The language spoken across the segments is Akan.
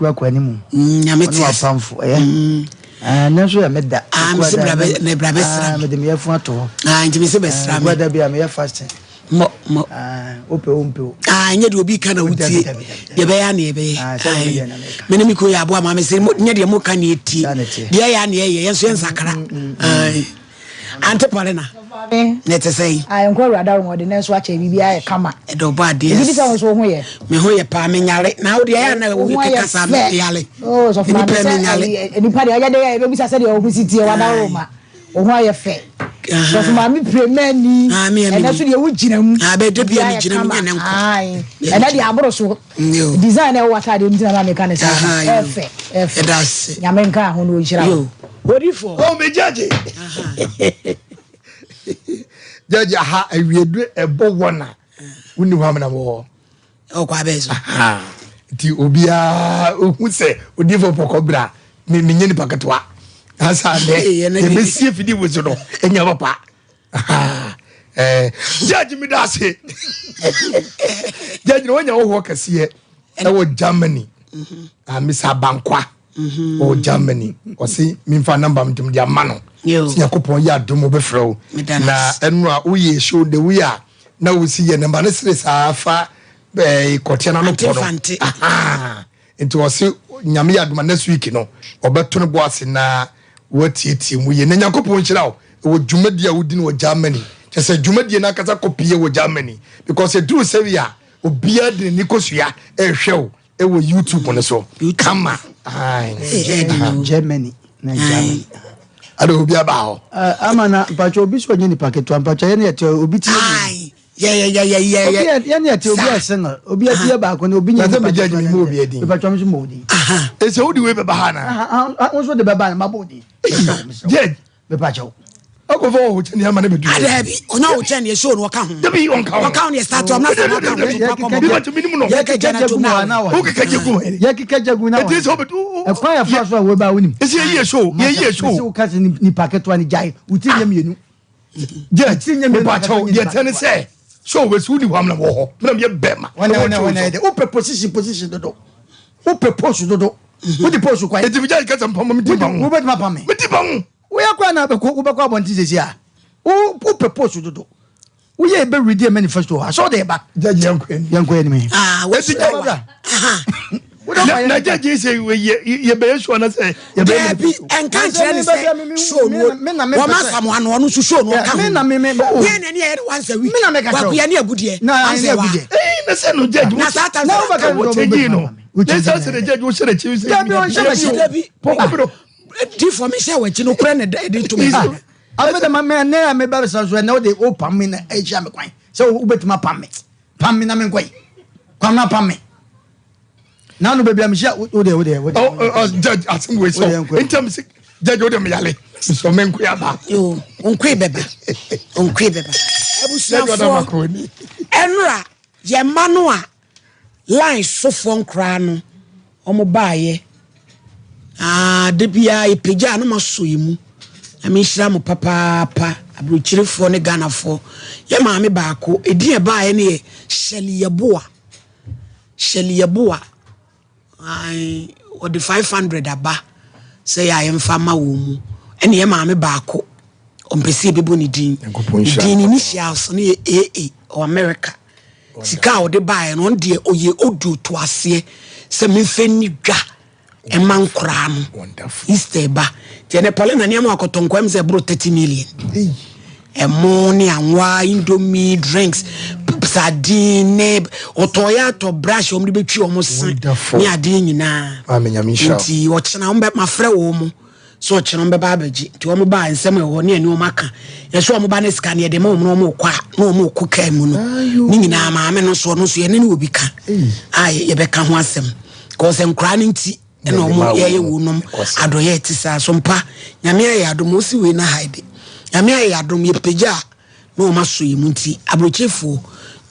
Kwaku akɔ anim. Mm, Nyame Ɔne te ase. wapamfo ɛyɛ. Ah, ɛnɛ nso yɛ me da. Ah, mese Ɛkuada bra bɛ- ɛnɛ- na bra bɛsra Ah, me. mede me yafunu ato hɔ. Ah, nti mese bɛsra me. Ɛkuada bi a meyɛ fasting. Mmɔ mmɔ. Ah, wopɛ wo mpɛ o. Ah, nyɛ deɛ obi ka na Oh, wotie. dabi, dabi, dabi, dabi. Deɛ ɛbɛyɛ a na yɛbɛyɛ. Ah, sɛ Aye. me deɛ na meka. Me ne me kuo yɛ aboa ma me se mo- nyɛ deɛ moka na yɛtie. Saa na ɛteɛ. Deɛ ɛyɛ a na yɛyɛ, yɛn nso yɛnsakra. Aye. Ante Paulina, na ɛte sɛn? Ayi nkɔ awurade ahom ɔde ne nso akyɛ biribi ayɛ kama. Ɛdɔ ɔbɔ adeɛ. Ebi sɛ wo nso wo ho yɛ. Me ho yɛ paa, menyare. Na wo deɛ ɛyɛ a na Wo ho ayɛ wokeka saa fɛ. meyare. Oh, sɔfo maame Nnipa sɛ menyare. ɛyi, nipa deɛ ɔyɛ dɛ yɛ ebisa sɛ deɛ ɔho si tie wadaworo ma. Wo ho ayɛ fɛ. Sɔfo maame piremani. Ah, me a Ɛnɛ menim. so deɛ wogyina mu. Ah, bɛyɛ da bia Biribi ayɛ megyina mu, kama. nyɛ ne nkɔ. Ae. Bia Ɛnɛ megyina deɛ aboro so. Yo. Design na ɛwɔ w'ataadeɛ mu nti na maame ka ne saa. Aha, yo. Ɛfɛ, ɛfɛ. Ɛda ase. Nyame nka ho na ɔnhyira wo. Yo. Odifoɔ. Oh, me judge. Judge aha awiedu ɛbɔ wɔn a wonni hɔ amena wɔ hɔ. Ɔkɔ abɛɛ so. Nti obiara ohu sɛ odiifo pɔkɔ bra me menyɛ nipa ketewa. Asa dɛ yɛbɛsie fidi wo so no ɛnya papa. Judge mi da ase. Judge na wanya wo hɔ kɛseɛ ɛwɔ Germany. Ah, Mr. Abankwa. Ɔwɔ Germany. Ɔse memfa namba m ntom de ama no. Yo. Sɛ Nyankopɔn yɛ adom wobɛfrɛ wo. Meda no Na ase. ɛno a woyɛ show de woyɛ a na wosi yɛ namba no sere saa fa kɔteɛ no ano pɔ no. Ante fante. Aha. Nti ɔse Nyame yɛ adom a next week no ɔbɛto no bo ase na watietie mu yie. Na Nyankopɔn nhyira wo wɔ dwumadie a wodi no wɔ Germany. Kyerɛ sɛ dwumadie no ankasa kɔpie wɔ Germany because ɛduru sɛ wie a obiara de n'ani kɔsua ɛrehwɛ wo ɛwɔ YouTube no so. Kama. Aye. Germany na Germany. Ade obi aba hɔ. Ama na mpakyɛ obi sɛ ɔnyɛ nipa ketewa mpakyɛ yɛne yɛte obi tie Aye. Yeah, yeah, yeah, yeah, yeah, yeah. Obi yɛne yɛte obi Saa. yɛ single obi atie baako na obi nyɛ Na sɛ nipa me judge ketewa me na mu obi adin. Mpakyɛ nso ma odin. Ɛsɛ wode wei bɛba ha na. Wo nso de bɛba na mabɔ odin. Judge. Mepakyɛw. Akɔfɔ wɔ hokyɛ ni ama ne bɛdu. Adabi, ɔnyɛ wo kyɛn deɛ show no ɔka ho. Dabi ɔnka ho. Ɔka ho deɛ start ɔm na sɛ ɔka ho to pa kɔmɔ. Bi ma tumi nimu no. Yɛkeka gya gu mu a na wɔ. Wokeka gya gu mu. Yɛkeka gya gu na wɔ. Ɛti sɛ wobɛtu. Ɛkwan yɛ fa so a wɔba wonim. Ɛsɛ yɛyie show. Yɛyie show. Mese woka sɛ nipa ketewa no gyae. Wo ti nyɛ mmienu. Judge, Ti nyɛ mmienu mepakyɛw deɛ ɛtɛ ne sɛ show wɔ si wodi hɔ amena wɔ hɔ. Mena meyɛ bɛma. Wɔn wɔn wɔn yɛ wopɛ position position dodo. Wopɛ post dodo. Wode post kwan. Ɛti mi judge kasa mpam mi di ba ho. Wobɛtumi apam me. Mi di ba ho. Woyɛ kwan na wobɛkɔ wobɛkɔ abɔnten sɛsi a. Wo wopɛ post dodo. Woyɛ ebe read manifesto hɔ. Asɔ de ba. Judge yɛn kɔ anim. Yɛn kɔ anim. Ah, wo Ɛti so judge. wa. Aha. Na judge yi sɛ yɛ bɛyɛ show na sɛ yɛ bɛyɛ Dabi, manifesto. ɛnka nkyerɛ ne sɛ show no wɔma asamoa no ɔno nso show no ɔka ho. Me na me me. Yɛn na ɛne yɛyɛ no once a week. Me na meka kyerɛ wo. Wakuya ne agudeɛ. Na Once ne a while. agudeɛ. Ɛyi na sɛ no judge. Na saa time Na sɛ wobɛka Wo kyɛnji no. Ne sɛ sɛ judge wo hyɛ n'akyi sɛ. Dabi, ɔnhyɛ m'akyi. Dabi. Pɔnkɔ bi no. Di fɔ mi hyɛ w'akyi no korɛ ne ɛde to mi. Afei de ma me ne a meba bɛsa so ɛnɛ wode wopam me na ahyia me kwan sɛ wobɛtumi apam me pam me na menkɔe kwam na pam me na no baabi a mehyia wode wode wode Oh, oh, oh, judge asɛm wei sɛ ntam sɛ judge wode meyale mesɛ menkoe aba. Yo, nkoe bɛba. Nkoe bɛba. Abusuafoɔ, ɛnora yɛn mma no a line sofoɔ nkoraa no wɔn baayɛ. Ah, de biara yɛpagya a na masɔ yɛ mu. Na menhyira mo papaapa aburokyerefoɔ ne Ghanafoɔ. Yɛ maame baako, edin a ɛbaayɛ no yɛ Shirley Yeboah. Shirley Yeboah. Ae, wɔde 500 aba sɛ yɛ a yɛmfa ma wɔn mu. Ɛne yɛ maame baako, ɔmpɛ sɛ yɛbɛbɔ ne din. Nyankopɔn Ne nhyira din no ne initials no yɛ AA, ɔwɔ America. Sika a ɔde baeɛ no, ɔno deɛ ɔyɛ audio to aseɛ sɛ memfa nni dwa ɛma nkoraa no. Wonderful. Easter ba. Nti ɛnɛ Paulina nneɛma akɔtɔ nkwa m sɛ ɛboro 30 million. Ɛmo ne anwa, indomie, drinks, sardine ne ɔtɔɔyɛ atɔ brush a wɔde bɛtwi wɔn se Wonderful. ne adeɛ nyinaa. Maame Nyame nhyira wo. Nti ɔkyena wɔn bɛ mafrɛ wɔn mo so ɔkyena wɔn bɛba abɛgye. Nti wɔn ba nsɛm a ɛwɔ hɔ ne ɛne wɔn aka. Yɛsɛ wɔn ba ne sika ne yɛde ma wɔn na wɔn kɔ a na wɔn kɔ kaa mu no. Ne nyinaa maame no so ɔno nso yɛne ne wɔ bi ka a yɛbɛka ho asɛm. Kɔsɛ nkoraa no nti ɛna Yɛde wɔn ma yɛyɛ wɔn. wɔn nom Kɔsɛ. adɔyɛ ti saa so mpa. Nyame ayɛ adom osi wei na ha de. Nyame ayɛ adom yɛpagya a na wɔn aso yi mu nti aburokyefoɔ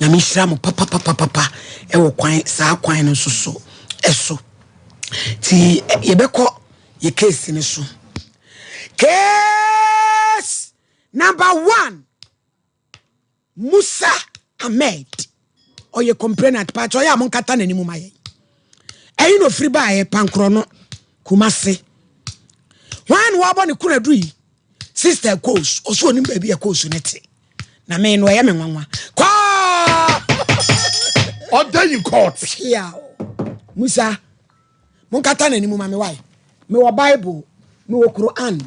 Nyame nhyira mo papapapapa ɛwɔ kwan saa kwan no nso so ɛso. Ti yɛbɛkɔ yɛ case no so. Case number 1, Musa Ahmed ɔyɛ complainant pakyɛ ɔyɛ a monkata n'anim ma yɛn. Ɛyi na ofiri baeɛ Pankorɔ no, Kumase. Hwan na wabɔ ne kunadu yi? Sister Koosu, ɔso onim baabi a Koosu ne te. Na me no ɛyɛ me nwanwa. Kɔɔ! Order in court. Hwea o. Musa, monkata n'anim ma me wae. Mewɔ Bible, mewɔ Quran,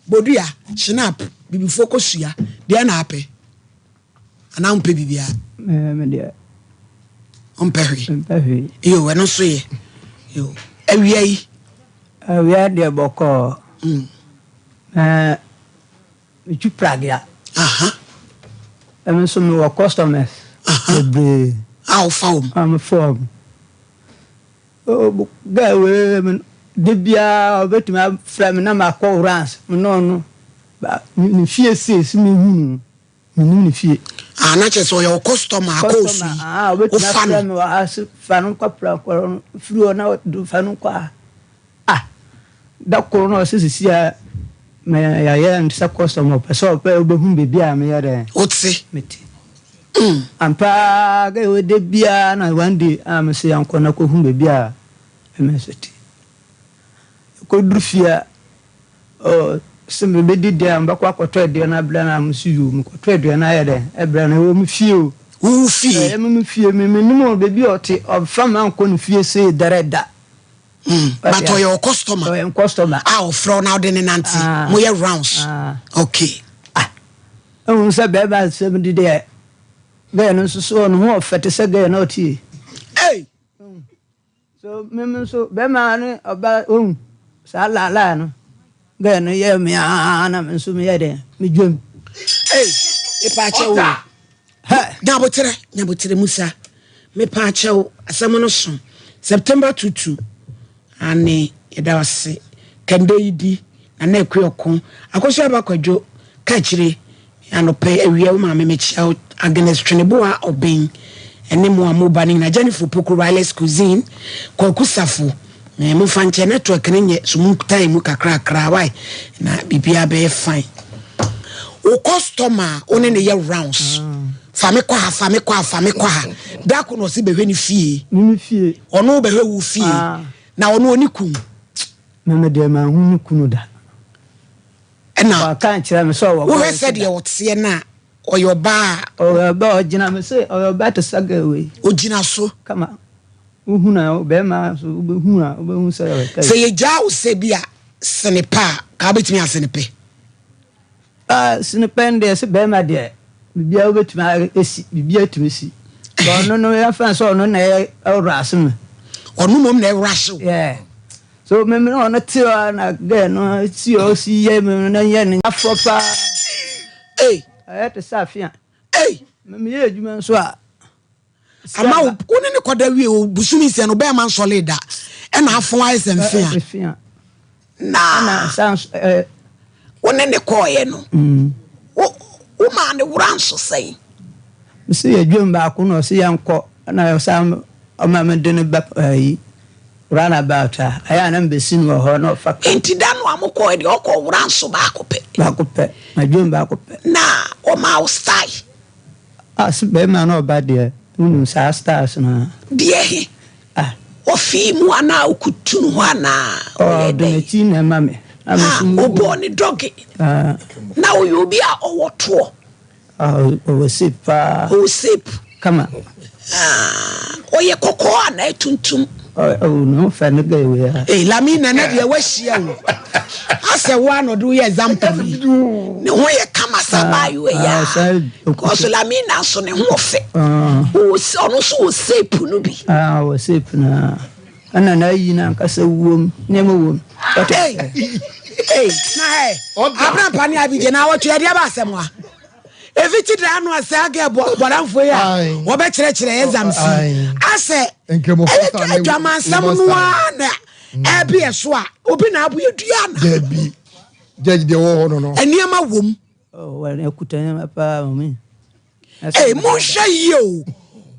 Bodua, Shinap, bibifoɔ kosua, deɛ na apɛ. Anaa wompɛ biribiara? Me deɛ. Wompɛ hwee? Mempɛ hwee. Yo, ɛno nso yɛ. Yo, awia yi. Awia deɛ bɔkɔɔ. Mm. Ɛɛ, metwi pragea. Aha. Ɛmi nso mewɔ customers. Aha. Bebree. A wofa wɔn. A mefa wɔn. Oh, girl wei me da biara ɔbɛtumi afrɛ me na makɔ runs me ne ɔno ba ne fie sei so mehu no. Menim ne fie. Ah, na kyerɛ sɛ ɔyɛ wo customer akɔ osu Customer, yi. ah, obetumi Wofa afrɛ no. me wɔ ha se fa no nkɔ pra kɔrɔ no, firi hɔ na do fa no nkɔ ha. Ah, da koro na ɔse sisi a me yɛayɛ no sɛ customer, ɔpɛ sɛ ɔpɛ ɔbɛhu baabi a meyɛ dɛn. Wote. Mete. Ampa ara, gɛ wei da biara na one day a mese yɛnkɔ na kɔhu baabi a me nso te. Yɛkɔduru fie a, Oh, se mebedi deɛ a, mebɛkɔ akɔtɔ aduane abrɛ no a, mese yoo, mekɔtɔ aduane ayɛ dɛn ɛbrɛ no, ɛwɔ me fie o. Wo wo fie? Ɛyɛ me me fie, me menim o, baabi a ɔte, ɔmfa me ankɔ ne fie sei dɛrɛ da. Mm, but ɔyɛ wo customer? Ɔyɛ me customer. A ɔfrɛ wo na wode ne nante, Ah. moyɛ rounds? Ah. Okay. Ah, ehu sɛ bɛrima asɛm di deɛ, gɛɛ no nso so, ne ho ɔfɛ te sɛ gɛɛ na ɔte. Hey! So me me nso bɛrima ne ɔba ohu saa laalaa no gɛɛ no yɛ me aa na me nso meyɛ dɛ medwam. Ei mepaakyɛw o nyaboterɛ nyaboterɛ musa mepaakyɛw asɛm no so September tutu ane yɛda ase kɛndɛ yi di Nana Akua Ɔko Akosua Aba Kwadwo ka akyire Anɔpa yi, awia, wo maame mekyia wo, Agnes Tweneboa Obeng, ɛne mo a mo ba no nyinaa, Jennifer Opoku, Wireless Cuisine, Kwaku Safo, eh, momfa nkyɛ, network no nyɛ, so montae mu kakrakra, why, na biribiara bɛyɛ fine. Wo customer a wo ne no yɛ rounds, fa me kɔ ha, fa me kɔ ha, fa me kɔ ha, da ko na ɔse bɛhwɛ ne fie, Ne fie. ɔno bɛhwɛ wo fie, Ah. na ɔno ɔne kun. Me me deɛ manhu ne kunu da. Ɛna Waka ankyerɛ me sɛ ɔwɔ wohwɛ boy nso sɛdeɛ da. ɔteɛ no a, ɔyɛ ɔbaa a. Ɔyɛ ɔbaa a ɔgyina me se ɔyɛ ɔbaa te sɛ girl wei. Ɔgyina so. Kama. Wohu no a, bɛrima nso wobɛhu a wobɛhu sɛ ɔyɛ type. Sɛ yɛgyaa wo sɛ bi a sene pɛ a, ka wobɛtumi asene pɛ? Ah, sene pɛ no deɛ sɛ bɛrima deɛ biribiara wobɛtumi asi, biribiara tumi si. But ɔno no yɛmfa no sɛ ɔno na ɛyɛ ɛwrase me. Ɔno mmom na ɛwrase wo? Yeah. So me me ne ɔno te hɔ a na girl no si hɔ si yɛ me no yɛ no afɔ paa. Ei. Ɛyɛ te sɛ afe a. Ei. Me meyɛ adwuma nso a. Ama wo wo ne ne kɔda wie o busumi nsia no bɛrima nsɔle da ɛna afɔn ayɛ sɛ mfe a. Mfe a. Na. Ɛna san so ɛɛ. Wo ne ne kɔɔeɛ no. Wo wo maa ne wura nso sɛn? Mese yɛ dwom baako na ɔse yɛnkɔ ɛna ɔsan ɔma me de no ba ɛyi round about a ɛyɛ a na mebɛsi no wɔ hɔ na ɔfa car. Nti da no a mokɔɔɛ deɛ ɔkɔɔ wura nso baako pɛ? Baako pɛ, ma dwom baako pɛ. Na ɔmaa wo style? Ah se bɛɛma na ɔba deɛ wonim saa styles no a. Deɛ he? Ah. Ɔfii mu anaa ɔkutu ne ho anaa ɔyɛɛ Ɔde dɛn? n'akyi na ɛma me. Na me nso Ah, me. ɔbɔɔ ne dɔge. Ah. Na ɔyɛ obi a ɔwɔ toɔ. Ah, ɔwɔ shape paa. Ɔwɔ shape. Kama. Ah, ɔyɛ kɔkɔɔ anaa tuntum? Oh, ne ho fɛ ne gay wei a. Hey, Lamina, na deɛ wahyia o. Asɛ wo a na ɔde woyɛ example yi. Ne ho yɛ kama sɛ abaayewa yi a. Because Lamina nso ne ho ɔfɛ. Ɔno nso wɔ shape no bi. Ah, wɔ shape no. Ɛna n'ayi no ankasa wom, nneɛma wom. Hey, hey, na hey, Abrampa ne Abigye na awɔtwe yɛde aba asɛm a. Efi ti dra ano asɛ aga bɔdamfo yi a wɔbɛkyerɛkyerɛ exams yi. Asɛ ɛyɛ adwamansɛm no ara na ɛbi ɛso a obi na abo yɛ dua na. Dabi, judge deɛ wɔ hɔ no no. Nneɛma wom. Oh, wɔn akuta nneɛma paa mami. Ee, monhwɛ yie o.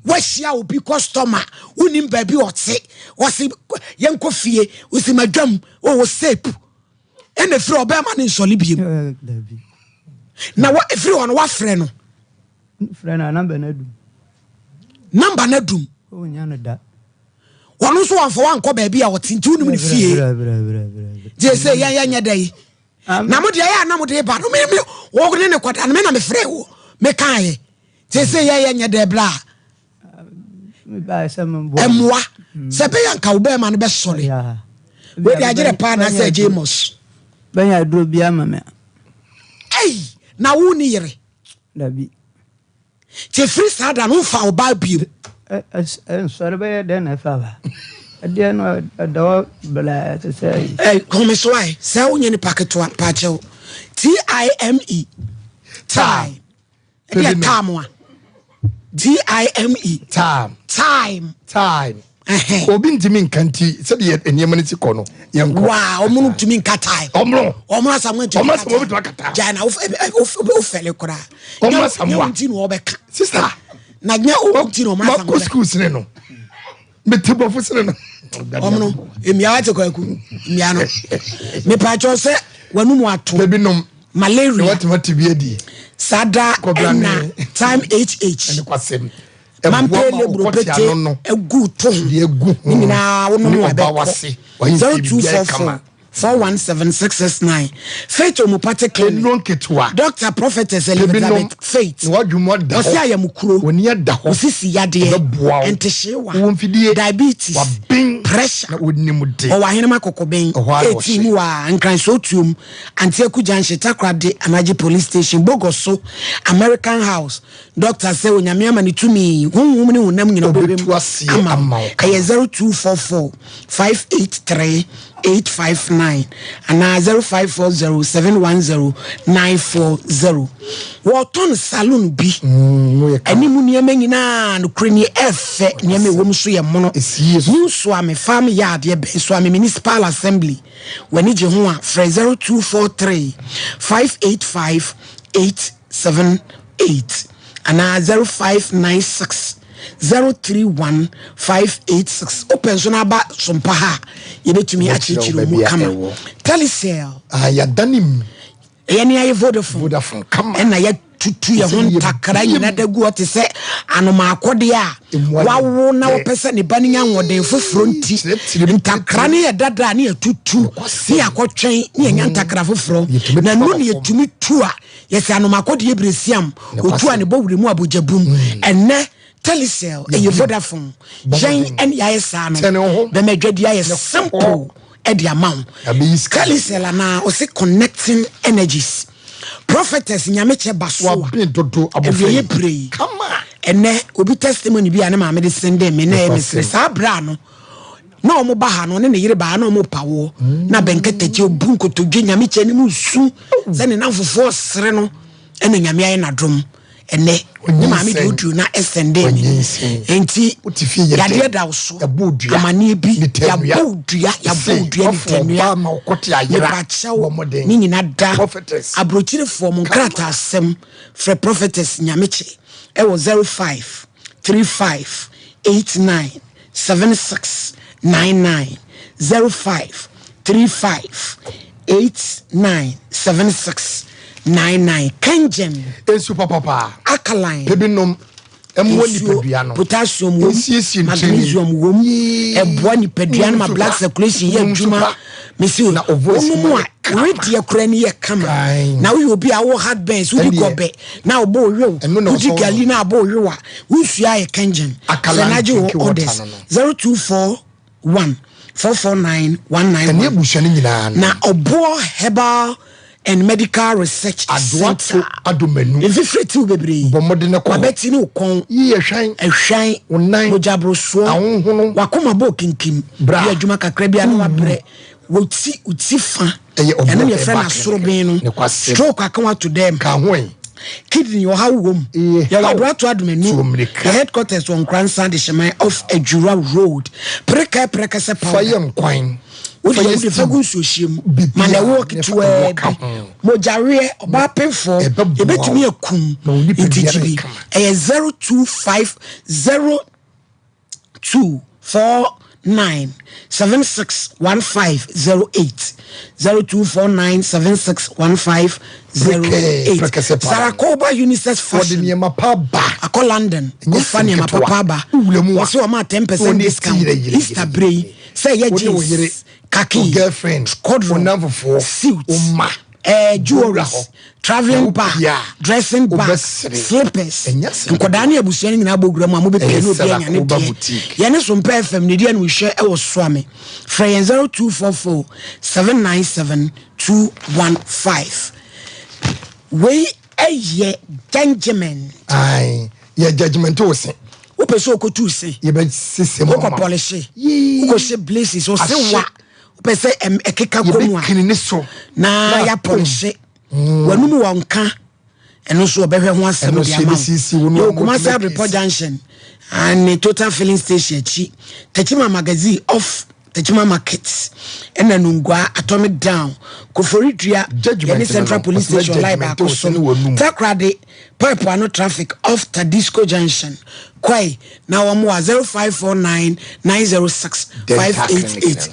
Wahyia obi customer, wonim baabi ɔte, ɔse yɛnkɔ fie, wosi madwam, ɔwɔ sape. Ɛna ɛfiri ɔbɛrima ne nsɔle biem. Na wa ɛfiri hɔ no wafrɛ no. Frɛ no a namba no adum. Namba no adum. Wonya no da. Ɔno nso wamfa wankɔ baabi a ɔte nti wonim ne fie. Gye sɛ yɛn yɛnyɛ dɛ yi. Na mo deɛ ɛyɛ a na mo de ba no me me wo ne ne kɔda no me na mefrɛ wo mekaeɛ. Gye sɛ yɛn yɛnyɛ dɛ bra. Mmoa sɛ bɛyɛ nka wo bɛrima no bɛsɔre. Wei deɛ agyerɛ paa na sɛ James. Bɛnya aduro bi ama me. Ei na wo ni yere. Dabi. Nti ɛfiri saa da no womfaa wo baa bio? Nsɔre bɛyɛ dɛn na ɛfa ba? Ɛdeɛ no ɛda hɔ blaa te sɛ ayi. Ɛ home so ae sɛ wonyɛ nipa ketewa mpakyɛw T-I-M-E time ɛdeɛ time a T-I-M-E time time time Obi ntumi nka nti sɛdeɛ nneɛma no si kɔ no yɛnkɔ. Waa wɔn no tumi nka time. Wɔn no wɔn asamoah ntumi nka time. Wɔn asamoah time. Gya na wofɛle koraa. Wɔn asamoah nyɛ wɔn ti na wɔbɛka. Sista na nyɛ wɔn ti na wɔn asamoah. Makɔ sukuu sene no mete bɔfo sene no. Wɔn no mmea wate kwaku mmea no mepatwɔ sɛ wɔn mu ato. Ebi nom malaria. Wɔtumi te bi adi. Sada ɛna time hh. Ɛne kwasɛm. Mampe lebro pete egu to ho ne nyinaa wo nom a ɛbɛkɔ 0244 417 669 Faith Homeopathic Clinic Doctor Prophetess Elizabeth Faith ɔsi ayamukuro osisi yadeɛ ntehyeewa diabetes pressure ɔwɔ ahenema kɔkɔbɛn 18 mu wa nkransotuom Antiaku Junction Takoradi Anagye Police Station Bogoso American House Doctor sɛ Onyame ama no tumi honhom ne honam nyina ɔbɛbɛ mu ama wo. Ɛyɛ 0244 583 859 anaa 0540 710 940. Wɔtɔn saloon bi ɛne mu nneɛma nyinaa nokorɛ nie ɛfɛ nneɛma ɛwɔ mu so yɛ mono. New Suame Farm Yard yɛbɛn Suame Municipal Assembly. W'ani gye ho a frɛ 0243 585 8 78 anaa 0596 031 586. Wopɛ nso na aba Sompa ha a, yɛbɛtumi akyerɛkyerɛ mu kama. Telecel. Ah, yɛadane mu. Ɛyɛ ne ayɛ Vodafone. Vodafone kama. Ɛna yɛtutu yɛn ho ntakra nyina da gu hɔ te sɛ anomaakɔdeɛ a wawo na wɔpɛ sɛ ne ba no nya ahoɔden foforɔ nti ntakra no yɛ dada a ne yɛtutu ne yɛakɔtwɛn ne yɛnya ntakra foforɔ na ɛno ne yɛtumi tu a Yɛsɛ anomakɔdeɛ berɛsiam, otu a ne bɔ werɛ mu abogyabum. Ɛnnɛ, Telecel, ɛyɛ Vodafone. Yɛn ɛne yɛayɛ saa no, bɛma adwadie ayɛ simple ɛde ama wo. Telecel anaa ɔse connecting energies. Prophetess Nyamekyɛ Basoa, awieɛ berɛ yi. Ɛnnɛ, obi testimony bi a ne maame de sendee me na ɛyɛ mesere. Saa berɛ a no, na wɔn ba ha no ɔne ne yere baa na wɔn pa woɔ na bɛnkɛtɛkyi obu nkotodwe nyame kyɛ ne mu su sɛ ne namfofoɔ sere no ɛna nyame ayɛ n'adom ɛnɛ ne maame de oduro na ɛsɛnde ne nti yadeɛ da wo so amaneɛ bi yabɔ odua yabɔ odua ne tɛnua mepakyɛw ne nyina da aburokyirefoɔ mo nkrataa asɛm frɛ prophetess nyamekye ɛwɔ 05 35 89 7699 05 35 89 7699 Kangen. Nsu papapa. Alkaline. Pɛ bi nom. Ɛmmoa nipadua no. Potassium wom. Nsiesie nkyɛn. Magnesium wom. Ɛboa nipadua no ma blood circulation yɛ adwuma. Mesi wonom a wedeɛ koraa ni yɛ kama. Na woyɛ obi a wowɔ heartburns wodi gɔbɛ na wobɔ owew wodi gali na abɔ owew a Wonsua ayɛ kangen. Fɛ na gye wo orders. 0241 449 191. Ɛne abusua no nyinaa no. Na Ɔboɔ Herbal and Medical Research Adoato Centre. Adomanu. Mfifire tiw bebree. Bɔ mmɔden kɔ hɔ. W'abati ne wo kɔn. Yi ɛhwan. Ɛhwan. Wo nan. Mogyaborosoɔ. Ahonhono. W'akoma bɔ kinkim. Bra. Yɛ adwuma kakra bi a na wabrɛ. Wo ti, wo ti fa. Ɛyɛ ɔboɔ Ɛno na yɛfrɛ no asoroben no. Nokwasɛm. Stroke aka wo ato dɛm. Ka ho ɛ. Kidney ɔhaw wom. Eye Yɛwɔ haw. Adoato Adomanu. Tu mmirika. Yɛ headquarters wɔ Nkoransa Adehyeman off Adwura Road. Prekɛ prɛkɛsɛ Fa powder. yɛ nkwan. Wode Fa yɛ yɛ wode fa stew. gu nsuohyeɛ mu. Biribiara Ma na ɛwoɔ ne fa ketewaa ɛwoɔ ka bi. ho. Mogyaweɛ, ɔbaa pemfoɔ, Ɛbɛboa wo. ɛbɛtumi akum. Ma wo nipadua Nti no gye ayɛ bi. kama. Ɛyɛ 0250 2 4. 9 76 15 08 0249 76 15 08 Sarakoba Unisex Fashion wɔde nneɛma pa ba akɔ London kɔfa nneɛma papa aba wɔse wɔma 10 percent discount Easter bere yi sɛ ɛyɛ jeans khaki corduroy suit eh, jewelries travelling bag dressing bag slippers nkɔdaa ne abusua no nyinaa bɔ wura mu a mobɛpie ne obi anya ne deɛ yɛne so mpɛ fm ne deɛ no wohwɛ ɛwɔ soame frɛ yɛn 0244 797 215 wei ɛyɛ judgment yɛ judgment wo se wopɛ sɛ wokɔtu se yɛbɛsese mu wokɔ pɔlehye wokɔhyɛ blazes wo se wa wopɛ sɛ ɛkeka kɔ mu a ne so na yɛapɔlehye mm. w'anum wɔ nka ɛno nso wɔbɛhwɛ ho asɛm de ama wo yɛwɔ Kumasi Abrepɔ junction and total filling station akyi Techiman magazine off Techiman market ɛna Nungua atomic down Koforidua yɛne Central Police Station line baako so Takoradi pipe ano traffic off Tadisco junction Kwai na wɔn wɔ 0549 906 588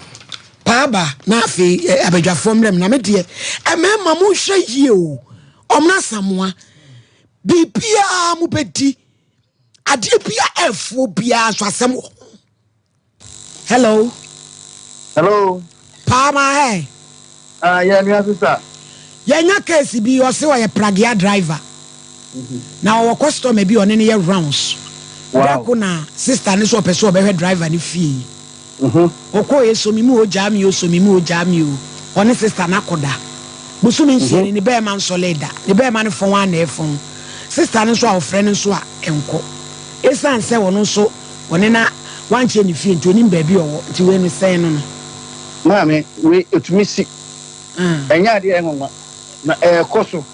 paaba na afei abadwafoɔ mmerɛ mu na me deɛ mmarima monhwɛ yie o ɔmena samoa biribiara mobɛdi adeɛ bi a ɛfoɔ biara nso asɛm wɔ ho hello hello paama hɛ ah yɛ nua sista yɛnya case bi ɔse ɔyɛ pragea driver na ɔwɔ customer bi ɔne no yɛ rounds dako na sister no so ɔpɛ sɛ ɔbɛhwɛ driver no fie Ɔkɔeɛ sɔ me mu o gyaa me o sɔ me mu o gyaa me o Ɔne sister no akɔda Bosome nsia ni ne bɛɛma nsɔlee da Ne bɛɛma no fɔn ara na ɛfɔn Sister no nso a ɔfrɛ no nso a ɛnkɔ Esiane sɛ ɔno nso ɔne no wankyɛ ne fie nti ɔnim baabi a ɔwɔ nti wei no sɛn no no. Maame, wei ɛtumi si. Ɛnyɛ adeɛ a ɛyɛ nwanwa na ɛrekɔ so.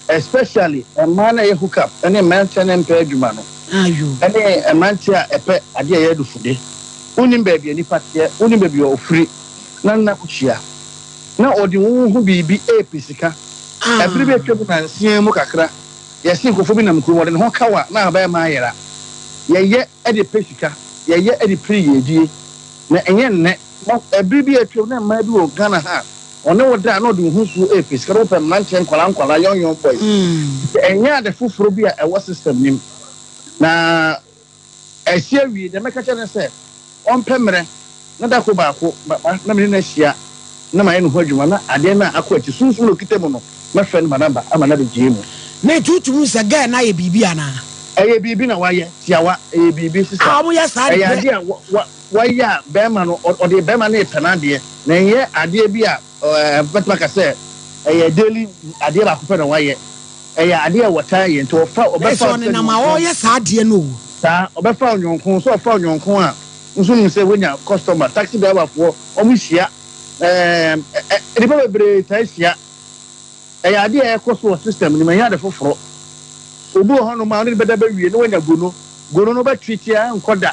Especially mmaa no a ɛyɛ hook up ne mmeranteɛ no mpɛ adwuma no ne mmeranteɛ a ɛpɛ adeɛ a ɛyɛ adufude. Wonnim baabi a nipa teɛ, wonnim baabi a ɔfiri na nna kɔhyia na ɔde wo ho biribi repɛ sika. Ɛbere bi a atwam nansia mu kakra yɛse nkurɔfoɔ bi nam kurom ɔde ne ho ka wo a na abɛɛma ayera. Yɛyɛ de pɛ sika, yɛyɛ de pere yiedie na ɛnyɛ nnɛ. Ɛbere bi a atwam na mmaa bi wɔ Ghana ha a Ɔne wo da a na ɔde wo ho nsuo repɛ sika na wopɛ mmeranteɛ nkwadaa nkwadaa young young boys. Nti ɛnyɛ ade foforɔ bi a ɛwɔ system no mu. Na ɛsi awie deɛ mɛka kyerɛ no sɛ ɔmpɛ mmerɛ na da koro baako maba na me ne no ahyia na mayɛ ne ho adwuma na adeɛ no a akɔ akyi sunsum no a ɔkita mu no mɛfrɛ no ma no aba ama no abɛgyee mu. Na nti wotumi hu sɛ girl no ayɛ biribi anaa? Ɛyɛ biribi na wayɛ tiawa ɛyɛ biribi sista. Ah wɔyɛ saa de Ɛyɛ pɛ. adeɛ a wa wa Wayɛ a bɛrima no ɔde bɛrima no repɛ n'adeɛ na ɛnyɛ adeɛ bi a mɛtumi aka sɛ ɛyɛ daily adeɛ baako pɛ na wayɛ ɛyɛ adeɛ a wɔtaa yɛ nti ɔfa Na ɔbɛfa sɛ wo sɛ ɔnenam a nyɔnko ɔreyɛ saa adeɛ no o. saa ɔbɛfa wo nyɔnko sɛ ɔfa wo nyɔnko a nso nim sɛ wonya customer taxi driver foɔ wɔn hyia ɛɛ nnipa bebree taa hyia ɛyɛ adeɛ a ɛkɔ so wɔ system no mu ɛnyɛ ade foforɔ obi wɔ hɔnom a ɔne no bɛda bɛwie na wanya gono gono no bɛtwe tia nkɔ da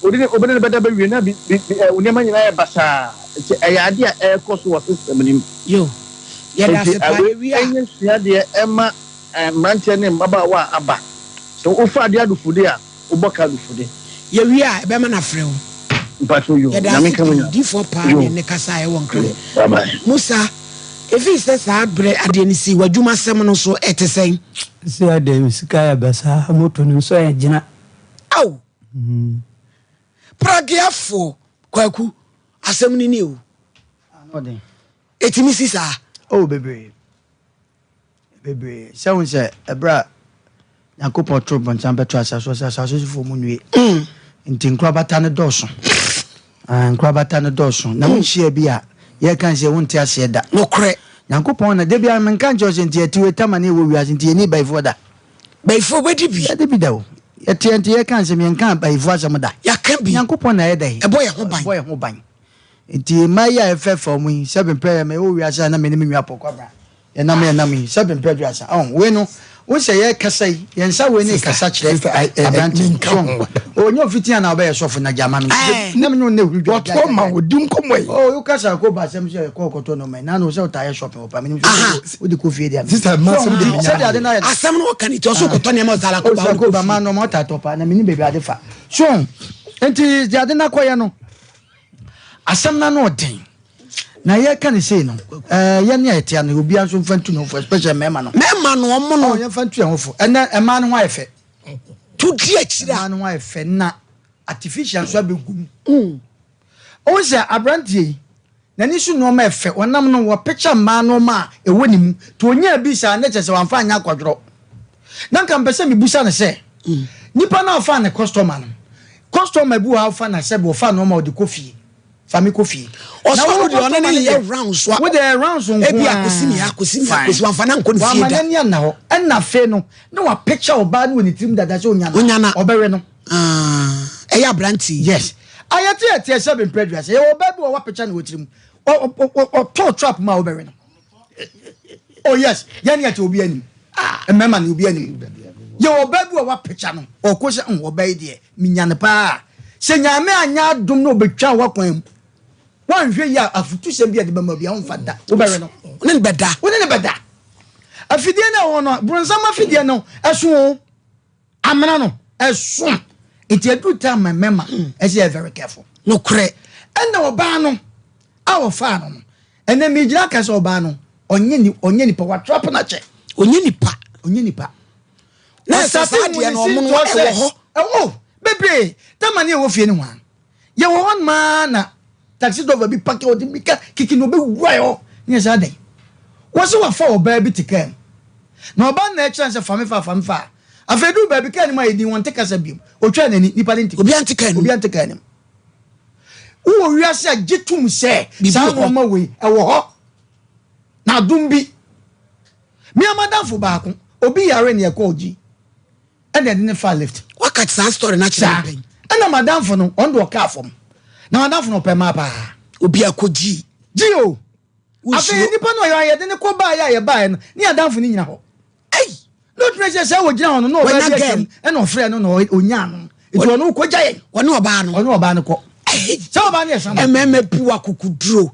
Ode ne obi ne no bɛda bɛwie na bi bi bi ɛ nneɛma nyinaa yɛ basaa nti ɛyɛ adeɛ a ɛrekɔ so wɔ system no mu. Yo, yɛda Nti ase paa wei yɛwie a. ɛnyɛ suadeɛ ɛma mmeranteɛ ne mmabaawa a aba. Sɛ wofa adeɛ adufude a, wobɔ ka adufude. Yɛwie a ɛbɛma no afrɛ wo. Mpakyɛw yoo, Yɛda Nyame ase nka mo pii, nyinaa. difoɔ paa Yoo, ne ne kasa a ɛwɔ Nkran. yoo, bye bye. Musa, ɛfiri sɛ saa berɛ adeɛ no sii, w'adwumasɛm no nso ɛte sɛn? Sɛ adeɛ me sika yɛ basaa, moto no nso ɛgyina. Ao! Prageafoɔ, Kwaku, asɛm no ni o. Ɛtumi si saa? Oh, bebree. Bebree. Sɛ wohu sɛ ɛberɛ a Nyankopɔn toro bɔnsam bɛto asase ɔsɛ asase sofoɔ mu nnue. Mm. Nti nkorabata no dɔɔso. Ah, nkorabata no dɔɔso. Na mm. wonhyia bi a yɛka sɛ wonte aseɛ da. Nokorɛ. Nyankopɔn na da biara menka nkyerɛ sɛ nti yɛte tama ne ɛwɔ wiase nti yɛni bayifoɔ da. Bayifoɔ bɛdi bi. Yɛde bi da o. Yɛteɛ nti yɛka nsɛm yɛnka bayifoɔ asɛm da. Yɛaka bi. Nyankopɔn na ɛyɛ dɛn? Ɛbɔ yɛn ho ban. Ɛbɔ yɛn ho ban. Nti mmaa yi a yɛfɛfɛ wɔn yi sɛbe mpɛ yɛ mɛwɔ wiase a na me ne me nua pɔkɔ abra yɛnam yɛnam yi sɛbe mpɛ aduasa ɔn wei no wo sɛ yɛkasa yi yɛn nsa wei ne kasa kyerɛ aberante so ɔnyɛ ofiti a na ɔbɛyɛ sɔfo na gyama me na me ne wo ne huru dwa wɔtoɔ ma wo di nkɔmmɔ yi oh wo kasa kɔ ba asɛm sɛ kɔ kɔtɔ no mɛ na no sɛ wotaa yɛ shopping wɔ pa menim sɛ wode kɔ fie deɛ sister ma asɛm de menya sɛdeɛ ade no ayɛ asɛm no wɔka ne ti ɔso kɔtɔ nneɛma ɔsala kɔ ba wode kɔ ba ma nneɛma ɔtaa tɔ pa na menim baabi ade fa so. Nti deɛ ade no akɔyɛ no, asɛm no ano ɔden. Na yɛka ne sei no, ɛɛ yɛn ne a yɛte ano, obiara nso mfa ntu ne ho fo, especially mmarima no. Mmarima no, wɔn no. Oh, yɛmfa ntu yɛn ho fo. Ɛnɛ mmaa no ho ayɛ fɛ. To di akyire a. Mmaa no ho ayɛ fɛ na artificial nso abɛgu mu. Mm. Wohu sɛ aberanteɛ yi, n'ani so nneɛma ɛfɛ, ɔnam no, wɔpekya mmaa nneɛma a ɛwɔ ne mu. Nti ɔnyaa bi saa, na kyerɛ sɛ wamfa anyɛ akwadworɔ. Na nka mpɛ sɛ mebusa no sɛ, nipa no a ɔfaa ne customer no, customer bi wɔ hɔ a wofa no a sɛbi ɔfa nneɛma a ɔde kɔ fie, fa me kɔ fie. Na wo deɛ ɔne ne yɛ rounds so a, wo deɛ rounds nko ara. Ebi akosi mi akosi mi akosi wamfa na nkɔ ne fie da. Wama n'ani anna hɔ. Ɛna afei no, na wapekya ɔbaa no wɔ ne tirim dada sɛ onya no, ɔbɛwe no. Ah, ɛyɛ aberante yi. Yes. Ayɛte ɛteɛ sɛ bempɛ aduasa. Yɛwɔ ɔbaa bi wɔ wapekya ne wɔ tirim. Ɔtɔɔ trap mu a wobɛwe no. Oh yes, yɛn yɛte obi anim. Ah, mmarima ne obi anim. Yɛwɔ ɔbaa bi wɔ wapekya no. Ɔkɔ sɛ, mm, ɔbaa yi deɛ, menya no paa. Sɛ Nyame anyɛ adom na ɔbɛtwa w'akwan mu, woanhwɛ yie a, afutusɛm bi a ɛde bɛma bi a womfa da, wobɛwe no. Wo ne no bɛda. Wo ne no bɛda. Afidie no a ɛwɔ no, bronsam afidie no, ɛso o. Amena no ɛso nti ɛduru time ma mɛma ɛsɛ yɛ very careful. Nokorɛ. Ɛna ɔbaa no a ɔfaa no no ɛnɛ megyina aka sɛ ɔbaa no ɔnyɛ ni ɔnyɛ nipa watrap no akyɛ. Ɔnyɛ nipa. Ɔnyɛ nipa. Na ɛsɛ saa deɛ no ɔmo no ɛwɔ hɔ. Ɛwɔ bebree tama ne ɛwɔ fie no hwan. Yɛwɔ hɔ nom ara na taxi driver bi pake ɔde mmirika kiki na ɔbɛwurae hɔ ne yɛ sɛ adɛn? Wɔse wafa ɔbaa bi te kaa mu na ɔbaa no na ɛkyerɛ no sɛ fa me fa fa me fa. Afei duu baabi kaa no mu ayɛ din wɔnte kasa biom. Ɔtwaa n'ani nipa no nte Obiara nte kaa no mu. Obiara nte kaa no mu. Wowɔ wiase a gye tom sɛ saa nnoɔma wei ɛwɔ hɔ na adom bi. Me ara m'adamfo baako obi yare na yɛkɔɔ gyi. ɛna ɛde ne faa lift. Waka saa story no akyerɛ me pɛn. Ɛna madamfo no ɔno de ɔkaa fam. Na madamfo no ɔpɛ mmaa paa. Obi akɔ gyi. Gyi o. Afei nipa no ɔyɛ yɛde ne kɔ baeɛ a yɛbaeɛ no ne adamfo no nyina hɔ. Ei. Na ɔtumi sɛ sɛ wɔgyina hɔ no na ɔbaa bi atwam ɛna ɔfrɛ no na ɔnyaa no. Nti ɔno kɔgya yɛn. Ɔne ɔbaa no. Ɔne ɔbaa no kɔ. Sɛ ɔbaa no yɛ sama. Mmarima bi wɔ akokoduro.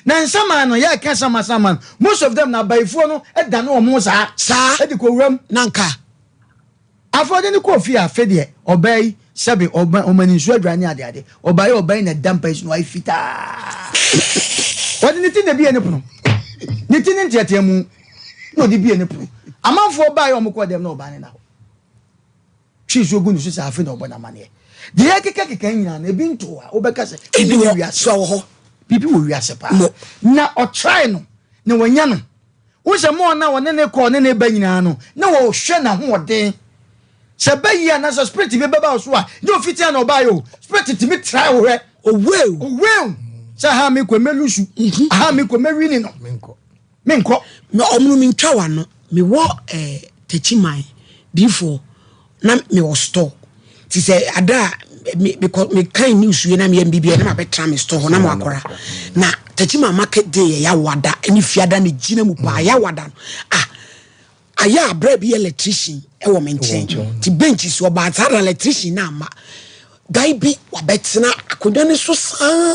Na nsaman no yɛka sama sama no most of them na abayifoɔ no dane wɔn ho saa. Saa. Ɛde kɔ wuram. Na nka. Afei ɔde no kɔɔ fie a afei deɛ ɔbaa yi sɛbe ɔma ɔma ne nsuo adware ne ade ade ɔbaa yi ɔbaa yi na ɛda mpa yi so na wayɛ fitaa ɔde ne ti na ebie ne pono ne ti ne nteatea mu na ɔde bie ne pono amanfoɔ baa yi a wɔn kɔɔ dɛm na ɔbaa ne na hɔ. Twe nsuo gu ne so saa, afei na ɔbɔ no amaneɛ. Deɛ yɛkekakeka yi nyinaa no, ebi ntoo a, wobɛka sɛ biribi wɔ wiase. Wɔ hɔ. Biribi wɔ wiase paa. Na ɔtrae no, na wanya no. Wohu sɛ mɔɔ no a ɔne ne kɔɔ ne ne ba nyinaa no, na wɔhwɛ n'ahoɔden. Sɛ ɛba yie anaasɛ spirit bi bɛba wo so a, nyɛ ofitia na ɔbaeɛ o. Spirit tumi trae wo hwɛ. Owew. Owew. Sɛ aha mekɔ mɛlusu. Aha mekɔ mɛwini no. Menkɔ. Me ɔmono mentwa w'ano. Mewɔ eh, Techiman diifoɔ na mewɔ store nti sɛ ada a me mekɔ mekan news wie na meyɛ biribi a na mabɛtena me store hɔ na makɔra na Techiman market day yɛ Yawada ne Fiada na gyina mu paa Yawada no ah ayɛ a berɛ bi electrician wɔ me nkyɛn nti bench so ɔbaa saa na electrician na ama guy bi wabɛtena akonnwa no so saa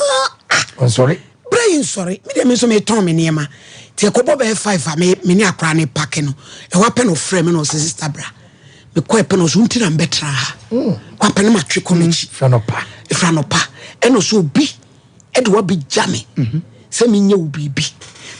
ah nsɔre berɛ yi nsɔre me deɛ me nso metɔn me nneɛma nti ɛkɔbɔ bɛyɛ five a me me ne akora ne pake no ɛhɔ apɛ na ɔfrɛ me na ɔsɛ sister bra mekɔ ɛpɛ na ɔsɛ nti na mbɛtena ha mm. wapɛ no matwe kɔ m'akyi mm. fra nɔpa fra nɔpa ɛna ɔsɛ obi ɛde wabɛgya me mhm. sɛ menyɛ wo biribi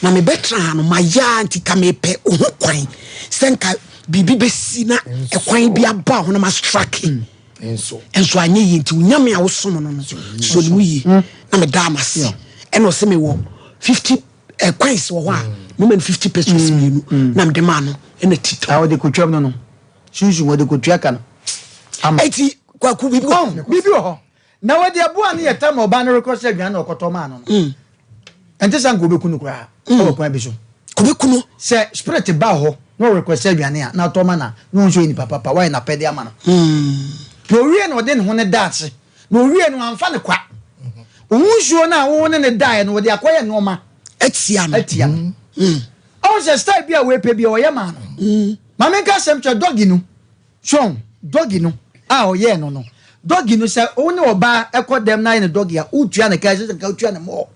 na mebɛtena ha no mayɛ a nti ka mepɛ wo ho kwan sɛ nka biribi bɛsi na ɛkwan bi aba ho na mastrake mm. Nso anyɛ yie nti wo Nyame a wosom no no sɔ ne mu yie na medaa no ase ɛna ɔsɛ mewɔ 50 eh, coins wɔ hɔ a mema no 50 pesos mmienu na mede maa no ɛna titɔ a wɔde kotwam no no sunsun wɔde kotua ka no ama eti kwaku biribi wɔ hɔ biribi wɔ hɔ na wɔde aboa no yɛ tam ɔbaa no rekɔ sɛ aduane na ɔkɔtɔ maa no no ɛnte sɛ anka wɔbɛku no koraa wɔ kwan bi so. Ɔbɛku no. Sɛ spirit ba hɔ na ɔrequest aduane a, na atɔ ma no a, na ɔhu sɛ ɔyɛ nipa papa, wayɛ n'apɛdeɛ ama no. Na ɔwie no ɔde ne ho no da ase. Na ɔwie no wamfa no kwa. Wo ho nsuo no a wo ne no daeɛ no, ɔde akɔyɛ nnoɔma. Atia no. Atia no. Ɔhu sɛ style bi a wei pɛ bi a ɔyɛ maa no. Ma menka asɛm kyerɛ doggy no. So doggy no a ɔyɛɛ no no, doggy no sɛ wo ne ɔbaa kɔ dɛm na ayɛ no doggy a, wotua no ka, ɛsɛ sɛ nka wotua no more,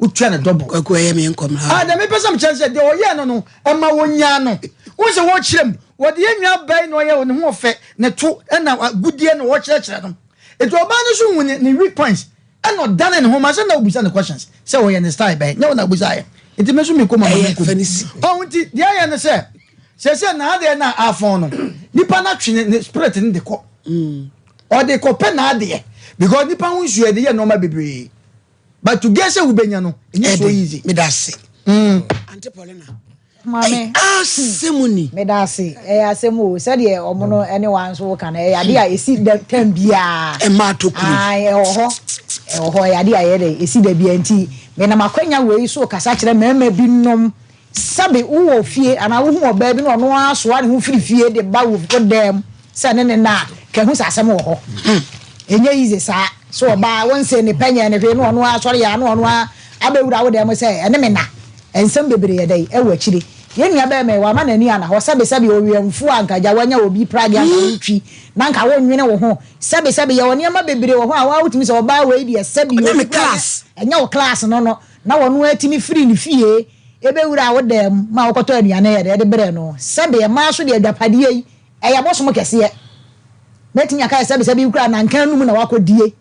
wotua no double. Kwaku ɛyɛ me nkɔm ha. Ah, deɛ mepɛ sɛ mekyerɛ sɛ deɛ ɔyɛɛ no no, ɛma wɔnyaa no. Wohu sɛ wɔkyerɛ mu, wɔde yɛn nua baa yi na ɔyɛ ne ho ɔfɛ, ne to ɛna agudeɛ na wɔkyerɛkyerɛ no. Eti ɔbaa no nso hu ne ne weak points ɛna ɔdane ne ho ma sɛ na obisa no questions sɛ ɔyɛ ne style bɛn nyɛ wo na obisaeɛ nti me nso mekɔ mu ama Ɛyɛ menkɔ fa mu no si. ɔho nti deɛ ayɛ ne sɛ sɛsɛ n'adeɛ no a afɔn no nipa no atwe ne ne spirit no de kɔ ɔde kɔpɛ n'adeɛ because nipa ho nsuo yɛde yɛ nneɛma bebree but to get sɛ wobɛnya no ɛnyɛ so Ɛden easy. meda ase. Auntie Paulina. Maame. Asɛm ni. Meda ase. Ɛyɛ asɛm o. Sɛdeɛ ɔmo no ɛne wa nso woka no, ɛyɛ adeɛ a ɛsi da tɛm biara. Ɛma atɔ kuro. Ae, ɛwɔ hɔ. Ɛwɔ hɔ. Ɛyɛ adeɛ a ɛyɛ dɛ, ɛsi da biara. Nti, menam akwanya wei so rekasa kyerɛ mmarima binom. Sɛbe wowɔ fie anaa wohu ɔbaa bi na ɔno ara soa ne ho firi fie de ba wo dan mu sɛ ne ne nna a, ka hu sɛ asɛm wɔ hɔ. Ɛnyɛ easy saa. Sɛ ɔbaa, wonsee ne pɛ nyɛɛ no hwee na ɔno ara sɔre a na ɔno ara abɛwura wo dan mu sɛ ɛne me nna. Nsɛm bebree yɛ dɛn wɔ akyire. Yɛn nua bɛɛma yi wama n'ani ana hɔ sɛbe sɛbe ɔwiɛmfoɔ a anka agya wanya obi pragea anka wotwi na anka wonnwene wo ho sɛbe sɛbe yɛwɔ nneɛma bebree wɔ hɔ a waa wotumi sɛ ɔbaa wei deɛ sɛbe Ɔnyɛ obi me koraa class. ɛnyɛ wo class no no na ɔno ara tumi firi ne fie ɛbɛwura wo dan mu ma wokɔtɔ aduane yɛ dɛn de brɛ no sɛbe mmaa so deɛ agyapadeɛ yi ɛyɛ abosom kɛseɛ mɛtumi aka sɛ sɛbe sɛbe koraa nanka anum na wakɔdie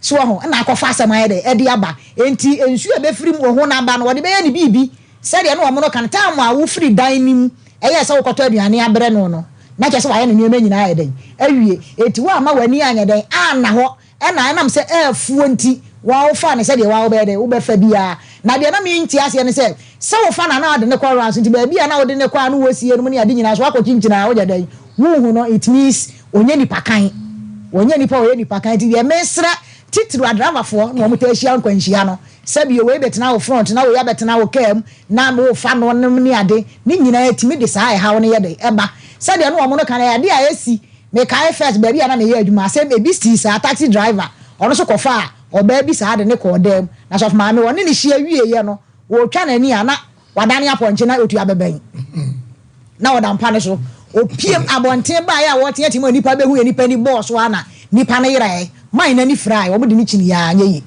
So wahu? Ɛna akɔfa asɛm ayɛ dɛ? Ɛde aba. Enti nsuo a ɛbɛfiri mu ho no aba no, wɔde bɛyɛ no biribi. Sɛdeɛ na wɔn no ka no, time a wofiri dan no mu ɛyɛɛ sɛ wokɔtɔ aduane abrɛ no no, na kyerɛ sɛ wayɛ ne nneɛma nyinaa ayɛ dɛn? Awie. Enti woamma w'ani anyɛ dɛn? Anna hɔ. Ɛna ɛnam sɛ afuo nti, wo ara wofaa no sɛdeɛ wo ara wobɛyɛ dɛn? Wobɛfa biara. Na deɛ na mente aseɛ ne sɛ, sɛ wofa no a na wode no kɔ rounds, nti baabi a na wode no kɔ a na wɔsie no mu ne ade nyinaa so woakɔkyinkyini a woyɛ dɛn? Wonhu no, it means ɔnyɛ nipa kann. Wɔnyɛ nipa a ɔyɛ nipa kann nti deɛ mesrɛ titiriw adraivafoɔ na wɔn taa hyia nkwanhyia no sɛbio wei bɛtena wo front na wei abɛtena wo car mu na wofa no nom ne ade ne nyinaa ɛtumi de saa ɛhaw no yɛ dɛn ɛba sɛdeɛ na wɔn no ka no ɛyɛ adeɛ a ɛsi mekae first baabi a na meyɛ adwuma asɛm ebi sii saa taxi driver ɔno nso kɔfaa ɔbaa bi saa de ne kɔɔ dan mu na sɔfo maame ɔne ne hyia wieɛ no wɔretwa n'ani a na Wadane apɔnkye na otu abɛbɛn na ɔda mpa no so. Opiem abɔnten baeɛ a wɔreteatea mu a nnipa bɛhu nnipa ani bɔɔ so ara na nnipa no yeraeɛ. Man no ani firae, wɔde no kyiniiɛ ara anyɛ yie.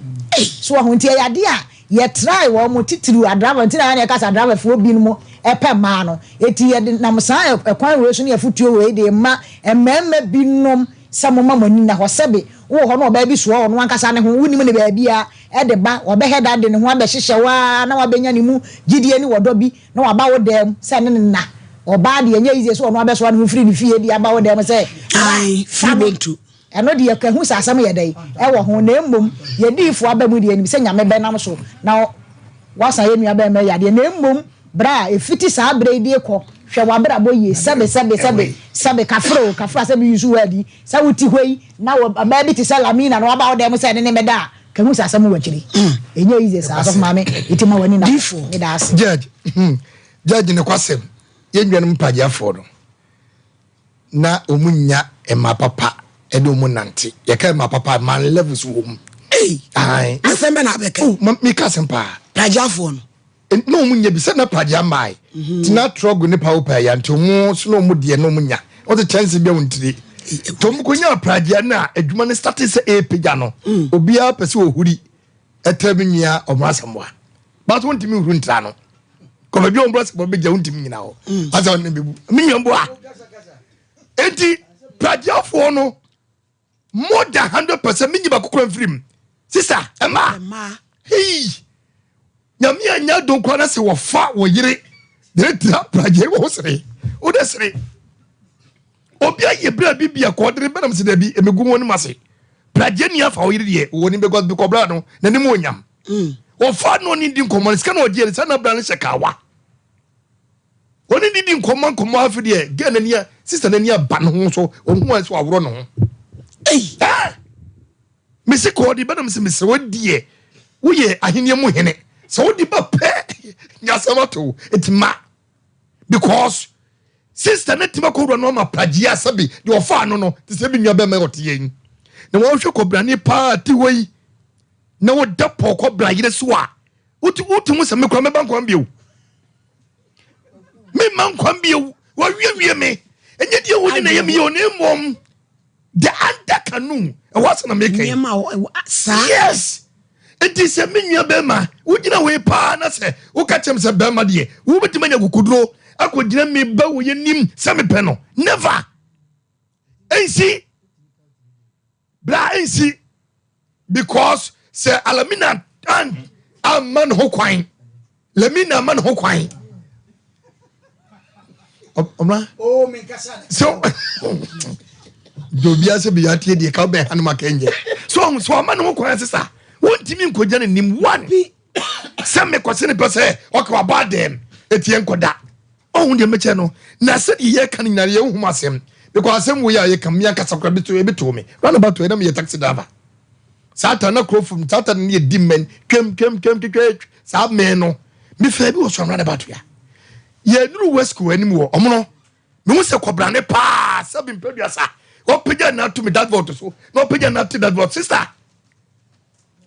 So wahu? Nti ɛyɛ adeɛ a yɛtrae wɔn, titiriw adrava, nti na yɛn na yɛka sɛ adravafoɔ binom pɛ mmaa no. Enti yɛde nam saa ɛkwan wei so ne afotuo wei de rema mmarima binom sɛ momma mo ani nna hɔ. Sɛbe wowɔ hɔ na ɔbaa bi soa ɔno ankasa ne ho, wonnim no baabiara, de ba, ɔbɛhɛ da de ne ho abɛhyehyɛ wo ara na wabɛnya ne mu gyidie ne ɔdɔ bi na waba wo dan mu sɛ ne ne nna. Ɔbaa deɛ ɛnyɛ easy sɛ ɔno abɛsoa ne ho firi ne fie de aba wo dan mu sɛ bra Ae, fa firi me. bontu. Ɛno deɛ ka hu sɛ asɛm yɛ dɛn ɛwɔ ho na mmom yɛ diifoɔ aba mu deɛ yɛnim sɛ Nyame bɛnam so na wasan yɛ nua bɛɛma yi adeɛ na mmom bra ɛfiti saa berɛ yi de kɔ hwɛ wabrabɔ yie sɛbe sɛbe sɛbe sɛbe kafra o kafra sɛ me use word yi sɛ wote hɔ yi na ɔbaa bi te sɛ Lamina na waba wo dan mu sɛ ne ne mɛda a Ka hu sɛ asɛm wɔ akyiri. Ɛnyɛ easy saa asɔfo maame eti ma w'ani na Difo. meda ase. Judge, hmm, judge ne kwasɛm, yɛn nuanom mpagyeafoɔ no, na wɔn nnya mmaa papa ɛne wɔn nante. Yɛka mmaa papa, mmaa no levels wɔ mu. Ei, Ae. asɛm bɛ na abɛka Oh, yi. ma, meka asɛm paa. Pagyafoɔ no. Na wɔn nya bi sɛ na pragya mmae. Nti na trɔgo ne pawo paa ya nti wɔn so na wɔn deɛ na wɔn nya. Wɔn sɛ kyɛnse bi a wɔn tiri. Nti wɔn kɔ nya pragya no a adwuma no starte sɛ ɛrepagya no. Obiara pɛ sɛ ohuri ɛtɛ me nua wɔn asamoa. But wɔn ntumi nhuri ntra no. Kɔ baabi a wɔn bɔ sɛ bɛgya wɔn ntumi nyina hɔ. Asa wɔn ne bɛbu. Me nua mboa. Enti pragyafoɔ no more than 100% menyi baako kora mfiri mu sisa ɛma hei nyame anya dom kora na sɛ wɔfa wɔ yere na ɛtira pragye wɔ ho sere wode sere obi ayɛ berɛ bi bia kɔ ɔdere bɛnam sɛ dabi ɛmɛgu wɔn nim ase pragye ni afa wo yere deɛ wɔ nim because bikɔ no n'anim onyam wɔfa no ne di nkɔmmɔ no sika na ɔgyeɛ no sɛ na bra no hyɛ kawa Ɔne no di nkɔmmɔ nkɔmmɔ afei deɛ girl n'ani a sister n'ani aba ne ho so ɔhu a sɛ waworɔ ne ho. Ei! Eh! Mesi kɔɔ de bɛnam sɛ mesrɛ wo deɛ woyɛ ahenni mu hene sɛ wode ba pɛ nyasɛm ato wo nti ma because sister no tumi akɔwura no ama pragye asɛbe deɛ ɔfaa no no te sɛ bi nua bɛma ɔte yɛn na wɔhwɛ kɔbrane paa te hɔ yi na woda pɔɔkɔ bra yere so a Wote wote ho sɛ me kora mɛba nkwa bio. Memma nkwa bio. Wɔawiewie me. Ɛnyɛ deɛ woni na ɛyɛ me yɛ o na mmom the under canoe ɛwɔ asɛ na meka yi. Nneɛma a saa. Yes. Nti sɛ me nua bɛrima wogyina wei paa na sɛ woka kyerɛ me sɛ bɛrima deɛ wobɛtumi anya kokoduro akɔgyina me ba wɔ yɛ nim sɛ mepɛ no never ɛnsi. Bra nsi because sɛ Alamina an amma ne ho kwan Lamina amma ne ho kwan ɔmra oh, so de obiara sɛ bia atie deɛ ka wobɛn ha no ma kɛnyɛ so ɔho so ɔma ne ho kwan sesa wontumi nkɔgya ne nim one sɛ mekɔse ne pɛ sɛ ɔka wabɔ adɛm ɛtiɛ nkɔda Ɔhu deɛ mekyɛ no na sɛdeɛ yɛka no nyinaa yɛnhu mu asɛm because asɛm wei a yɛka me ankasa koraa bi ebi too me roundabout wei na meyɛ taxi driver saa ta na kuro fam saa ta no yɛ di mmɛn twam twam twam twetwe saa mmɛn no mefaa bi wɔ so roundabout ya yɛnuru west school anim wɔ ɔmo no mehu sɛ kɔbrane paa sɛbi mpɛduasa ɔpagya na ato me dashboard so na ɔpagya na ato dashboard sister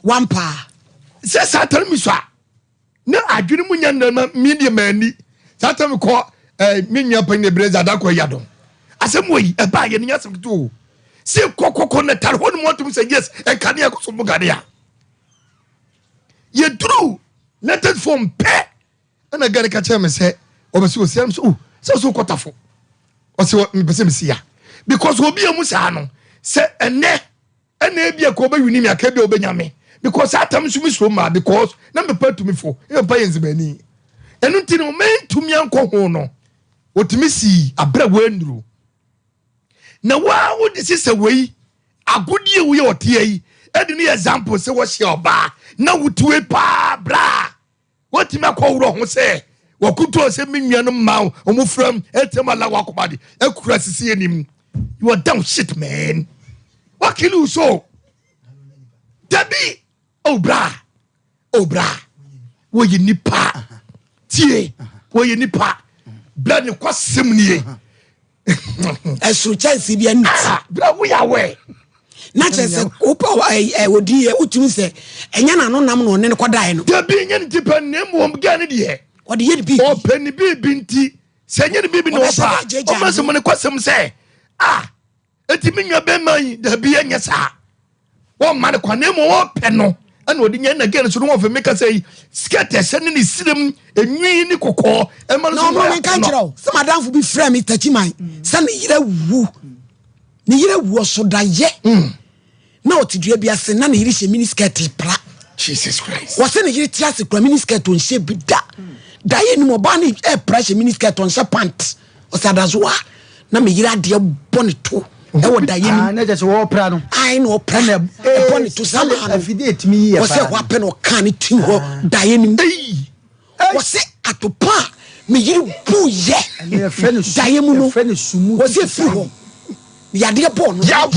wampaa sɛ saa ta no mi so a na adwene mu nya nnɛ ma me deɛ manni saa tam kɔ eh, me nua panyin Ebenezer Adako Ayadom asɛm wɔ yi ɛbaa yɛ ne nya asɛm ketewa o sɛ kɔkɔkɔ na tare hɔ nom atom sɛ yes nkanea kɔ so mo kanea yɛduru latest phone pɛ ɛna gane ka kyerɛ me sɛ ɔbɛ sɛ ɔsia m sɛ oh sɛ ɔsɛ wokɔtafo ɔsɛ mepɛ sɛ mesia because obi a mu saa no sɛ ɛnɛ Ɛna ebia ka ɔbɛwini me aka ebia ɔbɛnya me because saa tam nso me suro maa because na mepa tumi fo na mepa yɛ nzemani ɛno nti no mentumi ankɔ ho no wɔtumi sii aberɛ wɔannuru na waa wode sisɛ wei agodie woyɛ ɔteɛ yi ɛde ne example sɛ wɔhyɛ ɔbaa na wotue paa braa Watumi akɔworɔ ho sɛ wɔkotoɔ sɛ me nuanom mmaa wɔn fram ɛtɛm ala wakoma de akura sisi anim. You are down shit man. What kill you so? Dabi oh bra oh bra wɔyɛ nipa tie wɔyɛ nipa bra ne kwasɛm nie. ɛsoro kyɛnse bi ani ti. Ah, bra woyɛ awɛ. na kyerɛ sɛ wopɛ ɔdi yɛ wotumi sɛ ɛnyɛ n'ano nam na ɔne no kɔdaeɛ no. Dabi ɛnyɛ ne ti pɛ na mmom gɛɛ ne deɛ. Ɔde yɛ ne biribi. Ɔpɛ ne biribi nti sɛ ɛnyɛ ne biribi na ɔpɛ a ɔma sɛ mo ne kɔsɛm sɛ ah eti me nua bɛrima yi dabi ɛnyɛ saa. Wɔmma no kwan na mmom ɔpɛ no ɛna ɔde nya na gɛn so no wɔfɛ meka sɛ yi skirt ɛhyɛ ne ne sirem enwi ne kɔkɔɔ ɛma no so na ɔno menka nkyerɛ wo sɛ madamfo bi frɛ me takyiman sɛ ne yerɛ wu ne yerɛ wu ɔsodayɛ mm. na ɔte dua bi ase na ne yere hyɛ mini skirt pra Jesus Christ wɔsɛ ne yere te ase kura mini skirt ɔnhyɛ bi da daeɛ nim ɔbaa ne ɛpra hyɛ mini skirt ɔnhyɛ pant Ɔsɛ adazoa na me yere adeɛ bɔ ne to ɛwɔ daeɛ nim. Ah, na kyerɛ sɛ wɔpra no. Ae na ɔpra ɛna ɛbɔ ne to saa maa no. Afidie etumi yi yɛ paa. Wɔsɛ ɛhɔ apɛ na ɔkaa ne tim hɔ ah. daeɛ nim. Wɔsɛ atopa a me yere bu yɛ daeɛ mu no. Wɔsɛ efiri hɔ yadeɛ bɔɔ no. Yabɔ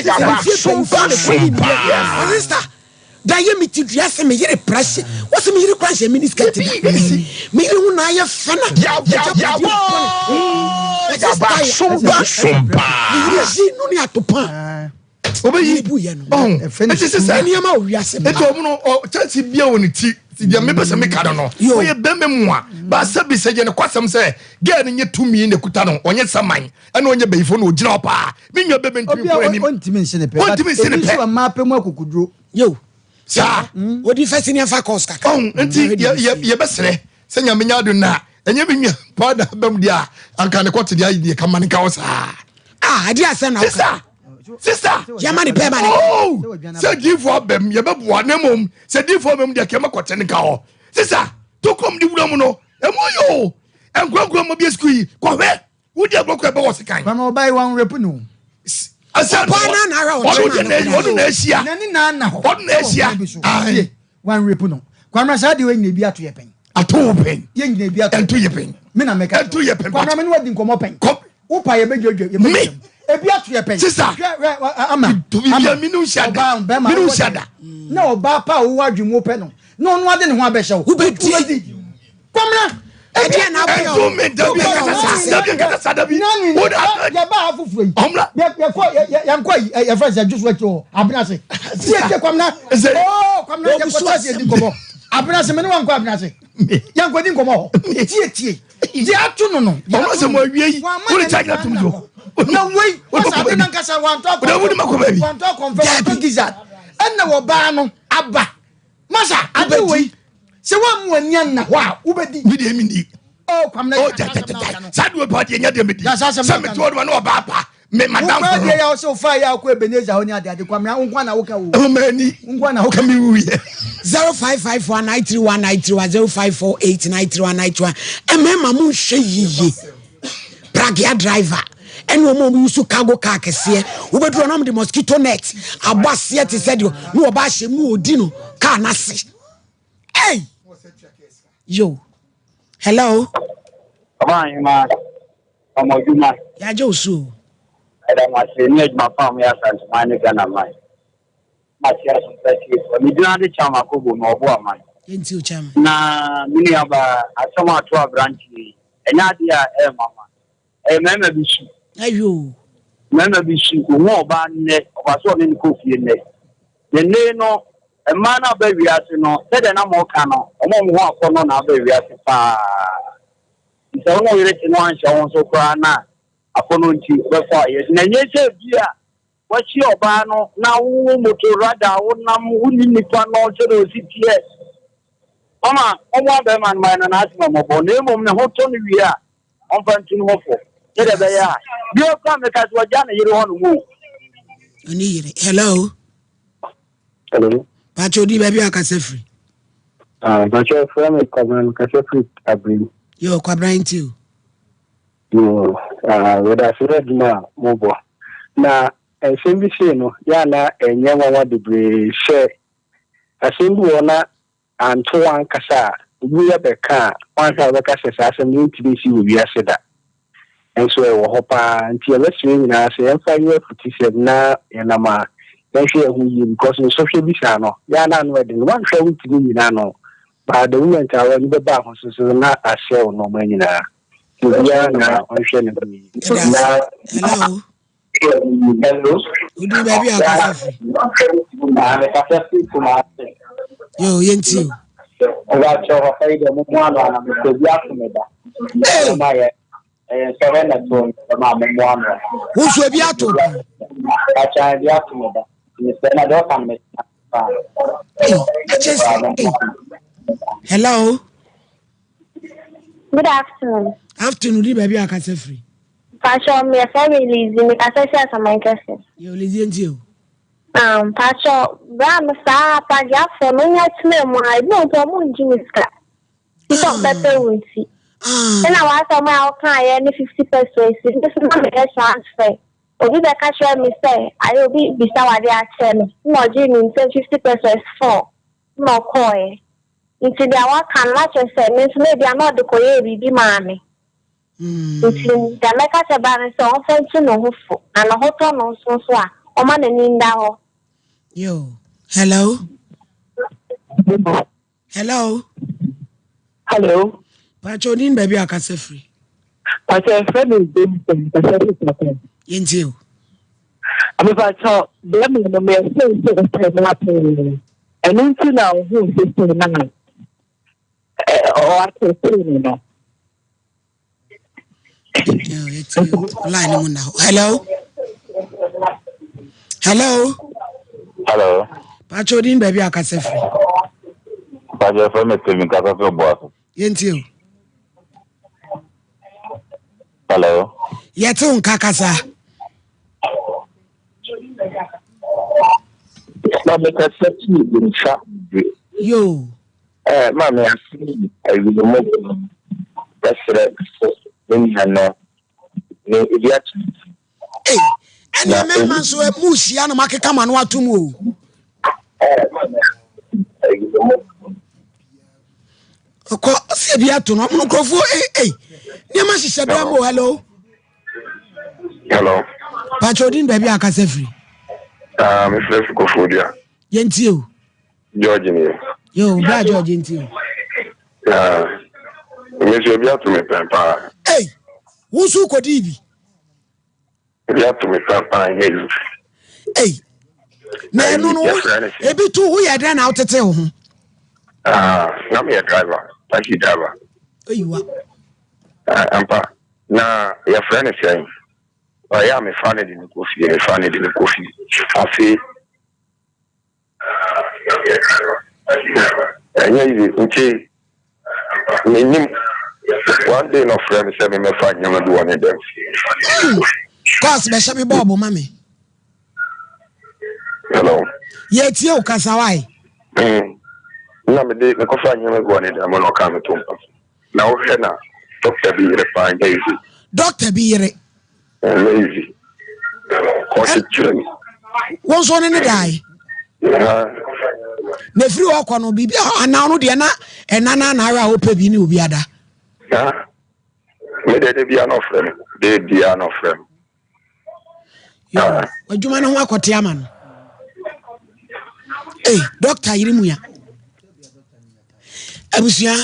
yaba sompa sompa. Da yɛ me ti dua sɛ me yere prɛhye wɔsɛ me yere kora nhyɛ mini skirt da me yere ho na ayɛ fɛ na agyapadeɛ bɔne wɔsɛ style me yere yi no ne atopa obeyi bu yɛ no ɛti sisa nneɛma wɔ wiase ɛti ɔmo no ɔ kyɛnse bia wɔ ne ti ti deɛ mepɛ sɛ meka no no ɔyɛ bɛrima mu a baasa bi sɛ yɛ ne kwasɛm sɛ gɛɛ no nyɛ tumi na ekuta no ɔnyɛ saman ɛna ɔnyɛ bɛyifo na ɔgyina hɔ paa me nua bɛbɛ ntumi nkɔ anim ɔntumi nsi ne pɛ ɔntumi nsi ne pɛ ebi pɛ nso mmaa pɛ mu akokuduro yo saa mm. odi fɛ sini ɛfa kɔs kakra ɔn nti yɛbɛsrɛ sɛ nyame nya ado na ɛnyɛ me nua paa da bɛm deɛ a anka ne kɔte deɛ ayi deɛ kama ne nka wɔ saa ah adi asɛm na woka sista yɛma ne pɛ ma ne oh sɛ diifoɔ abɛm yɛbɛboa na mmom sɛ diifoɔ abɛm deɛ kɛma kɔte ne nka hɔ sista tokom de wura mu no ɛmu yɛ o nkorankora ma bi sukuu yi kɔhwɛ wodi agorɔ kɔ ɛbɛwɔ sekan. Mama ɔbaa yi wɔn rape no. Ɛsɛ Ɔbaa no na ahwɛ ɔno ɔkyerɛ de na ɔno na ahyia. N'ani na ana hɔ. Ɔno na ahyia. Ayi wɔn rape no. Kwamina saa deɛ wɔn nyina bi ato yɛ pɛn. Ato wo pɛn. Yɛn nyina bi ato. Ɛnto yɛ pɛn. Me na mɛka. Ɛnto yɛ pɛn. Kwamina me ne wadi nkɔmɔ pɛn. Kɔ. Wopa yɛ bɛ dwa dwa. Me. Ebi ato yɛ pɛn. Sisa. Hwɛ hwɛ ama. Ama. Mi nu nhyia da. Ɔbaa bɛrima. Mi nu nhyia da. Na ɔbaa pa a wowɔ adwene mu pɛ no. Na ɔno ade ne ho abɛhyɛ wo. Wobɛdi. Kwamina. Ɛdeɛ na abɛyɛ o. Ɛdumi dabi nkata sa dabi nkata sa dabi. Nani yɛ ba ha foforɔ yi. Ɔmla. Yɛ yɛ kɔ yɛ yɛn kɔ yi yɛ fɛn sɛ Joshua ti hɔ Abenase. Tie tie Kwamina. Oo Kwamina yɛ kɔ tase yɛ di nkɔmɔ. Abenase mɛ ne wa nkɔ Abenase. Yɛn kɔ di nkɔmɔ hɔ. Tie tie. Deɛ ato no no. Ɔmo sɛ mo awie yi. Wọ́n ti agyina tum so. Na wei wasa adi nankasa wantɔ akɔnfɛ. Wantɔ akɔnfɛ wantɔ gizzard. Ɛna wɔ baa no aba. Masa, ade wei, sɛ woammu w'ani anna hɔ a, wobɛdi. Me deɛ menni. Oh, Kwamina, oh, gya, gya, gya, gya. Saa deɛ pa deɛ nya deɛ medi. Sɛ mete hɔ noma na ɔbaa pa. Me madamfo no. Wo kura deɛ yɛ ɔsɛ ofa yɛ akɔ Ebenezer hɔ ne ade ade kwamina wo nko na woka wo. Ɔmo ani. Wo nko na woka. Mi wuyɛ. 0554 931 931 0548 931 931 Mmarima mo nhwɛ yiye pragea driver ɛne wɔn a wɔn yusu cargo car kɛseɛ wobɛduru hɔ na wɔn de mosquito net abɔ aseɛ te sɛ deɛ na wɔba ahyɛ mu na wɔdi no car n'ase hey yo hello. Ɔba ahema ɔmɔ adwuma. Yɛagye wo so o. Ɛda mo ase ne adwuma pa a moyɛ Asanteman ne Ghana man. Mate asompa tiefoɔ. Me din ade Cham Akobo me ɔbo aman. Yɛnti o Chairman. Na me nua baa asɛm a ato abranteɛ yi ɛnyɛ adeɛ a ɛyɛ nwanwa. Ɛyɛ mmarima bi su. Ayoo. Mmarima bi su. Ohu ɔbaa nnɛ ɔba sɛ ɔne no kɔ fie nnɛ. Na nnɛ yi no mmaa no aba wiase no sɛdeɛ na moka no wɔn a wɔn ho akɔnnɔ na aba wiase paa. Nti sɛ wo ne wo yere te na wanhyɛ wo ho so koraa no a akɔnnɔ nti wobɛfa ɔyere. Na ɛnyɛ sɛ bi a Wahyia ɔbaa no na wo moto rada wonam wonni nipa no sɛdeɛ ɔsi teɛ. Mama mommoa bɛrima no ma yɛn na n'asɛm mmɔbɔ na mmom ne ho tɔ no wie a ɔmfa ntu ne ho fo sɛdeɛ ɛbɛyɛ a bio koraa meka sɛ wagya ne yere hɔ nom o. Ɔne yere. Hello. Hello. Pacho di baabi a kasa firi. Ah, Pacho frɛ me Kwabena kasa firi Abiri. Yo, Kwabena nti o. Yoo, ah, yɛda ase wɔ adwuma a mobɔ. Na nsɛm bi sei no, yɛ a na ɛnyɛ nwanwa bebree sɛ asɛm bi wɔ hɔ na anto w'ankasa a, obi bɛka a, woanhwɛ a wobɛka sɛ saa asɛm no ɛntumi nsi wɔ wiase da. Nso ɛwɔ hɔ paa. Nti yɛbɛsrɛ yɛn nyinaa sɛ yɛmfa nyɛ afutusɛm na yɛnam a yɛnhwɛ yɛn ho yie because nsɔhwɛ bi saa no, yɛ a na ano ɛden. Woanhwɛ a wontumi nnyina ano. But the moment a w'ani bɛba ho so so na asɛe wo nnoɔma nyinaa. Obiara na ɔnhwɛ ne ho yie. Hello. Hello. Woduru baabi a ɔkasa firi. Mekasa firi Kumasi. Yo, yɛnti o. Ɔbakyɛ papa yi deɛ mo mu ano ana mepɛ bi ato me da. Ɛma yɛ ɛyɛ nsɔhwɛ na ɛto me ma mo mu ano. Wo nso ebi ato pɛn. Bakyɛ ebi ato me da. Mesɛ na deɛ ɔka no mesɛ paa. Hey, ɛkyɛ sɛ, hey. Hello. Good afternoon. Afternoon di baabi a kasa firi. Pacho me yɛfrɛ me Lizzy me kasa fi Asaman kɛse. Yɛ Lizzy nti o. Um, pacho bra no saa apagyafo no nya tena mu a ebi mpo ɔmo ngye wo sika. Ti sɛ ɔbɛpɛ wo nti. Ɛna w'asɛm a wokaeɛ ne 50 pesos me nso na meyɛ transfer. Obi bɛka kyerɛɛ me sɛ ayɛ obi bisa wo adeɛ akyerɛ no na ɔgyee me nsam 50 pesos four na ɔkɔeɛ. Nti deɛ waka no na kyerɛ sɛ me nso na ebia na ɔde kɔyɛɛ biribi maa me. Nti deɛ mɛka kyerɛ baa no sɛ ɔmfa ntu ne ho fo na ne ho tɔ no nso nso a ɔma n'ani nda hɔ. Yo, hello. Hello. Hello. Pacho ni baabi a kasa firi. Pacho ɛfrɛ mi Benson kasa firi Pacho. Yɛntie o. Amepacho bɛrima no meyɛ sɛ sɛ ɔpɛ no apɛɛ ɛno nti na ɔhuu sese no a ɔatɛtee no no. Line no mu na hɔ. Hello. Hello. Hello. Pacho ni baabi a kasa firi. Pacho ɛfrɛ mi Steven kasa firi Boaso. Yɛntie o. Hello. Yɛte wo nka kasa. Na mekasa fii nsa bere. Yoo. Eh, maame ase awie mu bɛsrɛ sɛ me nua no ne ebi ato. Ei, ɛnna mmarima nso mu hyia na moakeka mo ano atom o. Ɔkɔ ɔsi ebi ato no ɔmo nkurɔfoɔ ei ei nneɛma hyehyɛ dan mu o hello. Hello. Pàtó odin baabi a akasa firi. Ah, me fira fi Koforidua. Yɛn ti o. George ni. Yo, bra George nti o. Ah, me nso ebi ato me pɛn paa. Ei, wo nso kɔdii bi. Ebi ato me pɛn paa nyɛ yi. Ei, na ɛno no ebi to wo yɛ dɛn na wotete wo ho? Ah, na meyɛ driver, taxi driver. Eyiwa. Ah, ampa, na yɛfrɛ no sɛn? Ɔyɛ a mefa no de no kɔ fie, mefa no de no kɔ fie. Afei Ɛnyɛ easy nti menim one day na ɔfrɛ me sɛ memmɛfa nneɛma bi wɔ ne dɛm. Kɔs bɛhyɛ me bɔɔbo ma me. Hello. Yɛtie wo kasa wae. Mm. Na mede mekɔfa nneɛma bi wɔ ne dan mu na ɔkaa me to mpa so. Na wohwɛ na dɔkta bi yere paa nyɛ easy. Dɔkta bi yere. Ɛnyɛ easy. Ɔkyekyere me. Wo nso ne ne dae. Na efiri hɔ kɔ no biribi a anaa ɔno deɛ na ɛna na na ara a wopɛ bi ne obi ada. Me deɛ de bia na ɔfrɛ me. De bia na ɔfrɛ me. Adwuma no ho akɔte ama no. Ei, dɔkta yere mu ya. Abusua,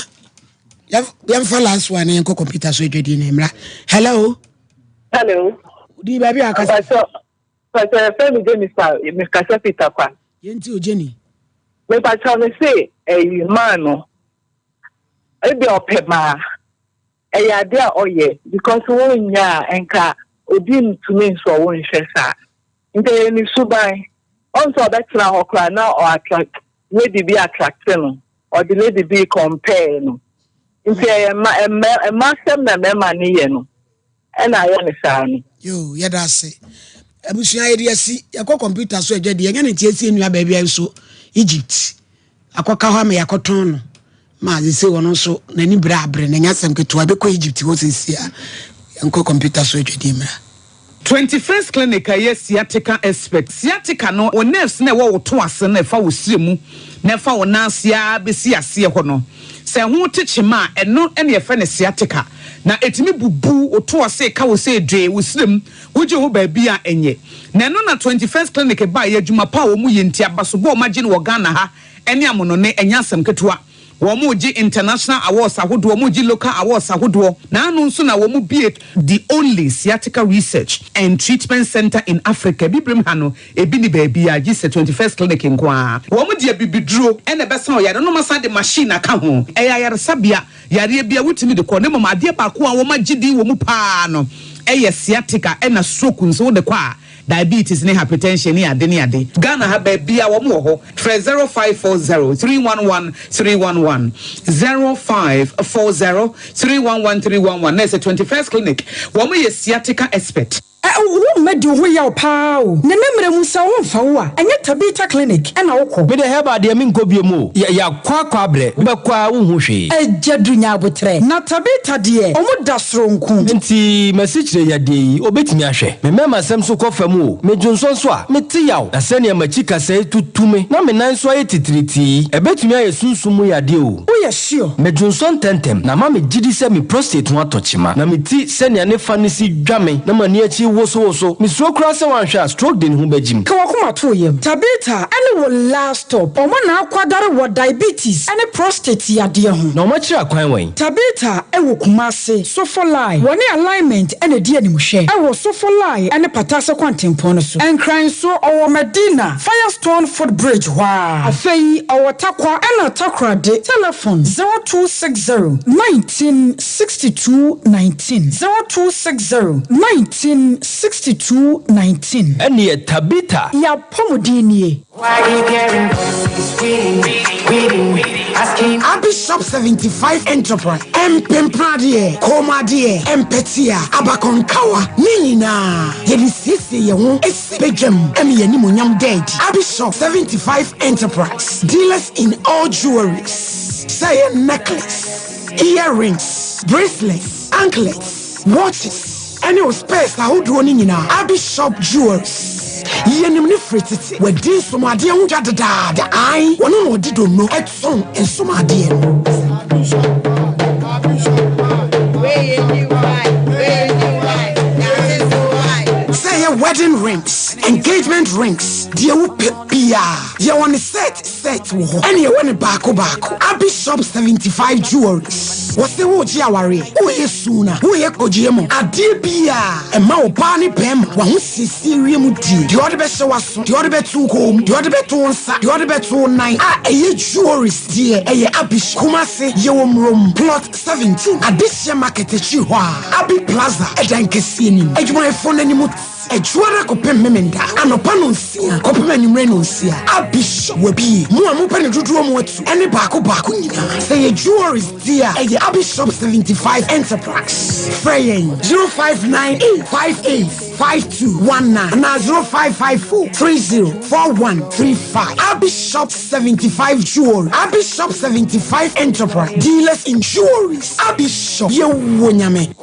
yɛmfa last one na yɛnkɔ computer so adwadie no mmra. Hello. Hello. Di baabi a akasa. Pastor, Pastor, yɛfrɛ me Jennifer, mekasa fi Takwa. Yɛnti o Jenny. Mepakyɛ me se ɛyi maa no, ebi ɔpɛ maa. Ɛyɛ ade a ɔyɛ because wonnya a nka obi ntumi nsɔ wo nhwɛ saa. Nti ɛyɛ ne suban. Ɔn sɛ ɔbɛtena hɔ koraa na ɔ attract lady bi attract no, ɔde lady bi compare no. Nti ɛyɛ mma mma mma asɛm na mmarima no yɛ no ɛna ayɛ no saa no. Yoo yɛda ase. Abusua yɛde asi yɛkɔ computer so adwa di yɛnyɛ ne nti asi nnua baabi a nso Egypt akɔka hɔ ama yɛakɔtɔn no ma sese wɔn nso n'ani bere abere na ɛnyɛ asɛm ketewa ɛbɛkɔ Egypt hɔ sese a yɛnkɔ computer so adwa di mmra. 21st Clinic a ɛyɛ sciatica expert. Sciatica no, wo nerves no a ɛwɔ wo to ase no a ɛfa wo srɛ mu na ɛfa wo nan ase ara bɛsi aseɛ hɔ no, sɛ ɛho te kyema a, ɛno na yɛfrɛ no sciatica. Na ɛtumi bubu wo to ase ka wo sɛ dwee wo srɛ mu, wogye ho baabi a ɛnyɛ. Na ɛno na 21st Clinic baeɛ, adwuma pa a wɔyɛ nti, abasobɔ a wɔagye no wɔ Ghana ha ne amonone, ɛnyɛ asɛm ketewa. Wɔregye international awards ahodoɔ, wɔregye local awards ahodoɔ. Naano nso na wɔbue the only sciatica research and treatment centre in Africa. Abibirem ha no, ebi nni baabiara gye sɛ 21st Clinic nko ara. Wɔde abibiduro na ɛbɛsa ɔyare no na wɔasan de machine aka ho. Ɛyɛ ayaresabea, yareɛ biara wotumi de kɔ. Na mmom adeɛ baako a wɔagye din wɔ mu pa ara no yɛ sciatica ɛna stroke nso wode kɔ a, Diabetes ne hypertension ne ade ne ade. Ghana ha baabiaa wɔn wɔ hɔ. Frɛ 0540 311 311, 0540 311 311 na ɛsɛ 21st Clinic. Wɔn yɛ sciatica expert. Ɛ wo mma di wo ho yaw paa o. Nana mmerɛ mu sɛ wo ho mfa wo a, ɛnyɛ Tabitha Clinic na wo kɔ. Me deɛ herbal deɛ menkɔ biom o, yɛ yakɔ akɔ abrɛ, wobɛkɔ a wonhu hwee. Agya Duru nya aboterɛ. Na Tabitha deɛ ɔmo da soronko. Nti m'asikyire yadeɛ yi obetumi ahwɛ? Me mmarima sɛm nso kɔ fam o, me dwonsɔ nso a, mete yaw, na sɛnea m'akyi kasɛe tutu me na me nan nso ayɛ titiritii yi, ɛbɛtumi ayɛ sunsum mu yadeɛ o. Woyɛ sure? Me dwonsɔ ntɛmntɛm, na ama me gyidi sɛ me prostate ho atɔ kyema, na me ti sɛnea ne fa no si dwa me na m'ani akyi wosowoso. Mesuro koraa sɛ wanhwɛ a stroke de ne ho bɛgyim. Ka w'akoma to wo yam. Tabitha ne wo last stop. Wɔn na akwadare wɔ diabetes ne prostate yadeɛ ho. Na wɔakyerɛ akwan wɛn? Tabitha wɔ Kumasi, Sofolai. Wɔne Alignment na ɛdi animhwɛ wɔ Sofolai ne Patase kwantempɔn no so. Nkran nso, ɔwɔ Madina, Firestone foot bridge hɔ ara. Afei ɔwɔ Tarkwa ɛna Takoradi. Telefon, 0260 19 62 19, 0260 19 62 19. Ɛneɛ Tabitha. Y'apɔmuden nie. Abi Shop 75 Enterprise, Mpempradeɛ, kɔnmuadeɛ, mpɛtea, abakɔnkawa, ne nyinaa yɛde siesie yɛn ho si badwam ma yɛn animuonyam da adi. Abi Shop 75 Enterprise, dealers in all jewelries, sɛ ɛyɛ necklace, earrings, bracelets, anklets, watches, ɛne wo spares ahodoɔ no nyinaa. Abi Shop Jewelries, yɛnim no firi tete. Wadi nsomadeɛ ho dwa dedaada. Ae, ɔno na ɔde donno tɔn nsomadeɛ no. Sɛ ɛyɛ wedding rings, engagement rings, deɛ wopɛ biara, yɛwɔ ne set set wɔ hɔ, ɛne yɛwɔ ne baako baako. Abi Shop 75 Jewelries, wɔse woregye awareɛ, woreyɛ Suna, woyɛ kogyeɛ mu adeɛ biaa ɛma ɔbaa ne bɛɛma w'ahosiesie wiem die, deɛ ɔde bɛhyɛ w'aso, deɛ ɔde bɛto wo kɔn mu, deɛ ɔde bɛto wo nsa, deɛ ɔde bɛto wo nan a ɛyɛ jewelries deɛ ɛyɛ Abish Kumasi yɛwɔ Murom plot 17 Adehyeɛ market akyiri hɔ a Abi Plaza ɛdan kɛseɛ nim adwumayɛfoɔ no anim. Kumasi. Ɛdwoada kɔpem Memenda anɔpa nonsia kɔpem anwumerɛ nonsia. Abi Shop wabie. Mo a mopɛ no dodoɔ mo atu ɛne baako baako nyinaa. Sɛ ɛyɛ jewelries deɛ a, ɛyɛ Abi Shop 75 Enterprise. Frɛ yɛn 0598 58 5219 anaa 0554 30 4135. Abi Shop 75 Jewelry, Abi Shop 75 Enterprise, dealers in jewelries. Abi Shop, yɛwɔ Nyame.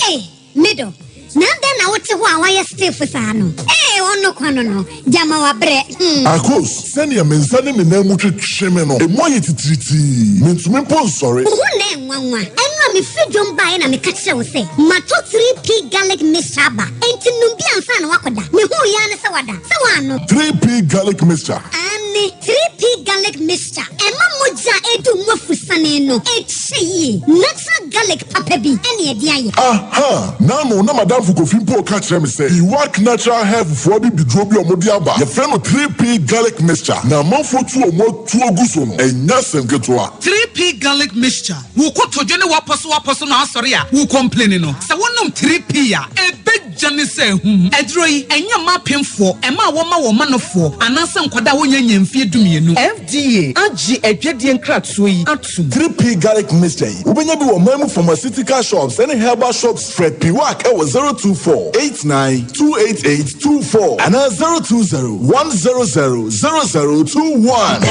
Ei, me dɔ, na adɛn na wote hɔ a woayɛ stiff saa no? Ei, ɔno kwa no no, gyama wabrɛ, hmm. Akos, sɛnea me nsa ne me nan mu twetwe me no, emu ayɛ titiritii. Mintumi mpo nsɔre. Wo ho na ɛnwanwa. Ɛno a mefiri dwom baeɛ na meka kyerɛɛ wo sɛ matɔ 3P garlic mixture aba, enti nom bi ansa na woakɔda. Mehuu yi ara ne sɛ woada. Sɛ woannom. 3P garlic mixture. Aane, 3P garlic mixture. Ɛma mogya a ɛdu mu afusane no kyɛ yie. Natural garlic papa bi na ɛde ayɛ. Aha! N'ano na m'adamfo Kofi mpo reka kyerɛ me sɛ Iwak Natural Health foɔ abibiduro bi a wɔde aba, yɛfrɛ no 3P Garlic Mixture, na amanfoɔ tu wɔn atuo gu so no, ɛnyɛ asɛm ketewa. 3P Garlic Mixture, Wo kotodwe ne w'apɔsowapɔso na asɔre a wo complaini no, sɛ wonom 3P a, ɛbɛ. Gya ne sɛ ahum. Aduro yi, ɛnyɛ mma apemfoɔ, mmaa a wɔma wɔn manofoɔ, anaasɛ nkwadaa a wɔnnya nnya mfeɛ dumienu. FDA agye adwadie nkratoɔ yi atom. 3P Garlic Mixture yi, wobɛnya bi wɔ ɔman mu pharmaceutical shops ne herbal shops. Frɛ Piwak wɔ 024 89 288 24 anaa 020 100 0021.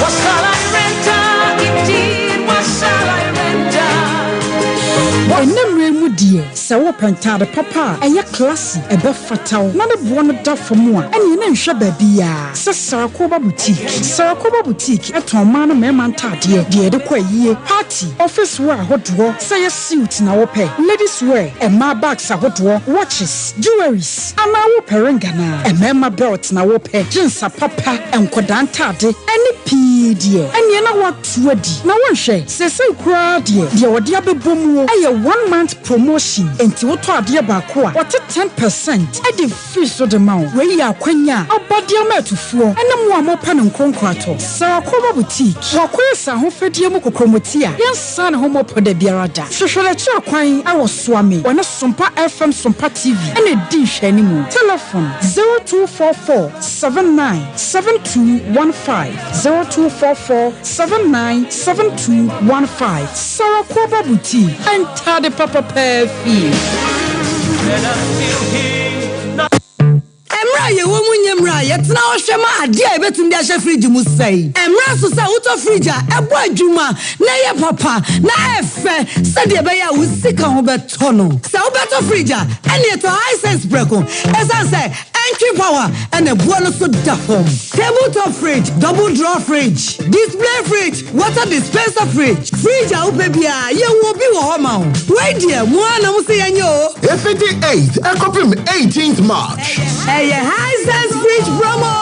What shall I render indeed? What shall I render? Ɛnnɛ mmerɛ yi mu deɛ, sɛ wopɛ ntaade papa a ɛyɛ classy, ɛbɛfata wo, na ne boɔ no da fam a, ɛneɛ na nhwɛ baabiara sɛ Sarakoba Boutique. Sarakoba Boutique tɔn mmaa ne mmarima ntaadeɛ, deɛ yɛde kɔ ayie, party, office wear ahodoɔ, sɛ ɛyɛ suit na wopɛ, ladies wear, mmaa bags ahodoɔ, watches, jewelries, Anaa wopɛ ring anaa? Mmarima belt na wopɛ, jeans apapa, nkwadaa ntade, ɛne pii deɛ, ɛneɛ na woato adi. Na wonhwɛ, seesei koraa deɛ, deɛ wɔde abɛbɔ muo yɛ one month promotion, enti wotɔ adeɛ baako a, wɔte 10 percent de firi so de ma wo. Wei yɛ akwanya a aba de ama atufoɔ ne mo a mopɛ no nkoronko atɔ. Sarah Koma Boutique, wakɔyɛ sɛ ahofadie mu kokromoti a yɛnsan ne ho mmɔpɔ da biara da. Hwehwɛ n'akyiri kwan wɔ Suame, wɔne Sompa FM Sompa TV na ɛdi nhwɛanimu. Telefon, 0244 79 7215, 0244 79 7215. Sarah Koba Boutique, ntade papa paa fie. Mmerɛ a yɛwɔ mu nyɛ mmerɛ a yɛtena hɔ hwɛ ma adeɛ a yɛbɛtumi de ahyɛ fridge mu sɛe. Ɛmmra so sɛ wotɔ fridge a ɛbɔ adwuma na ɛyɛ papa na ɛyɛ fɛ sɛdeɛ ɛbɛyɛ a wo sika ho bɛtɔ no. Sɛ wobɛtɔ fridge a, ɛnneɛ tɔ Hisense prɛko ɛsiane sɛ ɛntwe power ɛna ɛboɔ no so da fam. Table top fridge, double drawer fridge, display fridge, Water dispenser fridge, fridge a wopɛ biara yɛwɔ bi wɔ hɔ ma wo. Wei deɛ mo ara na mo se yɛnyɛ o. Efiti eighth ɛkɔpem eighteenth March. Ɛyɛ Hisense fridge promo!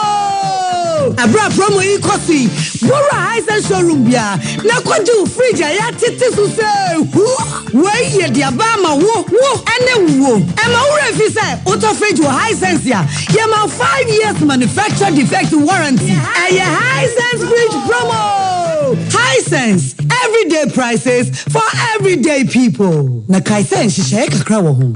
Ɛberɛ a promo yi kɔ so yi, bɔ wura Hisense showroom biara na kɔgye wo fridge a yɛatete so sɛ hu. Wei yɛ de aba ama wo, wo ne wo. Ɛmma wo werɛ mfi sɛ wotɔ fridge wɔ Hisense a, yɛma wo 5 years manufacture defect warranty. Ɛyɛ Hisense fridge promo! Hisense, everyday prices for everyday people. Na kae sɛ nhyehyɛeɛ kakra wɔ ho.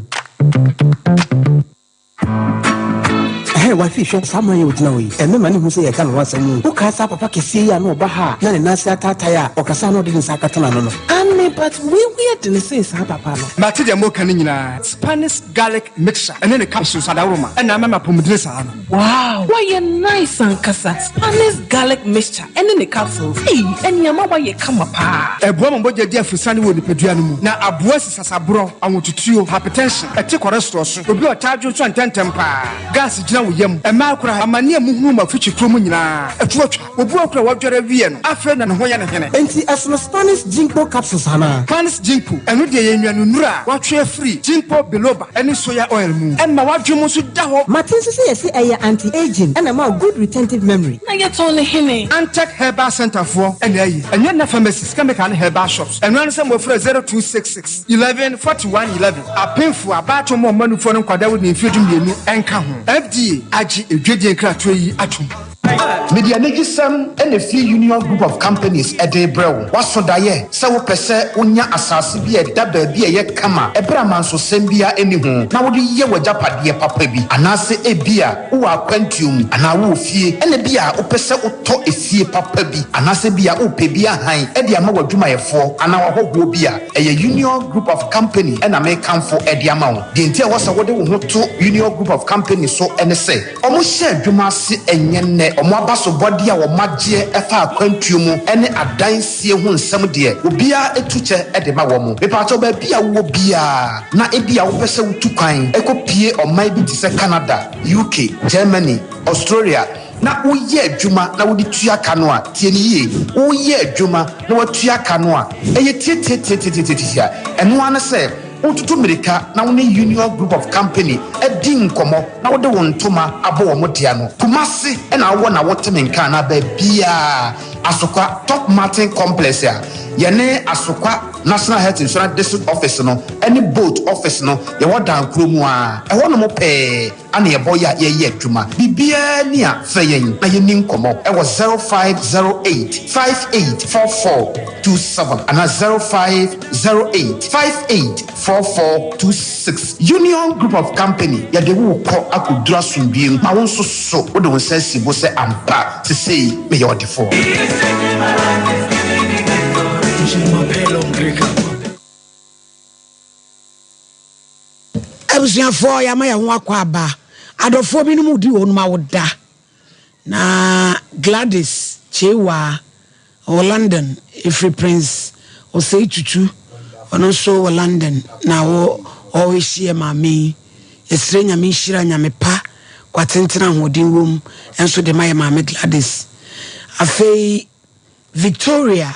Ɛhɛn, wifey hwɛ saa man yi a ogyina hɔ yi. Ɛmɛ ma ne hu sɛ yɛreka ne ho asɛm o. Wokae saa papa kɛseɛ yi a na ɔba ha a na ne nan ase ataatae a ɔkasa a na ɔde ne nsa akata n'ano no? Aane, but wei ho yɛ dene sen saa papa no. Mate deɛ moka no nyinaa. Spanish garlic mixture ɛne ne capsules adaworoma ɛna ama me apɔmudene saa no. Wow! Wayɛ nice ankasa. Spanish garlic mixture ɛne ne capsules. Ei, ɛne ama wayɛ kama paa. Ɛboa ma mogya di afusane wɔ nipadua no mu, na aboa si sasaborɔ, ahotutuo, hypertension, ɛte cholesterol so, obi a ɔtaa dwonsɔ ntɛmntɛm paa, gas gyina wo yam, mmaa koraa, amane a muhunu ma afikyikuo mu nyinaa, atu atwa. Obi wɔ hɔ koraa a wadware awie no, afei na ne ho yɛ no hene. Enti ɛsono Spanish Ginkgo capsules anaa? Spanish Ginkgo, ɛno deɛ yɛ nnuanennuro a wɔatwe afiri Ginkgo biloba ne soya oil mu. Ɛma w'adwene mu nso da hɔ. Mate nso sɛ yɛse ɛyɛ anti-aging ɛna ɛma wo good retentive memory. Na yɛtɔn no hene? Antec Herbal Centre foɔ na ayi. Ɛnyɛ nna pharmacies, chemical ne herbal shops. Ɛno ara ne sɛ mofrɛ 0266 11 41 11. Apemfoɔ, abaatan mu ɔmanufoɔ ne nkwadaa a wɔdi mfeɛ 12 nka ho. FDA agye edwadie nkratoɔ yi atom. Mede anigyesɛm na ɛfiri Union Group of Companies de rebrɛ wo. Woaso daeɛ sɛ wopɛ sɛ wonya asase bi a ɛda baabi a ɛyɛ kama ɛberɛ a mansosɛm biara nni ho na wode yɛ w'agyapadeɛ papa bi? Anaasɛ ebia wowɔ akwantuo mu anaa wowɔ fie ɛna ebia wopɛ sɛ wotɔ efie papa bi anaasɛ ebia wopɛ bi ahan de ama w'adwumayɛfoɔ anaa w'ahɔhoɔ bi a, ɛyɛ Union Group of Company na mekamfo de ama wo. Deɛ nti a ɛwɔ sɛ wode wo ho to Union Group of Company so ne sɛ, Wɔhyɛ adwuma ase ɛnyɛ nnɛ. Wɔn abasobɔdeɛ a wɔagyeɛ ɛfa akwantuo mu ne adansie ho nsɛm deɛ, obiara tu kyɛ de ma wɔn. Mepaakyɛw baabi a wowɔ biara na ebia wopɛ sɛ wotu kwan kɔ pue ɔman bi te sɛ Canada, UK, Germany, Australia na woyɛ adwuma na wode tua ka no a, tie no yie, woyɛ adwuma na woatua ka no a, ɛyɛ tiatiatiatiatiatia. Ɛno ara ne sɛ Wotutu mmirika na wo ne Union Group of Company adi nkɔmmɔ na wode wo ntoma abɔ wɔn dea no. Kumasi na wowɔ na wote me nka anaa baabiara, Asokwa, Top Martin Complex a yɛne Asokwa National Health Insurance District Office no ne Boat Office no yɛwɔ dan koro mu ara, ɛhɔnom pɛɛ. Ana yɛbɔ yɛ a yɛyɛ adwuma. Biribiara ni a, frɛ yɛn na yɛnni nkɔmmɔ wɔ 0508 58 44 27 anaa 0508 58 44 26. Union Group of Company, yɛde wo rekɔ akɔduru asomdwoeɛ mu ma wo nso so wode wo nsa asi bo sɛ ampa sesei meyɛ ɔdefoɔ. Abusuafoɔ yɛama yɛn ho akɔ aba. Adɔfoɔ binom di wɔn awoda. Na Gladys Kyeiwaa ɔwɔ London ɛfiri Prince Osei Tutu ɔno nso wɔ London na wɔ ɔrehyia maame yi. Yɛsrɛ Nyame nhyira Nyame pa kwatentene ahoɔden wom nso de ma yɛ maame Gladys. Afei Victoria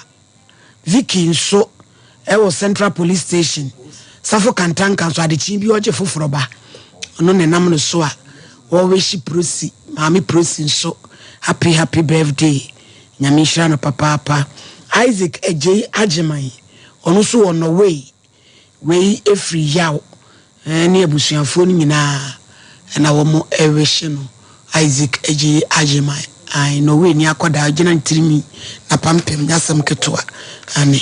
Vicky nso wɔ Central Police Station, Safo Kantanka nso adekyee bi ɔgye foforɔ ba. Ɔno na ɛnam no so a wɔrehye Prosi, Maame Prosi nso happy happy birthday. Nyame nhyira no papaapa. Isaac Adjei Agyeman, ɔno nso wɔ Norway. Wei firi Yaw ne abusuafoɔ no nyinaa na wɔn rewehye no Isaac Agyei Agyeman ae Norway ni akwadaa ɔgyina ne tirinwi napampam nyɛ asɛm ketewa ane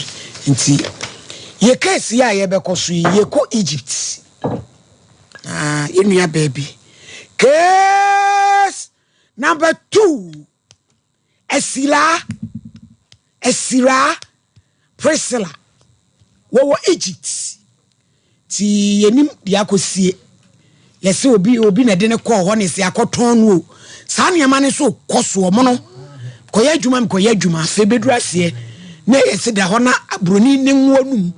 nti yɛ case yi a yɛbɛkɔ so yi yɛkɔ Egypt na yɛnua baabi case number 2 Asiraa, Asiraa Priscilla, wɔwɔ Egypt. Nti yɛnim deɛ akɔsie. Yɛsɛ obi obi na ɛde no kɔɔ hɔ ne sɛ akɔtɔn no o. Saa nneɛma no nso kɔ so ɔmo no. Kɔyɛ adwuma mekɔyɛ adwuma afei bɛduru aseɛ na yɛsɛ da hɔ na buroni ne nwoɔ num.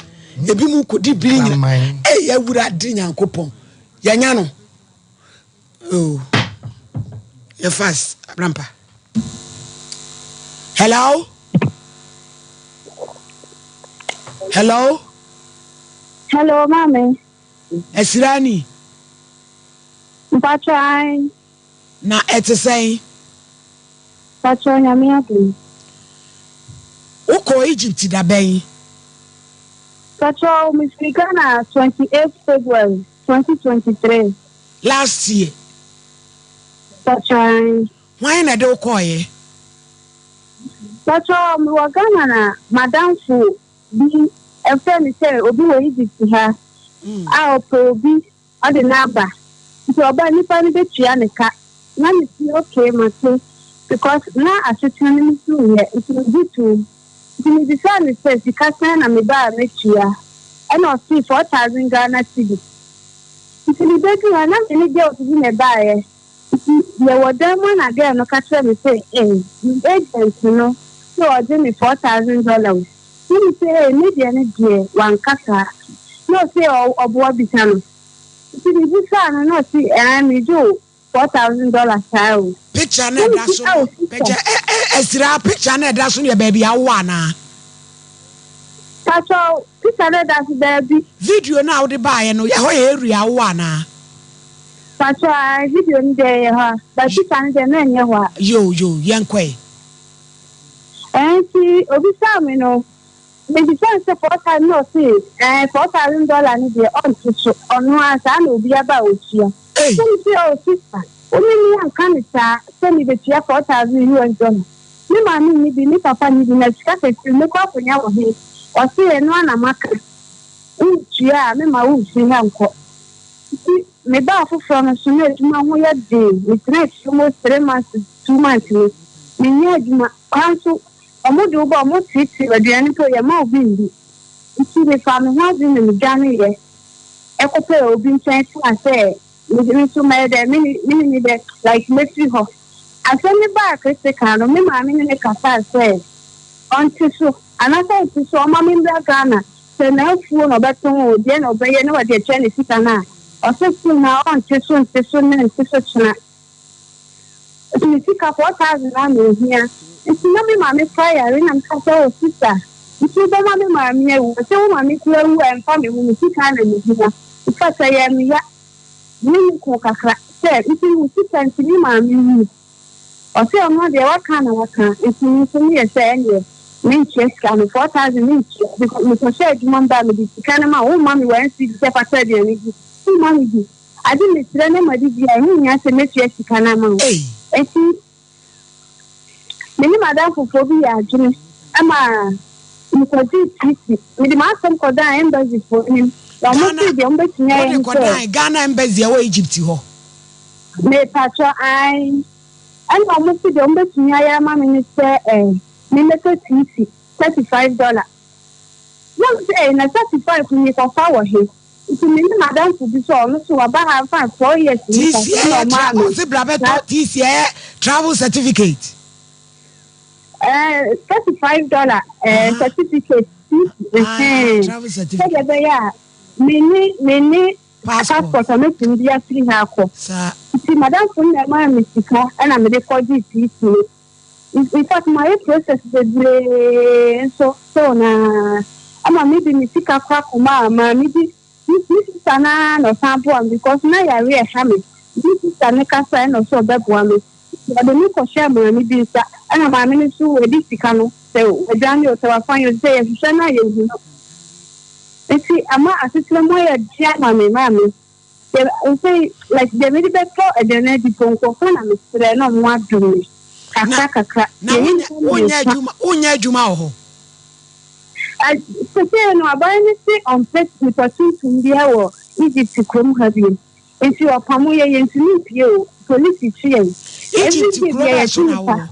Ebi mu kɔdi biri nyina. Ei Awurade Nyankopɔn yɛnya no. Oh, yɛ fast, Abrampa. Hello? Hello? Hello, mami. Asirani. Mpacho ai. Na ɛte sɛn? Mpacho nyame adom. Wokɔɔ Egypt da bɛn? Mpacho mefiri Ghana 28 February 2023. Last year. Mpakyɛw ae. Hwan na ɛde wo kɔɔeɛ? Mpakyɛw mewɔ Ghana na m'adamfo bi frɛ me sɛ obi wɔ Egypt ha a ɔpɛ obi ɔde no aba nti ɔba a nipa no bɛtua ne ka na mese okay mate because na asetena no me so nyɛ nti megye toom nti mebisaa no sɛ sika sɛn na meba a mɛtua ɛna ɔsee 4000 Ghana cedis. Nti mebɛduu hɔ na me ne girls bi na ɛbaeɛ. Nti yɛwɔ dan mu a na girl no ka kyerɛɛ me sɛ eh, me agent no sɛ ɔgye me 4000 dollars. Na me sɛ eh, me deɛ no deɛ wanka saa. Na ɔse ɔboa bisa no. Nti mebisaa no na ɔse eh, megye wo $4,000 saa o. Picture no ɛda so no, picture ɛ ɛ ɛsiraa picture no ɛda so no yɛ baabi a wowɔ anaa? Patrɔ, picture no ɛda so baabi. Video no a wode baayɛ no, ɛhɔ yɛ area a wowɔ anaa? Patrɔ, ae video no deɛ ɛyɛ hɔ a, but picture no deɛ na ɛnyɛ hɔ a. Yo yo, yɛnkɔ ɛ. Ɛnti obisaa me no, Mebisaa no sɛ 4000 na ɔse ɛɛ 4000 dollar no deɛ ɔnte so, ɔno ara saa na obi aba a ɔtua. Ei! Na mese oh sister. Wo ne me anka no saa sɛ mebetua 4000 US dollar. Me maame nni bi, me papa nni bi, na sika kɛse yi mɛkɔ akɔnya wɔ he? Ɔse ɛno ara na maka, wontua a memma womfiri ha nkɔ. Nti mebaa foforɔ no so na adwuma ho yɛ den, metenaa fie almost 3 months to 2 months ni, mennya adwuma. Kwan so, wɔde wo ba a wɔteetee wo, aduane mpo yɛmma obi nni. Nti mefaa me ho adwene na medwaneeɛ kɔpɛɛ obi nkyɛn tenaa sɛ Me de, me nso mɛyɛ dɛ, me ne me ne ne bɛ, like mɛfiri hɔ. Asɛm no baa Christy kan no, me maame ne no kasaa sɛ ɔnte so, anaasɛ ɔnte so, ɔmma me mmra Ghana, sɛ n'afuo na ɔbɛtɔn o, deɛ na ɔbɛyɛ na wɔde atua ne sika no a, ɔse still na ɔnte so, nte so nnɛ, nte so kyena. Nti me sika 4000 na na ohia. Nti na me maame koraa yare na meka sɛ oh sister, nti wobɛma me maame awu? Ɔse wo maame koraa wu a ɛmfa me ho, me sika na mehia. In fact ɛyɛɛ me ya. Me ne no koo kakra sɛ nti wo sika nti me maame wu? Ɔse ɔno deɛ waka na waka nti me nso meyɛ sɛ ɛneɛ mentua sika no, 4000 mentua because mekɔhyɛ adwuma mu ba a mede sika no ma wo, womma me one cedi sɛ fa tɔ aduane di, womma me bi. Ade mesrɛ na madi di a, ɛho nhia sɛ mɛtua sika no ama wo. Enti me ne m'adamfofoɔ bi yɛɛ adwene ma mekɔgyee TC. Mede m'asɛm kɔdaa embassyfoɔ anim, na wɔn see deɛ wɔbɛtumi ayɛ ne Wode sɛ. kɔdan Ghana embassy a ɛwɔ Egypt hɔ? Mepakyɛ, ae. Ɛna wɔn se deɛ wɔbɛtumi ayɛ ama me ne sɛ eh, memmɛtɔ TC, $35. Na mese, eh, na 35 mekɔfa wɔ he? Nti me ne m'adamfo bi so a ɔno so waba ha mfa 4 years ni TC kakra na ɛyɛ ɔmaa tra me ɔse bra bɛtɔ saa TC ɛyɛ travel certificate. ɛɛ $35 certificate TC Ah, ɛhɛn travel sɛdeɛ certificate. ɛbɛyɛ a me ne me ne Passport. passport a mɛtumi de afiri ha akɔ. Saa. Nti m'adamfo no na ɛmaa me sika ɛna mede kɔgyee TC no. In fact mayɛ process bebree nso still na ama me de me sika kora kɔmaa maame bi. Me sister no ara na ɔsan boa me because na yare ɛha me. Me sister no kasa ɛna ɔsɛ ɔbɛboa me. Nti ɔde me kɔhyɛɛ maame bi nsa ɛna maame no nso wadi sika no sɛ wadwane o sɛ wafa o sɛ yɛhwehwɛ no a yɛnhu no. Nti ama asetena mu ayɛ den ama me maame. Deɛ ɔsɛ like deɛ mede bɛtɔ aduane adi po nkurɔfoɔ na mesrɛ na ɔmo adom me kakra kakra. Na wonyɛ adwuma wonyɛ adwuma wɔ hɔ? Sesei no aban no se ɔmpɛ nipa tuntum biara wɔ Egypt kurom ha bio nti ɔpamo yɛn yɛntumi mpue o polisi kye yɛn Egypt everyday kuro biara bɛn yɛkye so na nipa.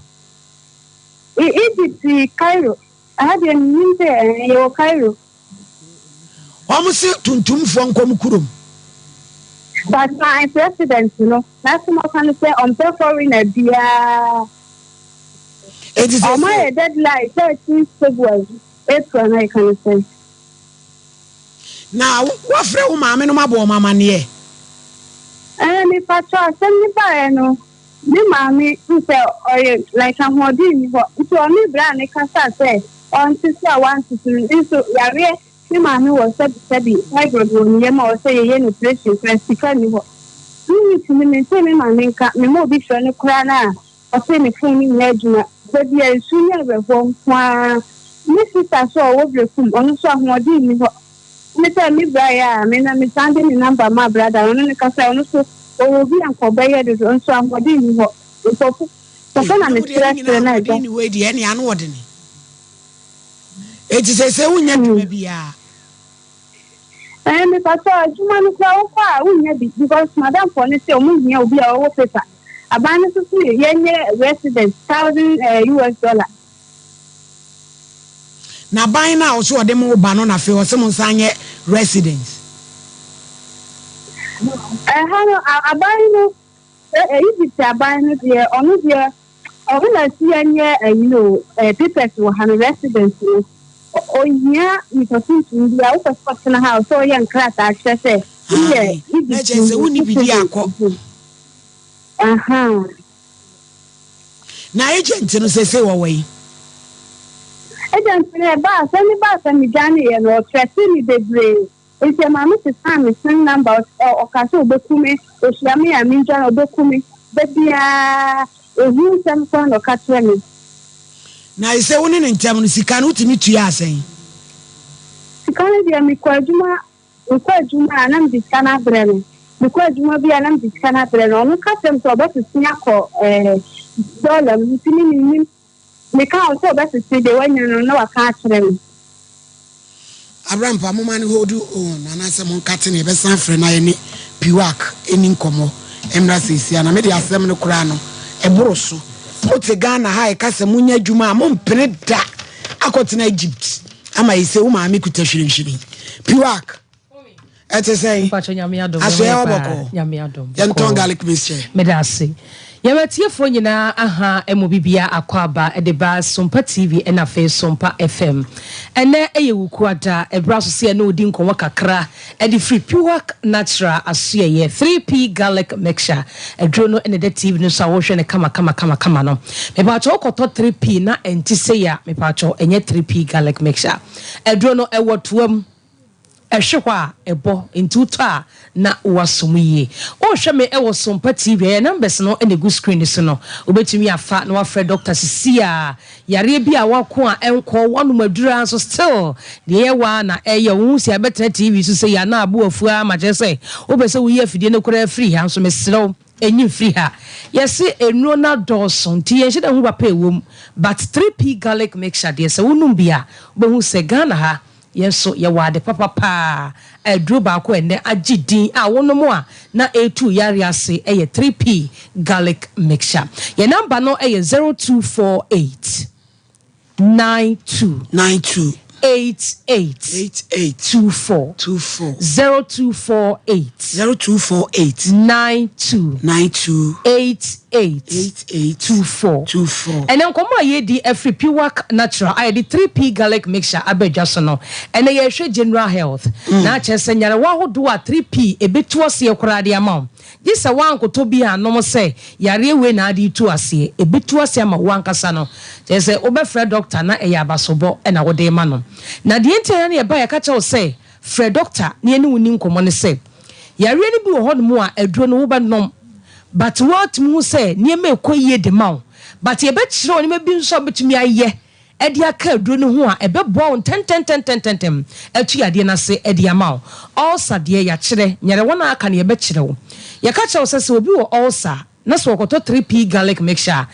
wowɔ? Egypt Cairo ɛha deɛ mennim sɛ yɛwɔ Cairo. Wɔn se tuntumfoɔ nkɔ mo kurom. But my president no n'asɛm ɔka no sɛ ɔmpɛ foreigner biara. Eti sɛ Ɔmo ayɛ deadline 13 February, April na yɛka no sɛn. Na wafrɛ wo maame nom abɔ wɔn amaneɛ? Ɛɛ mepakyɛw asɛm no baeɛ no me maame n sɛ ɔyɛ like ahoɔden nni hɔ nti ɔne bra no kasaa sɛ ɔnte so a wante so no nso yareɛ me maame wɔ sɛbi sɛbi fibroid wɔ ne yam a ɔsɛ yɛyɛ no operation koraa sika nni hɔ 2 weeks ni mentee me maame nka mema obi frɛ no koraa no a ɔse ne phone no nyɛ adwuma da bia nsu ne awerɛhoɔ nko ara. Me sister so a ɔwɔ Berekum ɔno nso ahoɔden nni hɔ ne sɛ me bra yɛ a me na me san de ne number maa brother no ɔno ne kasa ɔno so ɔwɔ obi a nka ɔbɛyɛ dodo nso ahoɔden nni hɔ nkurɔfo kɔfɛ na Ei, me na wo deɛ ne srɛ nyinaa srɛ na ahoɔden agya. nni hɔ yi deɛ ɛne ano ɔdene. Eti seesei wonyɛ adwuma biara? Ɛɛ mepatɔ adwuma no koraa wokɔ a wonnya bi because madamfoɔ no sɛ ɔmo hia obi a ɔwɔ paper. Aban no nso so yɛnyɛ resident thousand US dollar. Na aban no a ɔso ɔde mo ba no na afei ɔse mo nsan nyɛ residence. Ɛha no aban no Egypt aban no deɛ ɔno deɛ ɔno na si yɛnyɛ ɛyi no papers wɔ ha no resident no ohia nipa tuntum bi a wopɛ sɛ ɔtena ha a ɔsɛ ɔyɛ nkrataa kyerɛ sɛ woyɛ Ae, na Egypt kyerɛ sɛ wonni biribi akɔ. Aha. Na agent no seesei wɔwɔ yi? Agent no ɛbaa sɛ ne baa sɛ medwaneeɛ no ɔtrɛte me bebree nti ɛmaa me sesaa me sim number ɔka sɛ ɔbɛku me ɔhyia me a mendwane ɔbɛku me da biara ɛhu nsɛm koraa na ɔka kyerɛ me. Na sɛ wo ne ne ntam no sika no wotumi tua sɛn? Sika no deɛ mekɔ adwuma mekɔ adwuma a na mede sika no abrɛ no. Mekɔ adwuma bi a na mede sika no abrɛ no, ɔno ka kyerɛ me sɛ ɔbɛsese akɔ ɛɛ dɔla mu nti me mennim. Meka a ɔsɛ ɔbɛsese deɛ wanya no na waka akyerɛ me. Abrampa momma no hold on anaasɛ monkate no yɛbɛsan afrɛ na yɛne Piwak ɛni nkɔmmɔ mmra seesia na mede asɛm no koraa no ɛboro so. Mote Ghana ha a ɛka sɛ monyɛ adwuma a mompene da akɔtena Egypt ama ɛsɛ wo maame kuta hwirenhwiren. Piwak. Ɛte sɛn? Mpakyɛ Nyame adom Asoɛe yɛho hɔ yɛ paa bɔkɔɔ. Nyame adom Yɛntɔn bɔkɔɔ. garlic mixture. Meda ase. Yɛn atiefoɔ nyinaa aha ɛmo bibia akɔ aba ɛde ba Sompa TV ɛna afei Sompa FM. Ɛnɛ ɛyɛ Wukuada ɛberɛ aso sɛ yɛne wo di nkɔmmɔ kakra ɛde firi Puwak Natural asoɛeɛ 3P Garlic Mixture aduro no ɛna ɛda TV no so a wohwɛ no kama kama kama kama no. Mepaakyɛw wokɔtɔ 3P na ɛnte sei a mepaakyɛw ɛnyɛ 3P Garlic Mixture. Aduro no ɛwɔ toa mu. Ɛhwe hɔ a, ɛbɔ, nti wotɔ a na woasɔ mu yie. Wohwɛ me wɔ Sompa TV a, yɛn numbers no na ɛgu screen no so no. Wobɛtumi afa na woafrɛ doctor sisi a. Yareɛ bi a woako a ɛnkɔ, woanom aduru ara nso still deɛ ɛyɛ wo ara na ɛyɛ wo. Wohu sɛ yɛabɛtena TV so sei a na abo afu ara ma kyerɛ sɛ wopɛ sɛ woyi afidie no koraa firi ha nso mesrɛ wo ɛnyi mfiri ha. Yɛse nnuro no adɔɔso nti yɛnhyɛ da nhu papa a ɛwɔ mu but 3P garlic mixture deɛ sɛ wonom bi a wobɛhu sɛ Ghana ha Yɛn nso, yɛwɔ ade papa paa a aduro baako a ɛnnɛ agye din a wonom a na ɛretu yareɛ ase yɛ 3P Garlic Mixture. Yɛn namba no yɛ 0248 92 92 88 88 24 24 0248 0248 92 92 88 88 24. 24. Ɛnɛ nkɔmmɔ a yɛredi afiri Piwak Natural a yɛde 3P Garlic Mixture aba dwa so no, ɛnɛ yɛrehwɛ General Health. Na akyerɛ sɛ nyarewa ahodoɔ a 3P ɛbɛtu aseɛ koraa de ama wo. Gye sɛ woankotɔ bi annom sɛ yareɛ wei na ade retu aseɛ. Ɛbɛtu aseɛ ama wo ankasa no. Kyerɛ sɛ wobɛfrɛ dɔkta na ɛyɛ abasobɔ na wode rema no. Na deɛ nti a yɛne yɛba yɛka kyerɛ wo sɛ frɛ dɔkta na yɛne wo nni nkɔmmɔ ne sɛ, yareɛ no bi wɔ hɔnom a aduro no wobɛnom but woatumi hu sɛ nneɛma ɛkɔ yie de ma wo but yɛbɛkyerɛ wo nneɛma bi nso a wobɛtumi ayɛ de aka aduro no ho a ɛbɛboa wo ntɛntɛntɛntɛntɛm atu yadeɛ no ase de ama wo. Ulcer deɛ yɛakyerɛ, nyarewa no a aka no yɛbɛkyerɛ wo. Yɛka kyerɛ wo sɛ sɛ obi wɔ ulcer a na sɛ ɔkɔtɔ 3P garlic mixture a,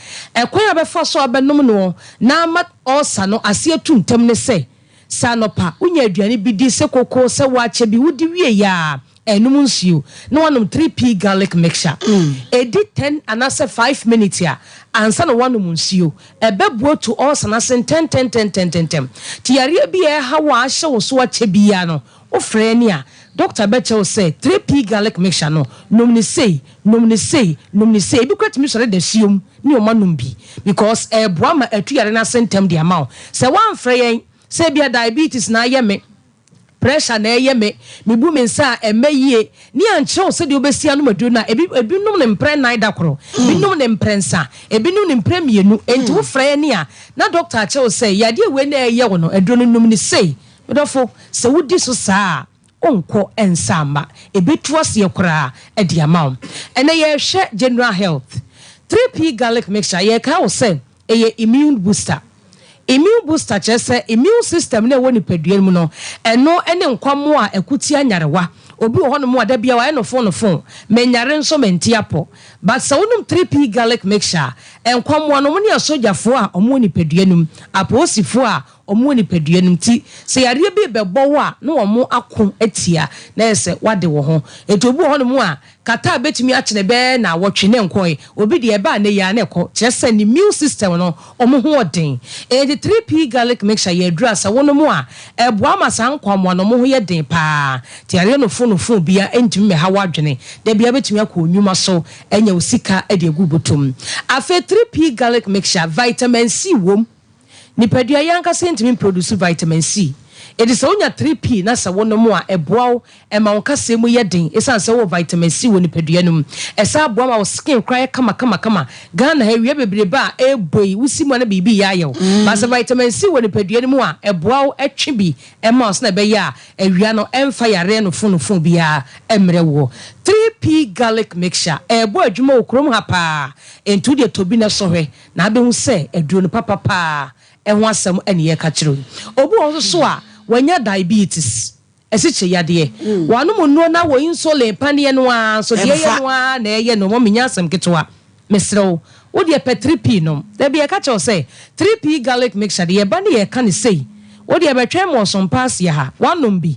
ɛkwan a ɔbɛfa so abɛnom noɔ na ama ulcer no ase atu ntɛm ne sɛ, Sɛ anɔpa wonya aduane bi di sɛ koko, sɛ waakye bi, wodi wie a, ɛnnom nsuo na woanom 3P garlic mixture. Ɛdi 10 anaasɛ 5 minutes a ansa na woanom nsuo. Ɛbɛboa atu ulcer no ase ntɛntɛntɛntɛntɛm. Nti yareɛ bi a ɛha wo a ahyɛ wo so akyɛ biara no, wofrɛ yɛn a, dɔkta bɛkyerɛ wo sɛ 3P garlic mixture no, nom no sei, nom no sei, nom no sei. Ebi koraa tumi sɔre dasuom ne wɔn anom bi because ɛreboa ma atu yare no ase ntɛm de ama wo. Sɛ woamfrɛ yɛn sɛ ebia diabetes na ayɛ me, pressure na ɛyɛ me, mebu me nsa a ɛmmɛ yie, ne ankyerɛ wo sɛdeɛ wobɛsi anom aduro no a, ebi ebinom no mprɛ nnan da koro, ebinom no mprɛnsa, ebinom no mprɛ mmienu. Enti wofrɛ yɛn a, na dɔkta akyerɛ wo sɛ yadeɛ wei na ɛreyɛ wo no, aduro no nom no sei. Me dɔfo, sɛ wodi so saa a, Wonkɔ nsa mma ɛbɛtu aseɛ koraa de ama wo. Ɛnnɛ yɛrehwɛ General Health. 3P Garlic Mixture, yɛrekae wo sɛ ɛyɛ immune booster. Immune booster kyerɛ sɛ immune system no a ɛwɔ nipadua no mu no, ɛno ne nkwammoa a ɛko tia nyarewa. Obi wɔ hɔnom a da biara wayɛ no fon no fon, menyare nso mente apɔ. But sɛ wonom 3P Garlic Mixture a, nkwammoa no, wɔne asogyafoɔ a wɔwɔ nipadua no mu, apolisifoɔ a wɔn nipadua no nti, sɛ yareɛ bi rebɛbɔ wo a, na wɔn ako atia, na ayɛ sɛ woade wo ho. Enti obi wɔ hɔnom a, kata a bɛtumi akyene bɛyɛ nnawɔtwe na ɛnkɔe. Obi deɛ, ɛba a nnɛ yi ara na ɛkɔ. Kyerɛ sɛ ne immune system no, wɔn ho yɛ den. Enti 3P garlic mixture yɛ aduro a sɛ wonom a, ɛboa ma saa nkwammoa no, wɔn ho yɛ den pa ara. Nti yareɛ nofonofo biara ntumi mmɛha w'adwene. Da biara wobɛtumi akɔ wo nnwuma so anya wo sika de agu wo bɔtɔ mu. Afei 3P garlic mixture, vitamin C wom. Nipadua yi ankasa ntumi mproduce vitamin C. Enti sɛ wonya 3P na sɛ wonom a, ɛboa wo, ɛma wo nkasɛɛ mu yɛ den esiane sɛ wowɔ vitamin C wɔ nipadua no mu. Ɛsan boa ma wo skin koraa yɛ kamakamakama. Ghana ha awia bebrebe a ɛrebɔ yi, wosi mu a na biribi reyɛ ayɛ wo. But sɛ vitamin C wɔ nipadua no mu a, ɛboa wo twe bi ma wo sɛnea ɛbɛyɛ a awia no ɛmfa yareɛ nofonofo biara mmrɛ woɔ. 3P garlic mixture, ɛrebɔ adwuma wɔ kurom ha paa. Enti wo deɛ tɔ bi na sɔ hwɛ. Na abehu sɛ aduro no papa paa ho asɛm na yɛreka kyerɛ wo yi. Obi wɔ hɔ nso so a, wanya diabetes. Asikyire yadeɛ. Wanom nnuro na wɔ insulin paneɛ no ara nso deɛ ɛyɛ no ara na ɛyɛ no mummy nyɛ asɛm ketewa. Mesrɛ wo, wo deɛ pɛ 3P nom. Da bi yɛka kyerɛ wo sɛ 3P garlic mixture deɛ yɛba ne yɛka no sei. Wo deɛ bɛtwɛn ma ɔsompa aseɛ ha, woanom bi.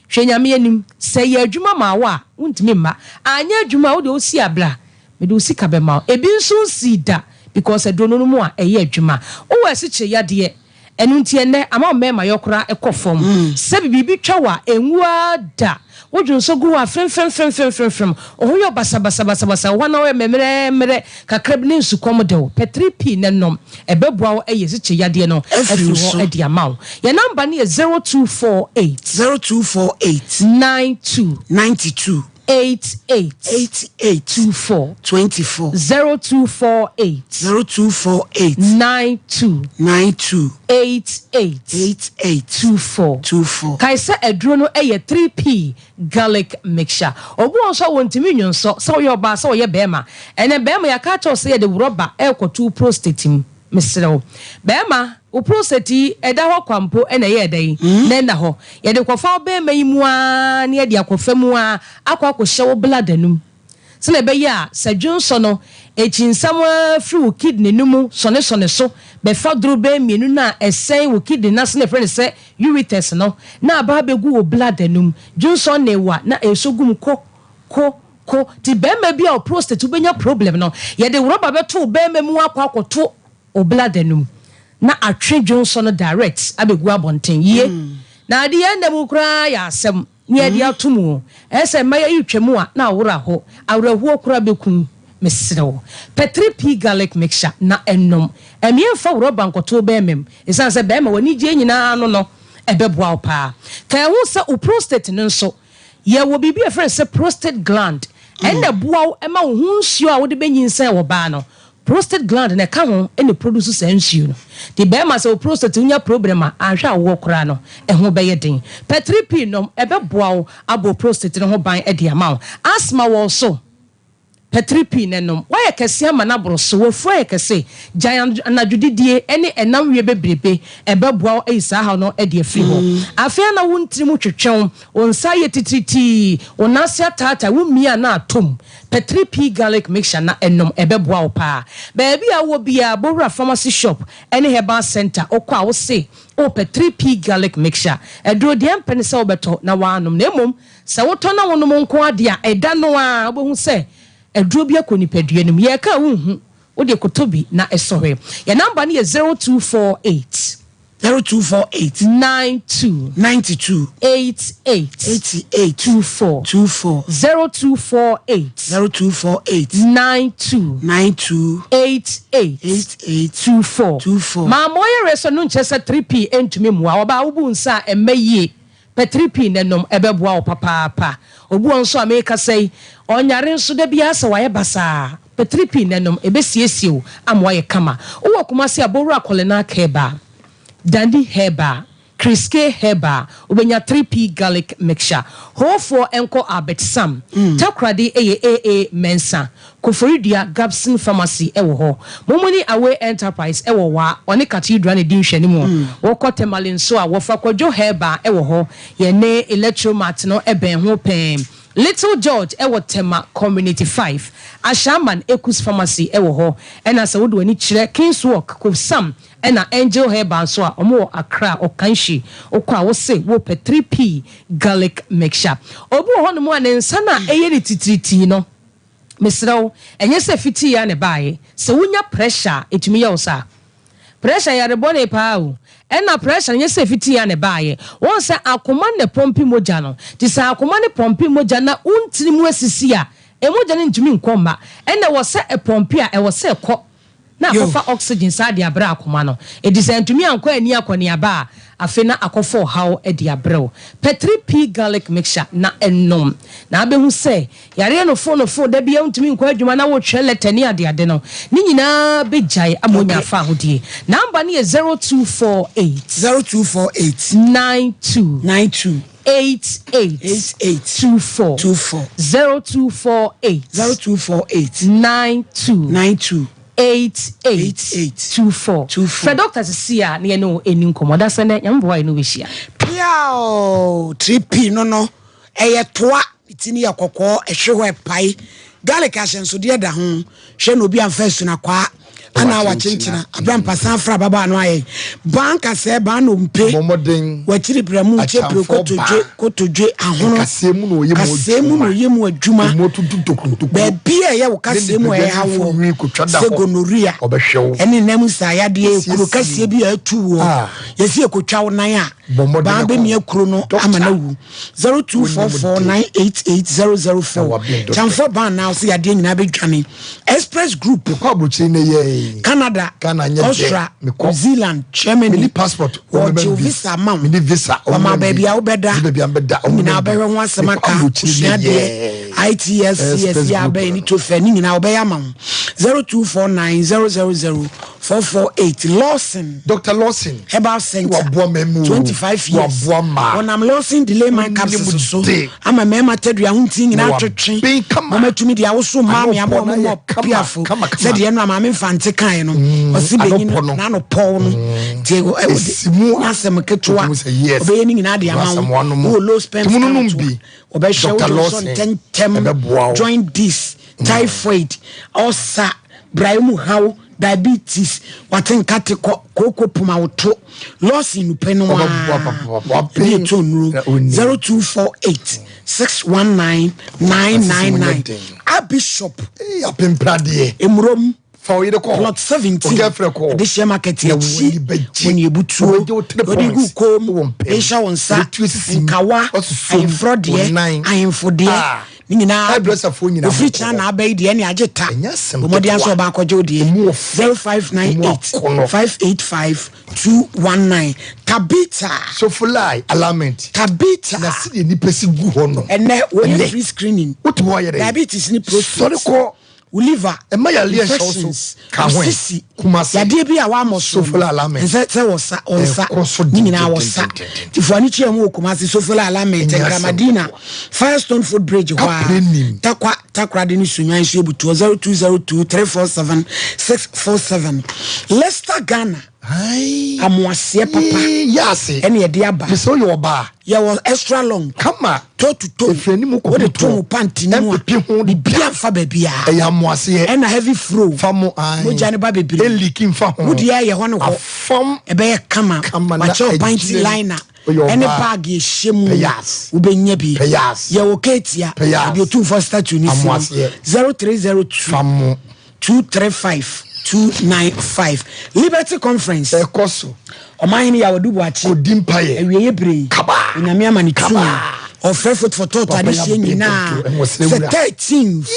Hwɛ Nyame anim, sɛ ɛyɛ adwuma ma wo a, wontumi mma. Anyɛ adwuma a, wo deɛ wosi a bra, mede wo sika bɛma wo. Ebi nso nsii da because aduro no nom a ɛyɛ adwuma. Wowɔ asikyire yadeɛ, Ɛno nti ɛnnɛ, ama wo mmarima yɔ koraa kɔ fam. Sɛ biribi twa wo a, ɛnwu ara da. Wo dwonsɔ gu hɔ a, fremfremfremfremfrem. Wo ho yɛ wo basabasabasabasa, wo hɔ na woyɛ mmerɛmmerɛ kakra bi ne nsukɔm de wo. Pɛ 3P na nom. Ɛbɛboa wo ayi asikyire yadeɛ no afiri hɔ de ama wo. Yɛn namba no yɛ 0248. 0248. 92. 92. 88. 88. 24. 24. 0248. 0248. 92. 92. 88. 88. 24. 24. Kae sɛ aduro no yɛ 3P garlic mixture. Obi wɔ hɔ nso a wɔntumi nnwonsɔ, sɛ woyɛ ɔbaa sɛ woyɛ barima. Ɛnnɛ barima yɛaka akyerɛ wo sɛ yɛde rɔba rekɔto wo prostate mu. Mesrɛ wo. Barima, wo prostate yi, ɛda hɔ kwa mpo na ɛyɛɛ dɛn na ɛnna hɔ? Yɛde kɔfa wo barima yi mu ara na yɛde akɔfa mu ara akɔ akɔhyɛ wo bladder no mu sɛnea ɛbɛyɛ a sɛ dwonsɔ no ɛkyinsa mu ara firi wo kidney no mu sɔnesɔne so bɛfa dorobɛn mmienu no a ɛsɛn wo kidney no ase no a yɛfrɛ no sɛ ureters no na aba abɛgu wo bladder no mu. Dwonsɔ nne wo a na ɛresɔ gu mu ko, ko, ko. Nti barima bi a wo prostate wobɛnya problem no, yɛde rɔba bɛto wo barima mu akɔ akɔto wo bladder no mu na atwe dwonsɔ no direct abɛgu abɔnten. Yie. Na adeɛ nna mu koraa yɛ asɛm ne yɛde ato mu o. Ɛyɛ sɛ mma yɛyi twam a na awora hɔ. Awerɛhoɔ koraa bɛku wo. Mesrɛ wo, pɛ 3P garlic mixture na nom. Ɛmmeɛ mfa wo rɔba nkɔto wo barima mu. Ɛsiane sɛ barima w'anigyeɛ nyinaa ano no, ɛbɛboa wo paa. Ka ɛho sɛ wo prostate no nso, Yɛwɔ biribi a yɛfrɛ no sɛ prostate gland. Ɛno na ɛboa wo ma wo ho nsuo a wode bɛnyinsɛn wɔ baa no, prostate gland no ɛka ho na ɛproduce saa nsuo no. Nti barima sɛ wo prostate wonya problem a, anhwɛ a wowɔ koraa no, ɛho bɛyɛ den. Pɛ 3P nom, ɛbɛboa wo abɔ wo prostate no ho ban de ama wo. Asthma wɔ wo so? Pɛtri pii na ɛnom. Woayɛ kɛse ama no aboro so. W'afu ayɛ kɛse. Gyae anadwo didie ne ɛnam wie bebrebe. Ɛbɛboa wo ayi saa haw no de afiri hɔ. Afei a na wo ntini mu twetwe wo, wo nsa ayɛ titiritii, wo nan ase ataataa, wo mia na atom. Pɛtri pii garlic mixture na ɛnom. Ɛbɛboa wo paa. Baabi a wowɔ biara, bɔ wura pharmacy shop ne herbal centre. Wokɔ a wose wopɛ 3P garlic mixture. Aduro deɛ ɛmpɛ ne sɛ wobɛtɔ na woanom na mmom Sɛ wotɔ na wonom nko ara de a, ɛda no ara wobɛhu sɛ aduro bi akɔ nipadua no mu. Yɛreka a wonhu, wo deɛ kɔtɔ bi na sɔhwɛ. Yɛn namba no yɛ 0248. 0248. 92. 92. 88. 88. 24. 24. 0248. 0248. 92. 92. 88. 88. 24. 24. Maama ɔyɛ resɔ no nkyerɛ sɛ 3P ntumi mmoa. Ɔbaa wobu nsa a ɛmma yie. Pɛ 3P na nom, ɛbɛboa wo papaapa. Obi wɔ hɔ nso a merekasa yi, ɔnyare nso da biara sɛ wayɛ basaa. Pɛ 3P na nom, ɛbɛsiesie wo ama woayɛ kama. Wowɔ Kumasi a, Bowura Kɔlenaa Herbal, Dandi Herbal, Kriske Herbal, wobɛnya 3P Garlic Mixture. Hoofoɔ nkɔ Albert Sam, Takoradi yɛ AA Mensah. Koforidua Gabson Pharmacy wɔ hɔ. Momoni Away Enterprise wɔ Wa, ɔne Cathedral na ɛdi nhwɛanimu. Wokɔ Tamale nso a, wɔfa Kwadwo Herbal wɔ hɔ. Yɛne Electromart no bɛn ho pɛɛ. Little George wɔ Tema Community 5. Ashaiman Ekus Pharmacy wɔ hɔ. Ɛna sɛ wode w'ani kyerɛ Kings Walk, Kofsam ɛna Angel Herbal nso a, wɔwɔ Accra, Okanshe. Wokɔ a wose wopɛ 3P Garlic Mixture. Obi wɔ hɔnom a ne nsa no a ɛyɛ no titiritii no, Mesrɛ wo, ɛnyɛ sɛ fitii ara na ɛbaeɛ. Sɛ wonya pressure a, ɛtumi yɛ wo saa. Pressure yɛ ade bɔne paa o. Ɛna pressure no, ɛnyɛ sɛ fitii ara na ɛbaeɛ. Woahu sɛ akoma na ɛpɔmpe mogya no. Nti sɛ akoma no pɔmpe mogya na wo ntini mu asisi a, mogya no ntumi nkɔ mma. Ɛna ɛwɔ sɛ ɛpɔmpe a, ɛwɔ sɛ ɛkɔ. na akɔfa oxygen saa de abrɛ akoma no. Enti sɛ antumi ankɔ anni akɔneaba a, afei na akɔfa ɔhaw de abrɛ wo. Pɛ 3P garlic mixture na nom, na abɛhu sɛ yareɛ no fo no fo, da biara wontumi nkɔ adwuma na wotwerɛ lɛtɛ ne adeade no, ne nyinaa bɛgyae ama woanya afahodie. Number no yɛ 0248. 0248. 92. 92. 88. 88. 24. 24. 0248. 0248. 92. 92. 88. 88. 24. 24. Frɛ dɔkta sisi a na yɛne wo ɛni nkɔmmɔ. Dasɛ nɛ, Nyame boa yɛne wo bɛhyia. Piaw! 3P no no, ɛyɛ toa, ne ti no yɛ kɔkɔɔ, ɛhwe hɔ ɛpae. Garlic ahyɛnsodeɛ da ho. Hwɛ na obi amfa asunakwaa anaa wakyenkyena abira mpasan afra ababaa no ayɛ. Baa nkasɛɛ, baa nnompe, wakyiri brɛmo, kyepire, kotodwe, kotodwe, ahono, Kaseɛ mu na ɔyɛ mu kaseɛ mu na ɔyɛ mu adwuma. Baabi a ɛyɛ wo kaseɛ mu a ɛha woɔ, sɛ gonorrhea, ɛne nam nsaayadeɛ, kuro kaseɛ bi a atu woɔ, yɛsi ɛkɔtwa wo nan a, baa bɛmia kuro no ama no awu. 0244988004 Kyamfoɔ baa now sɛ yadeɛ nyinaa bɛdwane. Express Group. Mekɔ aburokyiri ne yɛ. Canada, Ghana nyɛ dɛ. Austria, Mekɔ. New Zealand, Germany. Meni passport. Wɔgye wo visa ma wo. Meni visa. Wɔma baabi a wobɛda. Meni baabi a mbɛda. Wo nyinaa wobɛhwɛ ho asɛm aka. Sua deɛ. ITS, CS, yɛ abɛn ne TOEFL ne nyinaa wɔbɛyɛ ama wo. 0249 000 448 Lawson. Doctor Lawson. Herbal Center. Waboa mmarima o. 25 years. Waboa mmaa. Wɔnam Lawson Delay Man Capsules so ama mmarima tadua ho ntin nyinaa atwetwe. Wɔn atumi de awoso mmaa mmea ma wɔn mmɔ piafo. Sɛdeɛ ɛno a maame Mfante kaeɛ no. Ɔsi benyin n'ano pɔw no. Nti ɛwɔ n'asɛm ketewa. Ɔbɛyɛ ne nyinaa de ama wo. Wowɔ low sperm count a, ɔbɛhwɛ wo de sɔ ntɛntɛm. Joint dis, typhoid, ulcer, brayɛ mu haw. Diabetes, wate nkate kɔ, kooko poma wo to, Lawson nupɛ no ara, ɛne ɛtɔ nnuro, 0248 619 999. Abishop, Apempradeɛ, Emurom, fa wo yere kɔ hɔ, plot 17, wo girlfriend kɔ hɔ, Adehyɛ market na akyi, w'ani bɛgye, wɔn ebutuo, wɔbɛgye wo three wɔde gu points kom, wɔ mpam, de hyɛ wo nsa, wɔbɛtu asisi mu, nkawa, wɔasusu mu, ahemfrɔ wo deɛ, nan. ahemfo deɛ, Ah. Ne nyinaa Hairdresserfoɔ nyinaa ofiri mo China kɔ na hɔ. aba yi deɛ ɛne agye ta. Ɛnyɛ asɛm Bɔ mmɔden ketewa. asɛ ɔba akɔgye wo deɛ. Emu wɔ fɛ. 0598 Emu akɔnɔ. 585 219 Tabitha. Sofolai alignment. Tabitha. Na sɛdeɛ nnipa si gu hɔ no. Ɛnɛ wɔyɛ Ɛnɛ. free screening. Wote hɔ ayɛ dɛn? Diabetes ne prostate. Sɔre kɔ. Wo liver. Ɛma yareɛ nhyɛ wo so. Infections. Ka ho ɛ. Sisi. Kumasi. Yadeɛ bi a wamɔ so no. Sofola alignment. Nsɛ sɛ wɔsa ɔnsa. Ɛkɔ so Ne nyinaa wɔsa. dendendendenden. Nti fo ani kyerɛ mu wɔ Kumasi Sofola alignment Ɛnyɛ asɛm Nkramadina ketewa. Firestone foot bridge hɔ Kapre a. nim. Takwa Takoradi ne Sunyani nso ebutuo 0202 347 647. Leicester Ghana. Ayi. Amoaseɛ papa. Yee, yaase. Ɛne ɛde aba. Mesɛ woyɛ ɔbaa. Yɛwɔ extra long. Kama. Toe to toe. Efiri anim kɔ Wode to wo panty no mu a. Ɛmpepe ho da. Biribiara mfa baabiara. Ɛyɛ amoaseɛ. Ɛna heavy flow. Fa mo ae. Mogya no ba bebree. Ɛnliki mfa ho. Wo deɛ ɛyɛ hɔ ne hɔ. Afam. Ɛbɛyɛ kama. Kama na Wakyɛ wo panty agyina mu. liner. Woyɛ Ɛne ɔbaa. bag ɛhyɛ mu. Pɛyas. Wobɛnya bi. Pɛyas. Yɛwɔ Ketia. Pɛyas. Ebi Otumfoɔ statue no si no. Amoaseɛ. 0302. Fa mo. 235 295 Liberty Conference. Ɛkɔ so. Ɔmanhene Yaw Adu Boakye. Kɔdi mpaeɛ. Awieeɛ berɛ yi. Kabaa. Onyame ama no tumi. Kabaa. Ɔfrɛ Foot for Thought Papa adehyeɛ yɛ nyinaa abɛn dodo, sɛ wura. 13th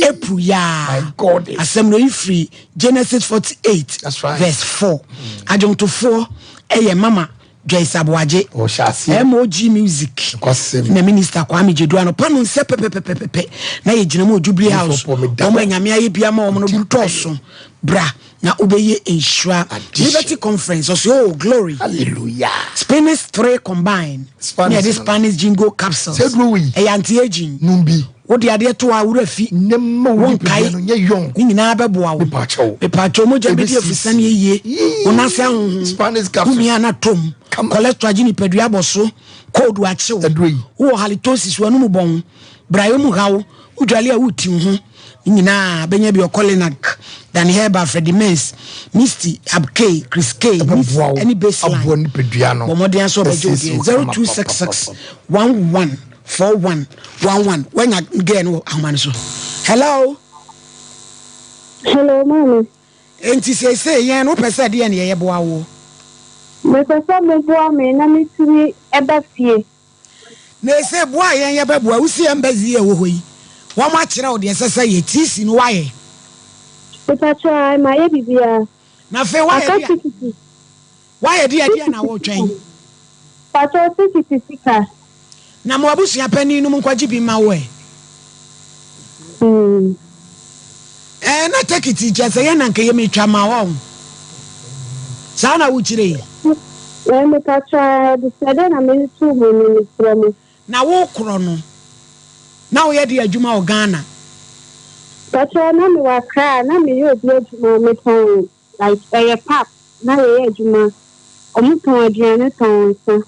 April yi ara. My God. Asɛm no yi firi Genesis 48 That's right. verse 4. Adwomtofoɔ ɛyɛ Mama Joyce Aboagye, Ɔhyɛ aseɛ. MOG Music, Nokwasɛm. na Minister Kwame Gyedu anɔpa no nsɛ pɛpɛpɛpɛpɛ na yɛgyina mu wɔ Jubilee House. Odiyifoɔ meda Wɔn a hɔ. Nyame ayɛ bi ama wɔn no dɔɔso. Bra na wobɛyɛ nhyira. Adehye. Liberty Conference, ɔsɛ oh glory. Hallelujah. Spanish 3 combine. Spanish Ne yɛde no. Spanish jingo capsules. Sɛ aduro wei. Ɛyɛ anti-aging. Nom bi. Wode adeɛ to a wura fi. Nnɛ mma wo Wonkae. nipadua no nyɛ young. Ne nyinaa bɛboa wo. Mepaakyɛw. Mepaakyɛw mogya bɛdi Ɛbɛsiesie. afusane yie. Yee. Wo nan ase ahonhon. Spanish capsules. Womia na tom. Kama. Cholesterol agye nipadua abɔ so. Cold akye wo. Aduro yi. Wowɔ halitosis w'anum bɔn. Brayɛ mu haw. Wodwale a wotiw ho. Ne nyinaa bɛnya bi ɔkɔ Danny Herbal, Freddie Mens, Misty, Abkay, Chris K, Miss Ɛbɛboa wo. ɛne Baseline. Aboa nipadua no. Bɔ mmɔden nso ɔbɛgye wo Ɛsiesie deɛ. wo kama 0266 11 41 11 Wanya girl no wɔ ahoma no so. Hello. Hello, maame. Enti seesei yɛn no wopɛ sɛ deɛ ne yɛyɛ boa woɔ? Mepɛ sɛ moboa me na metumi ba fie. Na ese boa a yɛn yɛbɛboa wo si embassy a ɛwɔ hɔ yi wɔn akyerɛ wo deɛ ɛsɛ sɛ yɛ TC no woayɛ? Mepakyɛw ae mayɛ biribiara. Na afei woayɛ Aka deɛ tikiti. woayɛ deɛ ɛdeɛ na wotwɛn? Pakyɛw tikiti sika. Na mo abusua panin nom nkɔgye bi mma wo ɛ? Mm. Ɛɛ na tekiti kyɛ sɛ yɛn na nka yɛ metwa ma wɔn. Saa na wokyerɛ yi? Ɛɛ mepakyɛw ae abusua dɛn na mede too mo anim mesrɛ mo. Na wo korɔ no na woyɛ de adwuma wɔ Ghana? Pakyɛw na mewɔ Accra na meyɛ obi adwuma metɔn like ɛyɛ pap na yɛyɛ adwuma ɔmo tɔn aduane tɔn nsa.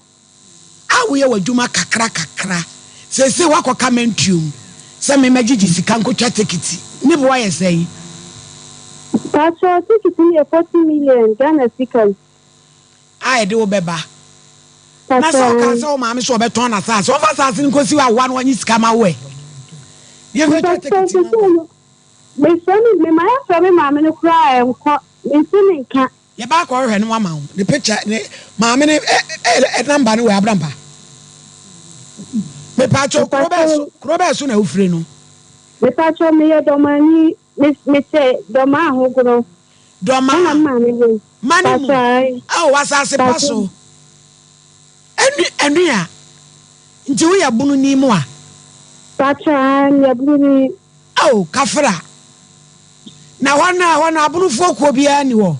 A woyɛ w'adwuma kakra kakra. Seesei woakɔka mantuom sɛ memmɛgyegye sika nkotwa tekiti. Ne bo ayɛ sɛn? Pakyɛw, tekiti no yɛ 40 million Ghana sika mu. A ɛde wo bɛba. Na sɛ ɔkaa sɛ wo maame sɛ ɔbɛtɔn n'asaase, ɔmfa asaase no nkɔsi hɔ awoa na ɔnye sika ma wo ɛ. Yɛmfa twa tekiti ma wo. Mesrɛ me, mema yɛfrɛ me maame no koraa a ɛnkɔ, mente ne nka. Yɛba akɔhwehwɛ no ama wo. Ne picture ne maame ne ɛ ɛ ɛ number no wɔ abrampa. Mepaakyɛw kuro bɛɛ so kuro bɛɛ so na wofiri no. Mepaakyɛw meyɛ dɔmani me mete dɔmaa ahogono. Dɔmaa. Ɛna maame wɔ. Mane mu. Ɛwɔ asase pa so. Ɛnu ɛnu a nti woyɛ bunu ni mu a. Paakyɛw ae meyɛ bunu ni. Ao kafra. Na hɔ no ɛhɔ no abonofoɔ kuo biara nni hɔ?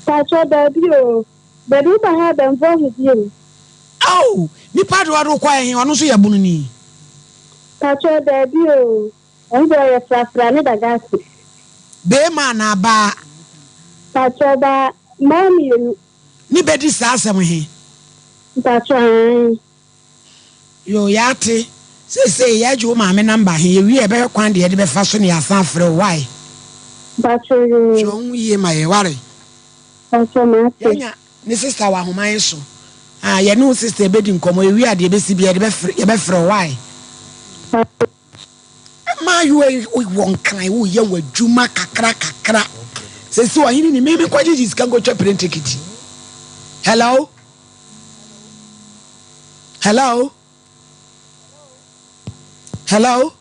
Pakyɛ daabi o, baabi woba ha bɛnfoɔ ho bio. Ao nipa de ɔde wo kɔɛ he ɔno nso yɛ bononi? Pakyɛ daabi o, ɔno deɛ ɔyɛ frafra ne dagasi. Beema anaa baa? Pakyɛ ɔbaa, mmaa mienu. Ne bɛdi saa asɛm he? Mpakyɛ aane. Yoo yɛate, seesei yɛagye wo maame number he, yɛwie a yɛbɛhwɛ kwan deɛ yɛde bɛfa so ne yɛasan afrɛ wo, wai? Mpakyɛ yoo. Hwɛ wo ho yie ma yɛn, ware? Mpakyɛ mate. Yɛanya ne sister wɔ ahoma yi so, ah, yɛne wo sister bɛdi nkɔmmɔ, yɛwie a deɛ ɛbɛsi biara yɛde bɛfrɛ, yɛbɛfrɛ wo, wai? Mmaayewa yi wɔ nkran, woyɛ w'adwuma kakra kakra, seesei ɔhene ni, me menkɔgyegye sika nkɔtwa plane ticket. Hello? Hello? Hello?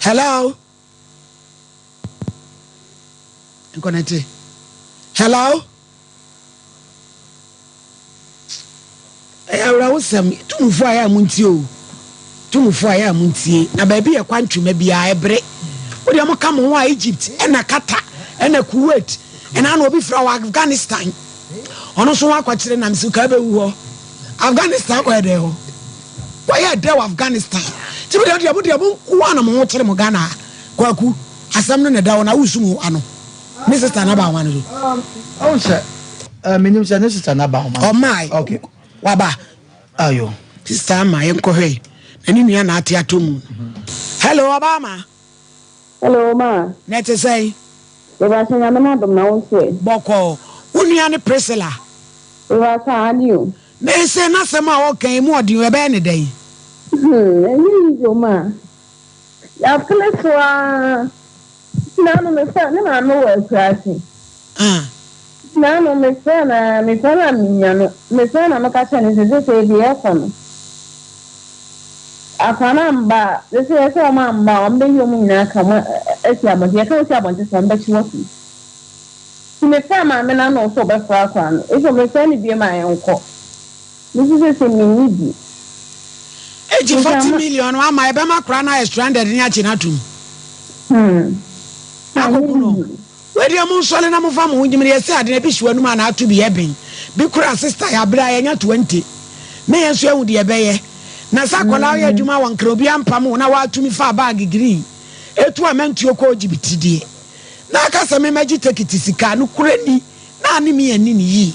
Hello? Nkɔnɛte. Hello? Ɛyɛ awerɛhosɛm. Tumfoɔ a ɛyɛ a montie o. Tumfoɔ a ɛyɛ a montie. Na baabi yɛ kwantwuma biara ɛbere. Wo deɛ moka mo ho a Egypt ɛna Qatar ɛna Kuwait ɛna ana obi frɛ wɔ Afghanistan. Ɔno nso ho akɔkyere nam sɛ ka bɛwu hɔ. Afghanistan kɔyɛ dɛ hɔ. Kɔyɛ dɛ wɔ Afghanistan. Nti mo deɛ deɛ mo deɛ mo nkoa na mo ho kyere mo Ghana ha. Kwaku asɛm no na ɛda hɔ na wosu mo ano. Ne sista no aba ahoma no so. Ɔn sɛ eh, menim sɛ ne sista no aba ahoma no. Ɔmae. Okay. Waba. Ayo. Sista ama yɛnkɔhwɛ na ne nua na ate atɔ mu. Hello, ɔba ama. Hello, ma. Na ɛte sɛn? Mebakyɛ Nyame n'adom na wo nso ɛ? Bɔkɔɔ. Wo nua ne Priscilla? Mebakyɛ aane o. Mese n'asɛm a ɔka yi mu ɔden o, ɛbɛyɛ ne dɛn? Hmm, ɛnyɛ easy o ma. Yɛapene so ara. Naano mefrɛ ne maame wɔ akuraase. Naano mefrɛ no ara mefrɛ no a mennya no. Mefrɛ no a meka kyerɛ no sɛ sesei deɛ ɛkɔ no akwadaa no amba a sesei ɛsɛ wɔn amba a wɔn bɛyi wɔn nyinaa aka wɔn asi abɔnten. Yɛka wɔn si abɔnten so wɔn bɛkye wɔn atum. Nti mefrɛ maame no ano sɛ ɔbɛfrɛ akwadaa no. Eso mefrɛ no bio ma ɛnkɔ. Me nso sese menni bi. Egye 40 million no ama ɛbɛma akora no ayɛ stranded ne akye no atom. Akoko no. Wei deɛ mo nsɔre na mofa mo ho gyim no yɛsɛ ade na ebi hye w'anum a na ato bi ɛben. Bi koraa sister yɛ abere a yɛnya 20 na yɛn nso yɛhu deɛ ɛbɛyɛ. Na sɛ akwadaa ɔyɛ adwuma wɔ nkran obi ampam wo na watumi faa bag green etu amantuo kɔ Ojibiti deɛ na aka sɛ memmɛgye tekiti sika no korɛ ni na ne me anni no yie.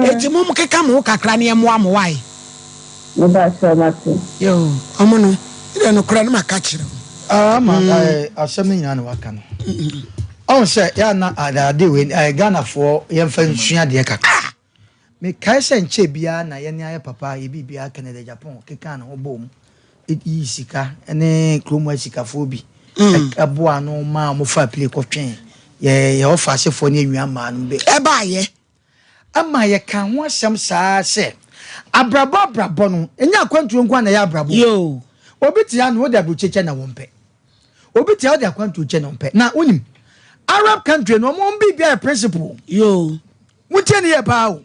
Eti mom keka mo ho kakra na yɛmmoa mo wai. Mepakyɛw mate. Yoo ɔmo no deɛ nokorɛ no maka kyerɛ mo. Ah ama eh, asɛm no nyinaa na waka no. Ɔn sɛ yɛ na ade wei eh, Ghanafoɔ yɛmfa nsua adeɛ kakra. Mekae sɛ nkyɛɛ biara na yɛne ayɛ papa yɛ biribiara Kennedy Agyapong kekaa ne ho bɔɔ mu yii sika ne kurom ha sikafoɔ bi boaa ano maa wɔfaa pile kɔtwee yɛ yɛ ɔfaasefoɔ ne yɛ nua mmaa no bɛ. Ɛbaayɛ. Ɛma yɛka ho asɛm saa sɛ abrabɔ abrabɔ no ɛnyɛ akwantuo nko ara na ɛyɛ abrabɔ. Yoo. Obi te ano wode aburokye kyɛ na wɔmpɛ. Obi te a wode akwantuo kyɛ na ɔmpɛ. Na wonim Arab country no wɔn biribiara yɛ principle. Yoo. Montie ne yie paa o.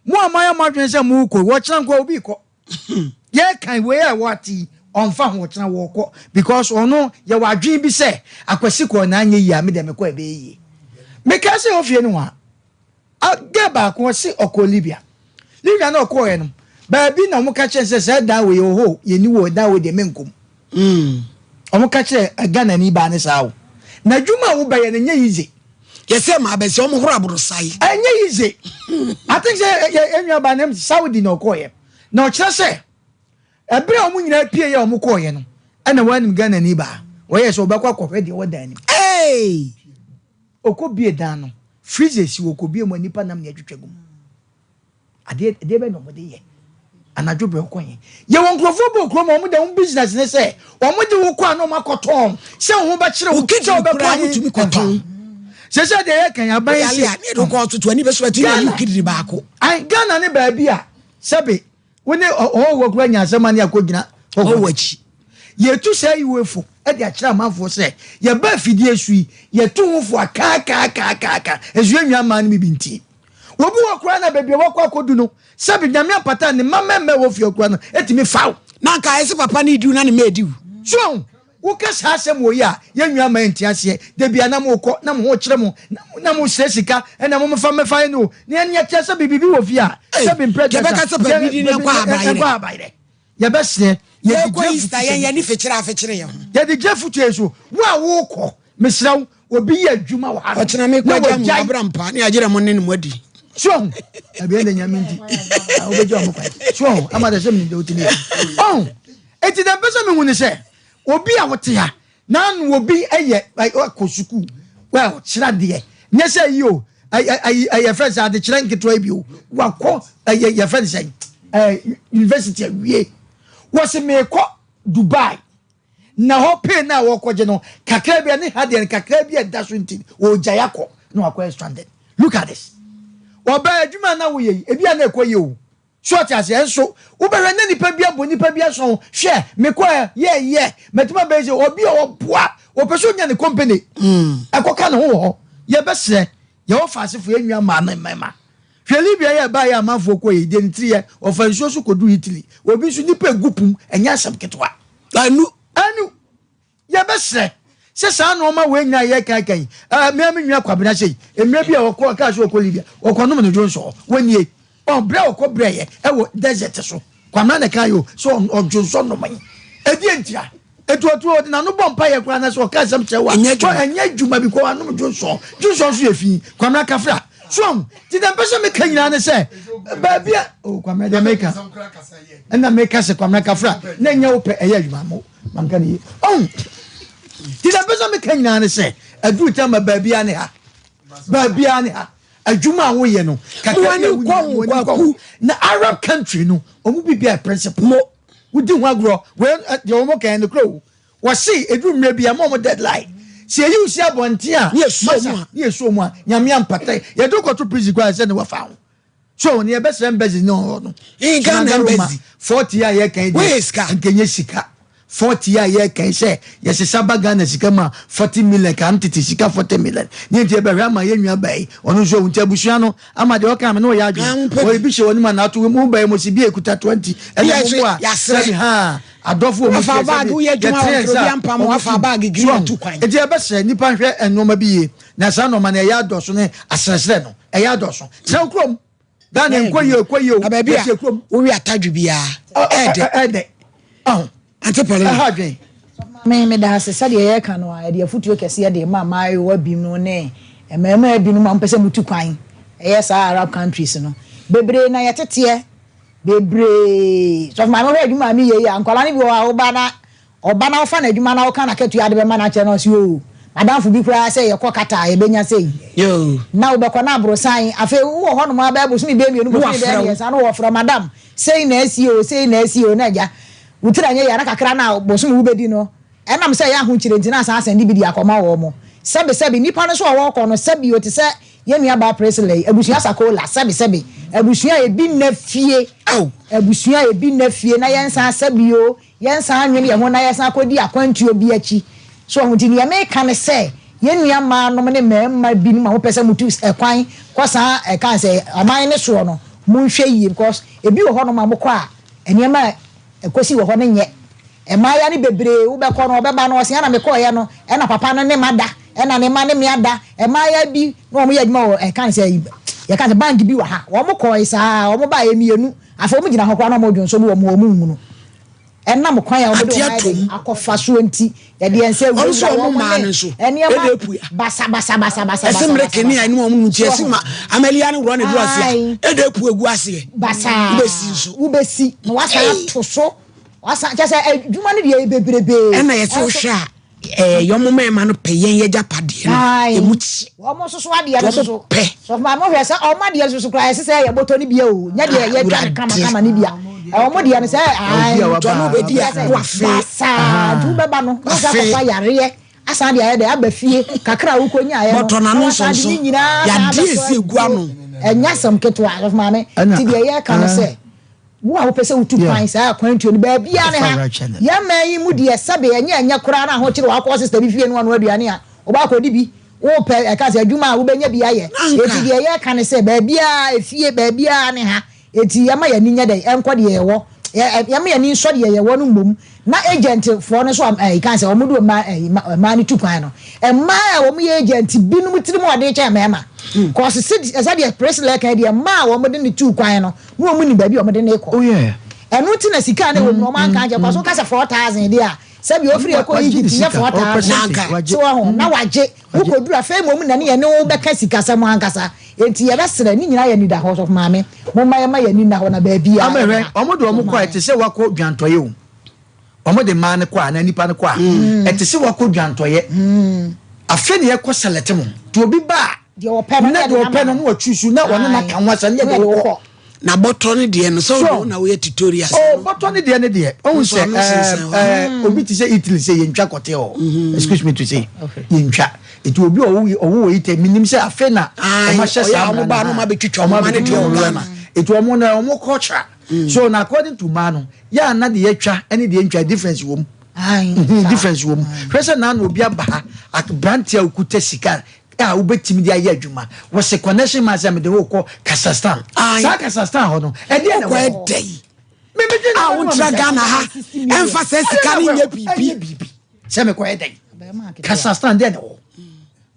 Mo a moayɛ mo adwene sɛ morekɔ yi, ɔkyena nkoa obi rekɔ. Yɛrekan wei a ɛwɔ ate yi, ɔmfa ho ɔkyena wɔrekɔ because ɔno yɛwɔ adwene bi sɛ Akwasi kɔɔ na anyɛ yie a me deɛ mekɔ a ɛbɛyɛ yie. Mekae sɛ ofie no hɔ a, girl baako ɔse ɔkɔɔ Libya. Libya na ɔkɔɔɛ no, baabi na wɔka kyerɛ no sɛ saa dan wei oho yɛnni wɔ dan wei deɛ menkɔ mu. Wɔka kyerɛ Ghanani baa no saa o. Na adwuma a wobɛyɛ no nyɛ easy. Yɛsɛ maa bɛsɛ wɔn horo aborosae. Ɛnyɛ easy. I think sɛ yɛ yɛ nua baa nam Saudi na ɔkɔɔyɛ. Na ɔkyerɛ sɛ ɛberɛ a wɔn nyinaa pie yɛ wɔn kɔɔyɛ no ɛna wɔanim Ghana ni baa. Wɔyɛ sɛ ɔbɛkɔ akɔhwɛ deɛ ɛwɔ dan no mu. Hey! Ɔkɔ bie dan no, freezer si hɔ, ɔkɔ bie mu a nnipa nam na atwitwa gu mu. Adeɛ ɛdeɛ bɛn na wɔde yɛ? Anadwo berɛ wokɔ he? Yɛwɔ nkurɔfoɔ bi wɔ kurom a wɔn deɛ wɔn business ne sɛ wɔn de wo kɔ a na wɔn akɔtɔn sɛ wo ho bɛkyere wo sɛ wobɛkɔ koraa he wotumi kɔtɔn. Sɛ sɛ deɛ yɛka yi aban Woyare se a ne yɛde wo kɔ hospital ani bɛso atumi ayi wo kidney baako. Ae Ghana ne baabi a sɛbe wo ne ɔhɔhoɔ koraa nya asɛm a ne akɔgyina hɔhoɔ akyi. Yɛtu saa yiwe fo de akyerɛ amanfoɔ sɛ yɛba afidie so yi yɛtu ho fo akaakaakaakaaka nso yɛn nua mmaa no bi ntie. Obi wɔ koraa na baabi a wakɔ akɔdu no, sɛbe Nyame apata a ne mma mmarima a ɛwɔ fie hɔ koraa no tumi fa wo. Na anka ayɛ sɛ papa no redi wo na ne mma redi wo. So wahu? Woka saa asɛm wɔ yi a, yɛn nua mma nte aseɛ. Da biara na mokɔ, na mo ho kyere mo, na mosrɛ sika, ɛna momfa mmɛfa yɛn o. Na yɛn yɛte aseɛ sɛ biribi wɔ fie a, Ei, sɛbe mprɛ deɛ aduasa, ɛbɛka sɛ pa biribi no ɛnkɔ abayerɛ. ɛnkɔ abayerɛ. Yɛbɛsrɛ, yɛde Yɛrekɔ gya Easter, afutusɛm yɛn yi yɛn ani so. fekyere afekyere yɛn ho. Yɛde gya afutuo yi so. Wo a wokɔ, mesrɛ wo, obi yɛ adwuma wɔ ha nom Ɔkyena mekɔ na agya mo wagyae. abra mpa ne agyerɛ mo ne no mo adi. So ɔho? Dabi ɛnde Nyame nti ah, wobɛgya ɔmo kwan. So ɔho? Ama dɛ sɛ menim deɛ wotumi yɛ. Ɔho? Enti deɛ mpɛ sɛ mehu ne sɛ, obi a wote ha, na ano obi yɛ akɔ sukuu, well, kyerɛ adeɛ, nyɛ sɛ ayi o, ayi yɛfrɛ sɛ adekyerɛ nketewa yi bi o, wakɔ ɛyɛ yɛfrɛ no sɛ ɛɛ university awie, wɔsi meekɔ Dubai. Na hɔ pay no a wɔkɔgye no kakra bi a ne ha deɛ no kakra bi a ɛda so nti ɔregyae akɔ na wakɔyɛ stranded. Look at this. Ɔbaa adwuma a na woyɛ yi ebi a na ɛkɔ yie o. So ɔte aseɛ nso wobɛhwɛ na nipa bi abɔ nipa bi asɔn hwɛ mekɔ ɛ yɛ yɛ matumi abɛyɛ sɛ obi a ɔboa ɔpɛ sɛ ɔnya ne company ɛkɔka ne ho wɔ hɔ. Yɛbɛsrɛ yɛwɔ faasefo yɛn nua mmaa ne mmarima Hwɛ Libya yi a ɛbaeɛ a amanfoɔ kɔeɛ yi, deɛ ne tiri yɛ, ɔfa nsuo so kɔduru Italy. Obi nso, nnipa ɛgu po mu, ɛnyɛ asɛm ketewa. Anu. Anu. Yɛbɛsrɛ sɛ saa nnoɔma wei nyinaa yɛreka ka yi, ɛɛ, me ara me nua Kwabena sei, mmerɛ bi a ɔkɔ, ɔkaa sɛ ɔkɔ Libya, ɔkɔnom ne dwonsɔ, wɔnie, ɔbrɛ a ɔkɔ brɛeɛ ɛwɔ desert so, Kwamena na ɛkaeɛ o, sɛ ɔdwonsɔ nomee. Ɛdeɛn ntia? Eti ɔte hɔ ɔde n'ano bɔ mpaeɛ koraa na sɛ ɔka asɛm kyerɛ wo a, Ɛnyɛ adwuma. ɛnyɛ adwuma bi kɔ anom dwonsɔ. Dwonsɔ nso yɛ fi. Kwamena Kafra. So ahu? Nti deɛ mpɛ sɛ meka nyinaa ne sɛ, baabi a, oh Kwamena deɛ meka, ɛna meka sɛ Kwamena Kafra, na ɛnyɛ wo pɛ, ɛyɛ adwuma mo, manka ne yie. Ɔhu? Nti deɛ mpɛ sɛ meka nyinaa ne sɛ, aduru tam ma baabiara ne ha. Baabiara ne ha. Adwuma a woyɛ no, kakra Mo bi ani a wonya, nkɔ ho, mo ani nkɔ Kwaku. ho. Na Arab country no, wɔn biribiara yɛ principle. Mo. Wodi ho agorɔ. Wei deɛ wɔn kan nokorɛ o. Wɔse ɛduru mmerɛ bi a ma wɔn deadline. Sɛ yɛyi wo si abɔnten a, Ne yɛsuo masa, mu a. ne yɛsuo mu a, Nyame ampata. Yɛde wo kɔto prison koraa sɛ ne wafa ho. So ne yɛbɛsrɛ embassy ne ɔhɔ no. Ee, Ghana Sinadaro ma embassy. 40 a yɛka yi deɛ, Woyɛ sika. nka ɛnyɛ sika. 40 a yɛka yi sɛ yɛsesa ba Ghana sika mu a 40 million ka tete sika 40 million. Ne nti yɛbɛhwɛ ama yɛn nua baa yi ɔno nso awu nti abusua no ama deɛ ɔka me ne ɔyɛ adwene. Wɔyɛ bi hyɛ wɔn anim anaa to mu bɛyɛ mo si bi a ekuta 20 ɛna mo mu a sɛbi ha adɔfo wɔ mu Wafa fie bag sɛbi woyɛ adwuma yɛtene wɔ nsa obi ampam wɔn wafa fi bag green so atu kwan. Nti yɛbɛsrɛ nipa nhwɛ nneɛma bi yie na saa nneɛma no ɛyɛ adɔso ne asrɛsrɛ no ɛyɛ adɔso. Kyerɛ wo kurom. Ghana nkɔ yie kɔ yie o. Na baabi a wowe atadwe biara ɛɛdɛ. Ɛɛdɛ. Ɔho. Ante Paulina. Ɛha adwen. Me meda ase sɛdeɛ yɛreka no a yɛde afutuo kɛseɛ de rema mmaayewa binom ne mmarimaa binom a wɔpɛ sɛ wɔtu kwan ɛyɛ saa Arab countries no. Bebree na yɛteteɛ bebree. Sɔfo maame hwɛ adwuma a meyɛ yi a nkwadaa no bi wɔ hɔ a woba na Ɔba na wofa no adwuma na woka n'akatua de bɛma no akyerɛ no a, ɔse oo, m'adamfo bi koraa sɛ yɛkɔ Qatar a yɛbɛnya sei. Na wobɛkɔ na aborosan, afei wowɔ hɔnom ara bɛyɛ bosome bɛyɛ mmienu, bosome bɛyɛ mmiɛnsa na wɔfrɛ wo, madam, sei na asi oo, sei na asi oo, na agya, wo tiri anyɛ yie a na kakra no a bosome wobɛdi no, ɛnam sɛ ɛyɛ ahokyere nti na asan asɛnde bi de akɔma wɔn. Sɛbe sɛbe, nnipa no nso a wɔrekɔ no, sɛbe o, te sɛ yɛn nuabaa Priscilla yi, abusua Sakola, sɛbe sɛbe, abusua a ebi nna fie, abusua a ebi nna fie na yɛnsan sɛbe o, Yɛnsan nnwene yɛn ho na yɛsan akɔdi akwantuo bi akyi. So wahu? Nti deɛ meka ne sɛ, yɛn nua mmaanom ne mmarima binom a mopɛ sɛ motu kwan kɔ saa ɛka sɛ ɔman no soɔ no, monhwɛ yie because ebi wɔ hɔnom a mokɔ a, nneɛma a ɛkɔsi wɔ hɔ no nyɛ. Mmaayewa no bebree wobɛkɔ no, ɔbɛba no, ɔse ɛna mekɔeɛ no, ɛna papa no ne m'ada, ɛna ne mma ne me ada. Mmaayewa bi na wɔyɛ adwuma wɔ ɛka sɛ, yɛka sɛ bank bi wɔ ha, wɔn kɔe saa, wɔn baeɛ mmienu, afei wɔn gyina hɔ koraa na wɔredwonsɔ bi wɔ wɔn nhunu. Ɛnam kwan a wɔde Ate wɔn ayɛ atom. dɛn akɔfa soɔ nti, yɛde yɛn nsa Wɔn nso awurawura wɔn wɔn mmaa ne no nso, nneɛma ɛna epua. basabasabasabasa. Ɛsɛ mmerɛ kene a ɛne wɔn mu nti ɛsɛ ma amalia no worɔ ne duro ase a Ae. ɛna epu egu aseɛ. Basaa. Wobɛsi nso. Wobɛsi na wasan ato so. Wasan kyɛ sɛ adwuma no deɛ ɛyɛ bebrebe. Ɛna yɛsɛ Ɛnso- wohwɛ a ɛɛ yɛn mmarima no pɛ yɛn yɛgyapadeɛ no emu kye. Wɔn nso so adeɛ no Wɔn so. pɛ. Sɔfo maame hwɛ sɛ wɔn adeɛ nso so koraa ɛsɛ sɛ yɛ bɔtɔ no bia o. Nyɛ deɛ yɛtwa no kama kama no bia. Wɔn deɛ no sɛ ae. Tɔ no bɛdi a wafe. Basaa nti wobɛba no na wasan Wafe. akɔfa yareɛ asan de ayɛ dɛ aba fie kakra a wokɔnyaeɛ no. Bɔtɔ n'ano na wasan de nsonso. ne nyinaa san Yadeɛ abɛsɔ esi egu ano. Ɛnyɛ asɛm ketewa sɔfo maame. Ɛna- Nti deɛ yɛreka no sɛ Wo a wopɛ sɛ wotu kwan saa akwantuo no, baabiara ne ha. Yɛn man yi mu deɛ, sɛbe ɛnyɛ ɛnyɛ koraa na ahokyere wakɔ sista bi fie no ɔnoa aduane a, wobɛ akɔdi bi. Wopɛ ɛka sɛ adwuma a wobɛnya bi ayɛ. Enti deɛ yɛreka ne sɛ, baabiara, efie, baabiara ne ha. Enti yɛma yɛn ani nyɛ dɛn? Ɛnkɔ deɛ yɛwɔ. Yɛma yɛn ani nsɔ deɛ yɛwɔ no mmom. Na agent foɔ no nso a ɛyi kan sɛ wɔn de mmaa ɛyi mmaa no tu kwan no, mmaa a wɔn yɛ agent binom tirim ɔden kyɛn mmarima. Kɔɔso sɛ sɛdeɛ Priscilla kan deɛ mmaa a wɔn de no tu kwan no, na wɔn nim baabi a wɔn de no rekɔ. Oh yeah. Ɛno nti na sika a na ɛwɔ mu no wɔn anka ankyɛ. Kɔɔso woka sɛ 4,000 deɛ a, sɛbi ofiri ɛkɔ Egypt nyɛ 4,000. So wɔho na wagye. Wokɔduru afei mmom na ne yɛne wo bɛka sikasɛm ankasa. Enti yɛbɛsrɛ, ne nyinaa yɛ anidahɔ, Sɔfo Maame, momma yɛmma yɛn ani nna hɔ na baabiara Ama hwɛ, yɛda. wɔn de wɔn kɔ a, ɛte sɛ wakɔ dwantɔeɛ o. Wɔn de mmaa no kɔ a, anaa nnipa no kɔ a, ɛte sɛ wakɔ dwantɔeɛ. Afei na yɛkɔ sɛlɛte mo. Nti obi ba a, Deɛ ɔpɛ no, na na deɛ yɛde ɔpɛ no no, ama na watwi so, na ɔne no aka ho asɛm, na yɛde Na wo yɛde wo kɔ. kɔ. Na bɔtɔ no deɛ no, sɛ Sure. wo na woyɛ tutorials Oh, no. bɔtɔ ne deɛ ne deɛ. Ohun Nso sɛ ano ɛɛ sensɛn hɔ. ɛɛ obi te sɛ Italy sɛ yɛntwa kɔte hɔ. Excuse me to say, yɛntwa. Eti obi a ɔwɔ ɔwɔ wɔ Italy, menim sɛ afei na Aye, ɔmo ahyɛ ɔyɛ saa a ɔmo mmara ba no na ɔmo ha. abɛtwitwa Ɔmo ɔmo ma ne abɛtwitwa deɛ ɔmo wɔ wɔ Ghana. Ghana. Eti ɔmo no ɔmo culture. So na according to mmaa no, yɛ a na deɛ yɛtwa ɛne deɛ yɛntwa difference wɔ mu. Aye, Mhm, saa. difference wɔ mu. Hwɛ sɛ naanu obi aba ha, aberanteɛ a okuta sika a wobɛtumi de ayɛ adwuma. Wɔsɛ connection man sɛ mede wo kɔ Kazakhstan. Aye. Saa Kazakhstan hɔ no, ɛdeɛ na Wokɔ ɛwɔ hɔ? ɛdɛ yi Memedwe a wontra Ghana ha ɛmfa sɛ sika no nyɛ biribi. Ɛnyɛ biribi. Sɛ mekɔ ɛdɛ yi. Kazakhstan deɛ na ɛwɔ.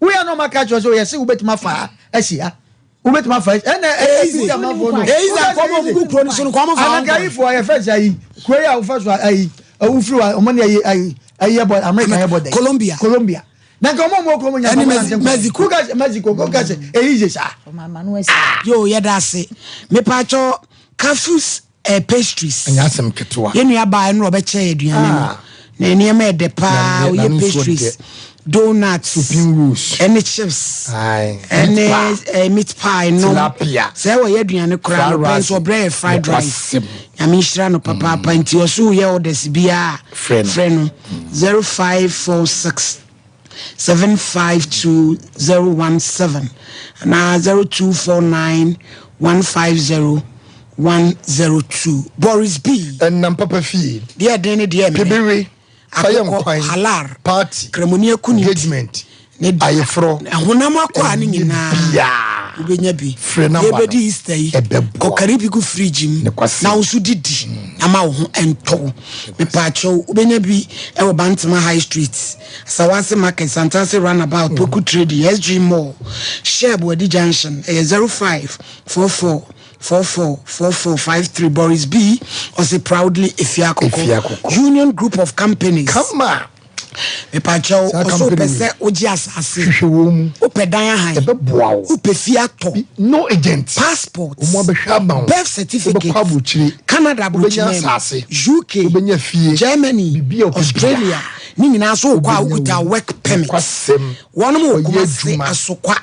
Woyɛ na ɔma ka kyerɛ sɛ yɛse wobɛtumi afa ha asi ha. Wobɛtumi afa ɛna ɛyɛ Easy. easy amanfoɔ no. Easy akɔmɔ ɔmo gu kuro no so no kɔmɔ fa Anaka ayifoɔ yɛfɛ sɛ ayi kuro yi a wofa so ayi wofiri wa ɔmo ne ayi ayi ayi yɛ bɔ America yɛ bɔ dɛ. Colombia. Colombia. Na nka ɔmo a ɔmo wɔ kurom nya Ɛne kɔmɔ nante nkɔ. Mexico. Kuka sɛ Mexico kuka sɛ eyi yɛ saa. Yo yɛda ase. Mepatwɔ Kafus eh, pastries. Ɛnyɛ asɛm ketewa. Yɛn nua baa ɛno ɔbɛkyɛ yɛ aduane no. Ah. Na nneɛma ɛdɛ paa Na ɔyɛ n'ano nsuo pastries, dɛ. donuts, Supreme rules. ɛne chips, Aye. ɛne Meat pie. eh, meat pie nom. Tilapia. Sɛ wɔyɛ aduane koraa Fried no pɛ rice. nso ɔbrɛ yɛ fried rice. Nokwasɛm. Nyame nhyira no papaapa nti ɔso woyɛ orders biara Frɛ no. frɛ no 0546 752 017 anaa 0249 150 102. Boris B. Ɛnam papa fie. Deɛ ɛden ne deɛ ɛmene. Pebewe. Fayɛ Akokɔ, nkwan. halar, Party. Kramoni akuni. Engagement. Ne da. Ayeforɔ. Honam akwaa no Ɛnyɛ nyinaa. biaa. Wobɛnya bi. Frɛ number no. Yɛbɛdi Easter yi. Ɛbɛboa. Kɔkari bi gu fridge mu. Nokwasɛm. Na wo nso didi. Na ma wo ho ntɔ wo. Mepaakyɛw, wobɛnya bi wɔ Bantama High Street, Asawase Market, Santase Runabout, Poku Trading, SG Mall, Shell Boadi Junction. Ɛyɛ 0544 44 44 53. Boris B. Ɔse proudly Efie Akoko. Union Group of Companies. Kama. Mepakyɛw, Saa ɔsɛ company wopɛ wei. sɛ wogye asase. Hwehwɛ wɔn mu. Wopɛ dan ahan. Ɛbɛboa wo. Wopɛ fie atɔ. No agent. Passport. Wɔn abɛhwɛ ama wo. Birth certificate. Wobɛkɔ aburokyire. Canada Wobɛnya aburokyire. asase. UK. Wobɛnya fie. Germany. Biribi a wopɛ Australia. Ne nyinaa so wokɔ a Wobɛnya wokuta wo. work permit. Nokwasɛm. Wɔnom wɔ Wɔyɛ Kumasi adwuma. Asokwa.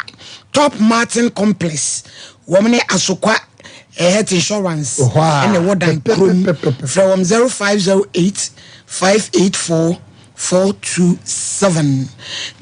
Top Martin Complex. Wɔn ne Asokwa eh, Health Insurance. Ɛhɔ a. Ɛna ɛwɔ dan kurom. Pɛpɛpɛpɛpɛ. Frɛ wɔn 0508 584 427.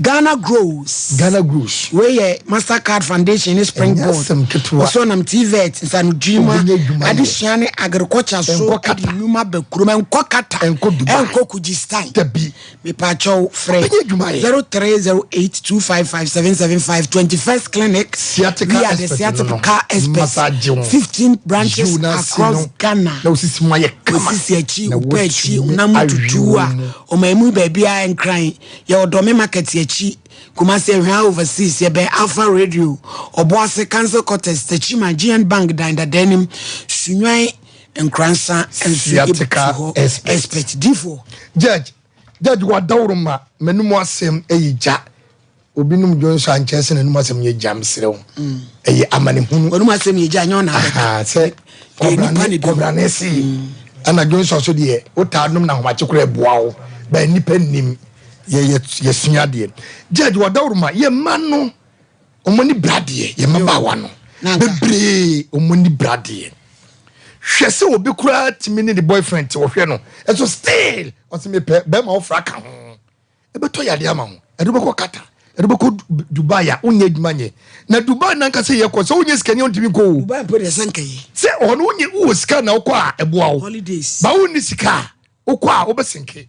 Ghana Grows. Ghana Grows. Wei yɛ Mastercard Foundation ne Springboard. Ɛnyɛ asɛm ketewa. Ɔsɛ ɔnam TVET, nsanodwuma, Wobɛnya adwuma yɛ. adesua ne agriculture so Ɛnkɔ de Qatar. nnwuma ba kurom. Ɛnkɔ Qatar. Ɛnkɔ Dubai. Ɛnkɔ Kyrgyzstan. Dabi. Mepaakyɛw frɛ Wobɛnya adwuma yɛ. 0308 255 775 21st Clinic. Sciatica We are the expert no no. sciatica experts. Massage wo. 15 branches Yiw n'ase across no, Ghana. Na osisi mu ayɛ kama. Osisi akyi, Na wopɛ akyi, watumi wonam awe tutu wo a, mu. ɔman mu baabiara nkran. Yɛwɔ Dɔme Market akyi, Kumasi Ahwea Overseas, yɛbɛn Alpha Radio, Ɔboase, Council Quarters, Techiman, GN Bank dan dada anim, Sunyani. Nkoransa nso Sciatica ebutu hɔ expert. expert difoɔ. Judge, judge wadaworo ma m'anum asɛm ɛyɛ gya. Obi nom dwonso a nkyerɛ sɛ n'anum asɛm yɛ gya mesrɛ wo. Ɛyɛ amanehunu. W'anum asɛm yɛ gya nyɛ ɔna abɛka. Aha, sɛ Ɛyɛ nipa na kɔbrane ebi. kɔbrane se ɛna dwonso so deɛ wotaa nom na ahomakye koraa ɛboa wo. Bɛn nipa nnim yɛ yɛ yɛsua adeɛ. Judge wadaworo ma yɛ mma no wɔn ani bra deɛ yɛ mmabaawa no bebree wɔn ani bra deɛ hwɛ sɛ obi koraa tumi ne ne boyfriend te ɔhwɛ no ɛso still ɔsɛ mepɛ bɛrima ɔfra ka ho ɛbɛtɔ yadeɛ ama ho ɛde bɛkɔ kata ɛde bɛkɔ Dubai a wonyɛ adwuma nyɛ na Dubai nankasa yɛ kɔ sɛ wonyɛ sikani ɔntumi nkɔ o Dubai mpo deɛ sɛ nka yi sɛ ɔno wonyɛ wowɔ sika na wokɔ a ɛboa wo holidays ba wonni sika a wokɔ a wobɛsenke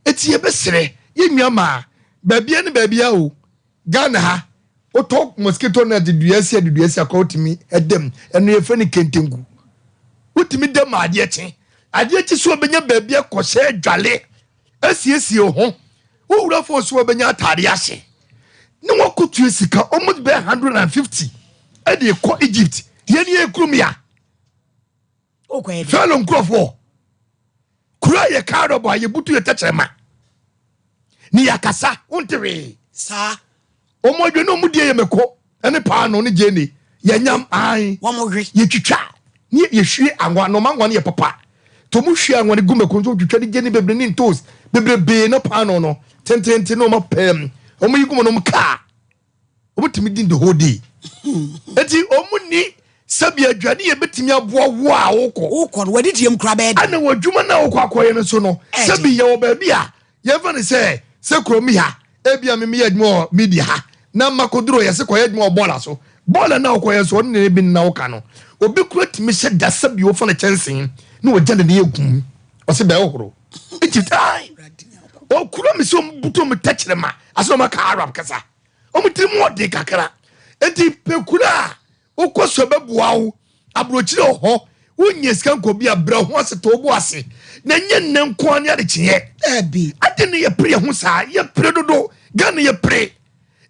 eti yɛbɛsrɛ yɛn nua maa baabia ne baabia o Ghana ha, wotɔ mosquito net dua si ade dua si akora wotumi da mu. Ɛno yɛfrɛ no kentenku. Wotumi da mu adeɛ kye. Adeɛ kye so wobɛnya baabi akɔhyɛ adwale, asiesie wo ho. Wowura fon so wobɛnya ataade ahyɛ. Ne wakɔtua sika almost bɛyɛ 150 ɛde kɔ Egypt. Yɛn yɛ kurom ya. Fɛlo nkurɔfoɔ kuro a yɛka arɔbɔ a yɛbutu yɛ tɛkyerɛma ne yɛakasa wonte hwee saa wɔn adwa ne wɔn die yɛ mako ne paano ne gyeene yɛnyam an yɛtwitwa ne yɛhwie anwa na wɔn anwa no yɛ papa to wɔn hwie anwa no gu mako nso twitwa ne gyeene bebree ne ntoos bebrebee ne paano no tententen ne wɔn apɛm wɔn yi gu mu na wɔn kaa wɔtumi di the whole day eti wɔn ni sɛbi aduane yɛ betumi aboa wo a wokɔ. Wokɔ no wɔde diem kura bɛyɛ den. Ɛna wɔ adwuma no a wokɔ akɔyɛ no so no sɛbi yɛ wɔ baabi a yɛnfa no sɛ sɛ kurom ha ebi a mimi yɛ adwuma wɔ media ha na makoduro yɛsɛ kɔyɛ adwuma wɔ bɔɔla so bɔɔla na wokɔyɛ so ɔne ne bi na woka no obi kura tumi hyɛ da sɛbi wofa no kyɛnsee na wɔgya ne ne egum ɔsɛ bɛɛ horo Egypt ai okura mi sɛ ɔmo butu ɔmo tɛkyerɛma asɛ ɔmo aka Arab kasa ɔmo tiri mu ɔden kakra eti pekura a wokɔ so ɛbɛboa wo aburokyire wɔ hɔ wonyɛ sika nkɔ bi a brɛ ho ase to bo ase na nyɛ nnɛ nko ara ne adekyeɛ ade ne yɛpere yɛ ho saa yɛpere dodo Ghana yɛpere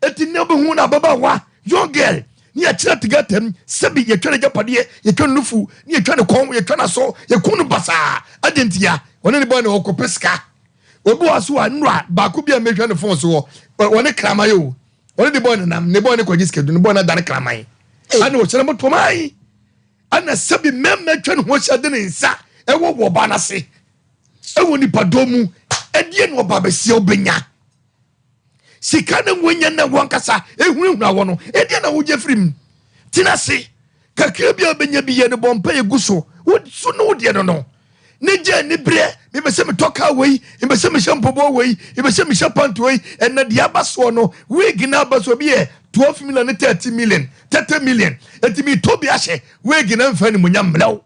Eti nea obehu no ababaawa, young girl, ne yɛkyerɛ te gutter mu, sɛbi yɛtwa n'agyapadeɛ, yɛtwa ne nufu, ne yɛtwa ne kɔn, yɛtwa n'aso, yɛkum no basaa. Adɛn ntia? Ɔne ne boy na ɔkɔpɛ sika. Obi wɔ so a, nnora baako bi a mehwɛ ne phone so hɔ, ɔne kraman o, ɔne ne boy nenam, ne boy no kɔgye sika du, ne boy no adane kraman. Ɛna ɔhyɛ no bɔtɔm ayi. Ɛna sɛbi mmarima atwa ne ho ahyia de ne nsa ɛwɔ wɔ ɔbaa no ase, ɛwɔ nipadɔm mu, ɛdeɛ na ɔbaa bɛsia ɔbɛnya. Sika na woanya na wankasa ehunahuna wɔ no, ɛdeɛ na wogye firi mu? Tena ase. Kakra bi a wobɛnya bi yɛ no bɔ mpa egu so. Wo so ne wo deɛ no no. Ne gye ani berɛ, mepɛ sɛ metɔ kaa wei, mepɛ sɛ mehyɛ mpɔboa wei, mepɛ sɛ mehyɛ pant wei. Ɛnna deɛ aba soɔ no, wig no aba soɔ bi yɛ 12 million ne 30 million, 30 million. Enti metɔ bi ahyɛ, wig no mfa animuonyam mmrɛ wo.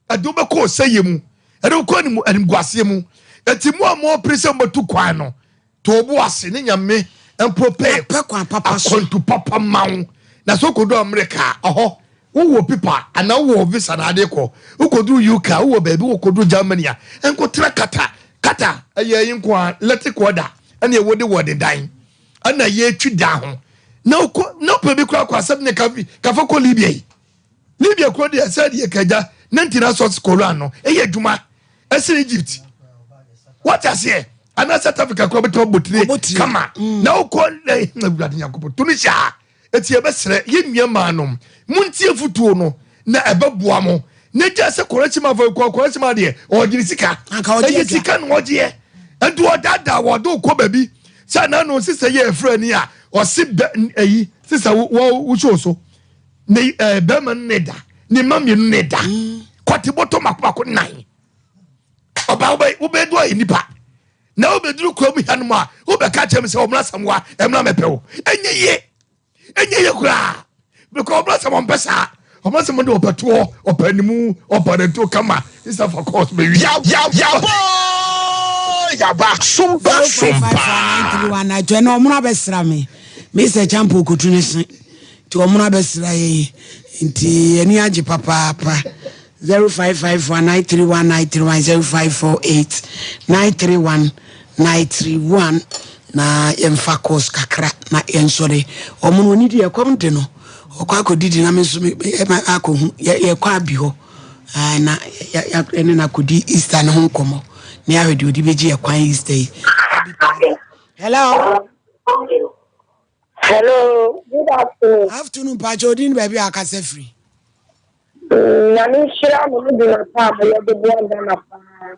Ɛde wo bɛkɔ ɔsɛeɛ mu, ɛde wo kɔ anim animguaseɛ mu. Enti mo a mopere sɛ mobɛtu kwan no, to wo bo ase ne Nyame mpropɛ akwantu papa ma wo. Na sɛ wokɔduru Amerika a, ɛhɔ wowɔ pipa anaa wowɔ visa na ade kɔ. Wokɔduru UK a, wowɔ baabi, wokɔduru Germany a, nkɔtena Qatar. Qatar ɛyɛ ayi nko ara, electric order ɛne ɛwɔ de wɔ dedan ɛna yɛtwi dan ho. Na wokɔ na wopɛ bi koraa kɔ asɛm ne kafa kɔ Libya yi. Libya kuro deɛ sɛ deɛ kagya ne ntina sɔs koran no ɛyɛ adwuma ɛsɛ Egypt wate aseɛ anaa South Africa kura bɛtuma botire kama mm. na wokɔ awurade nyankopɔn Tunisia ɛti yɛbɛsrɛ yɛ nua maa nom montie fotuo no na ɛbɛboa mo na gya sɛ kɔrɛkyima afɔ kɔ kɔrɛkyima deɛ ɔgyere sika ɛyɛ sika na ɔgyeɛ ɛnti ɔdaadaa wɔde wokɔ baabi sɛ nano sisɛ yɛ ɛfrɛ ni a ɔse bɛ ɛyi sisɛ wo wo show so ne ɛɛ eh, bɛrima no ne da ne mma mmienu ne da mm. kɔte bɔtɔ mako mako nan ɔbaa wobɛ wobɛdu ayɛ nipa na wobɛduru kura mu hanom a wobɛka kyerɛ me sɛ ɔmra samoa ɛmra mɛpɛ wo ɛnyɛ yie ɛnyɛ yie koraa because ɔmra samoa mpɛ saa ɔmra samoa de ɔpɛ toɔ ɔpɛ animu ɔpɛ ne to kama isa fa kɔɔs bɛwi yabɔ yaba sompa sompa ɛna ɔmono abɛsra me mesɛ champo kotu ne se Nti wɔn abɛsra yɛn nti yɛn ani agye papaapa. 0554 931 931 0548 931 931 na yɛmfa course kakra na yɛnsɔre. Wɔn no wɔn di ɛkɔm de no ɔkɔ akɔdidi na me nso me akɔhu yɛkɔ abi hɔ. Ah, na yɛne no akɔdi Easter no ho nkɔmmɔ na yɛahwɛ deɛ ɔde bɛgye yɛ kwan Easter yi. Hello. Hello, good afternoon. Afternoon, Pacho, odin baabi a akasa firi. Mm, nyame nhyira mo ne dwuma pa a moyɛ de boa Ghana paa.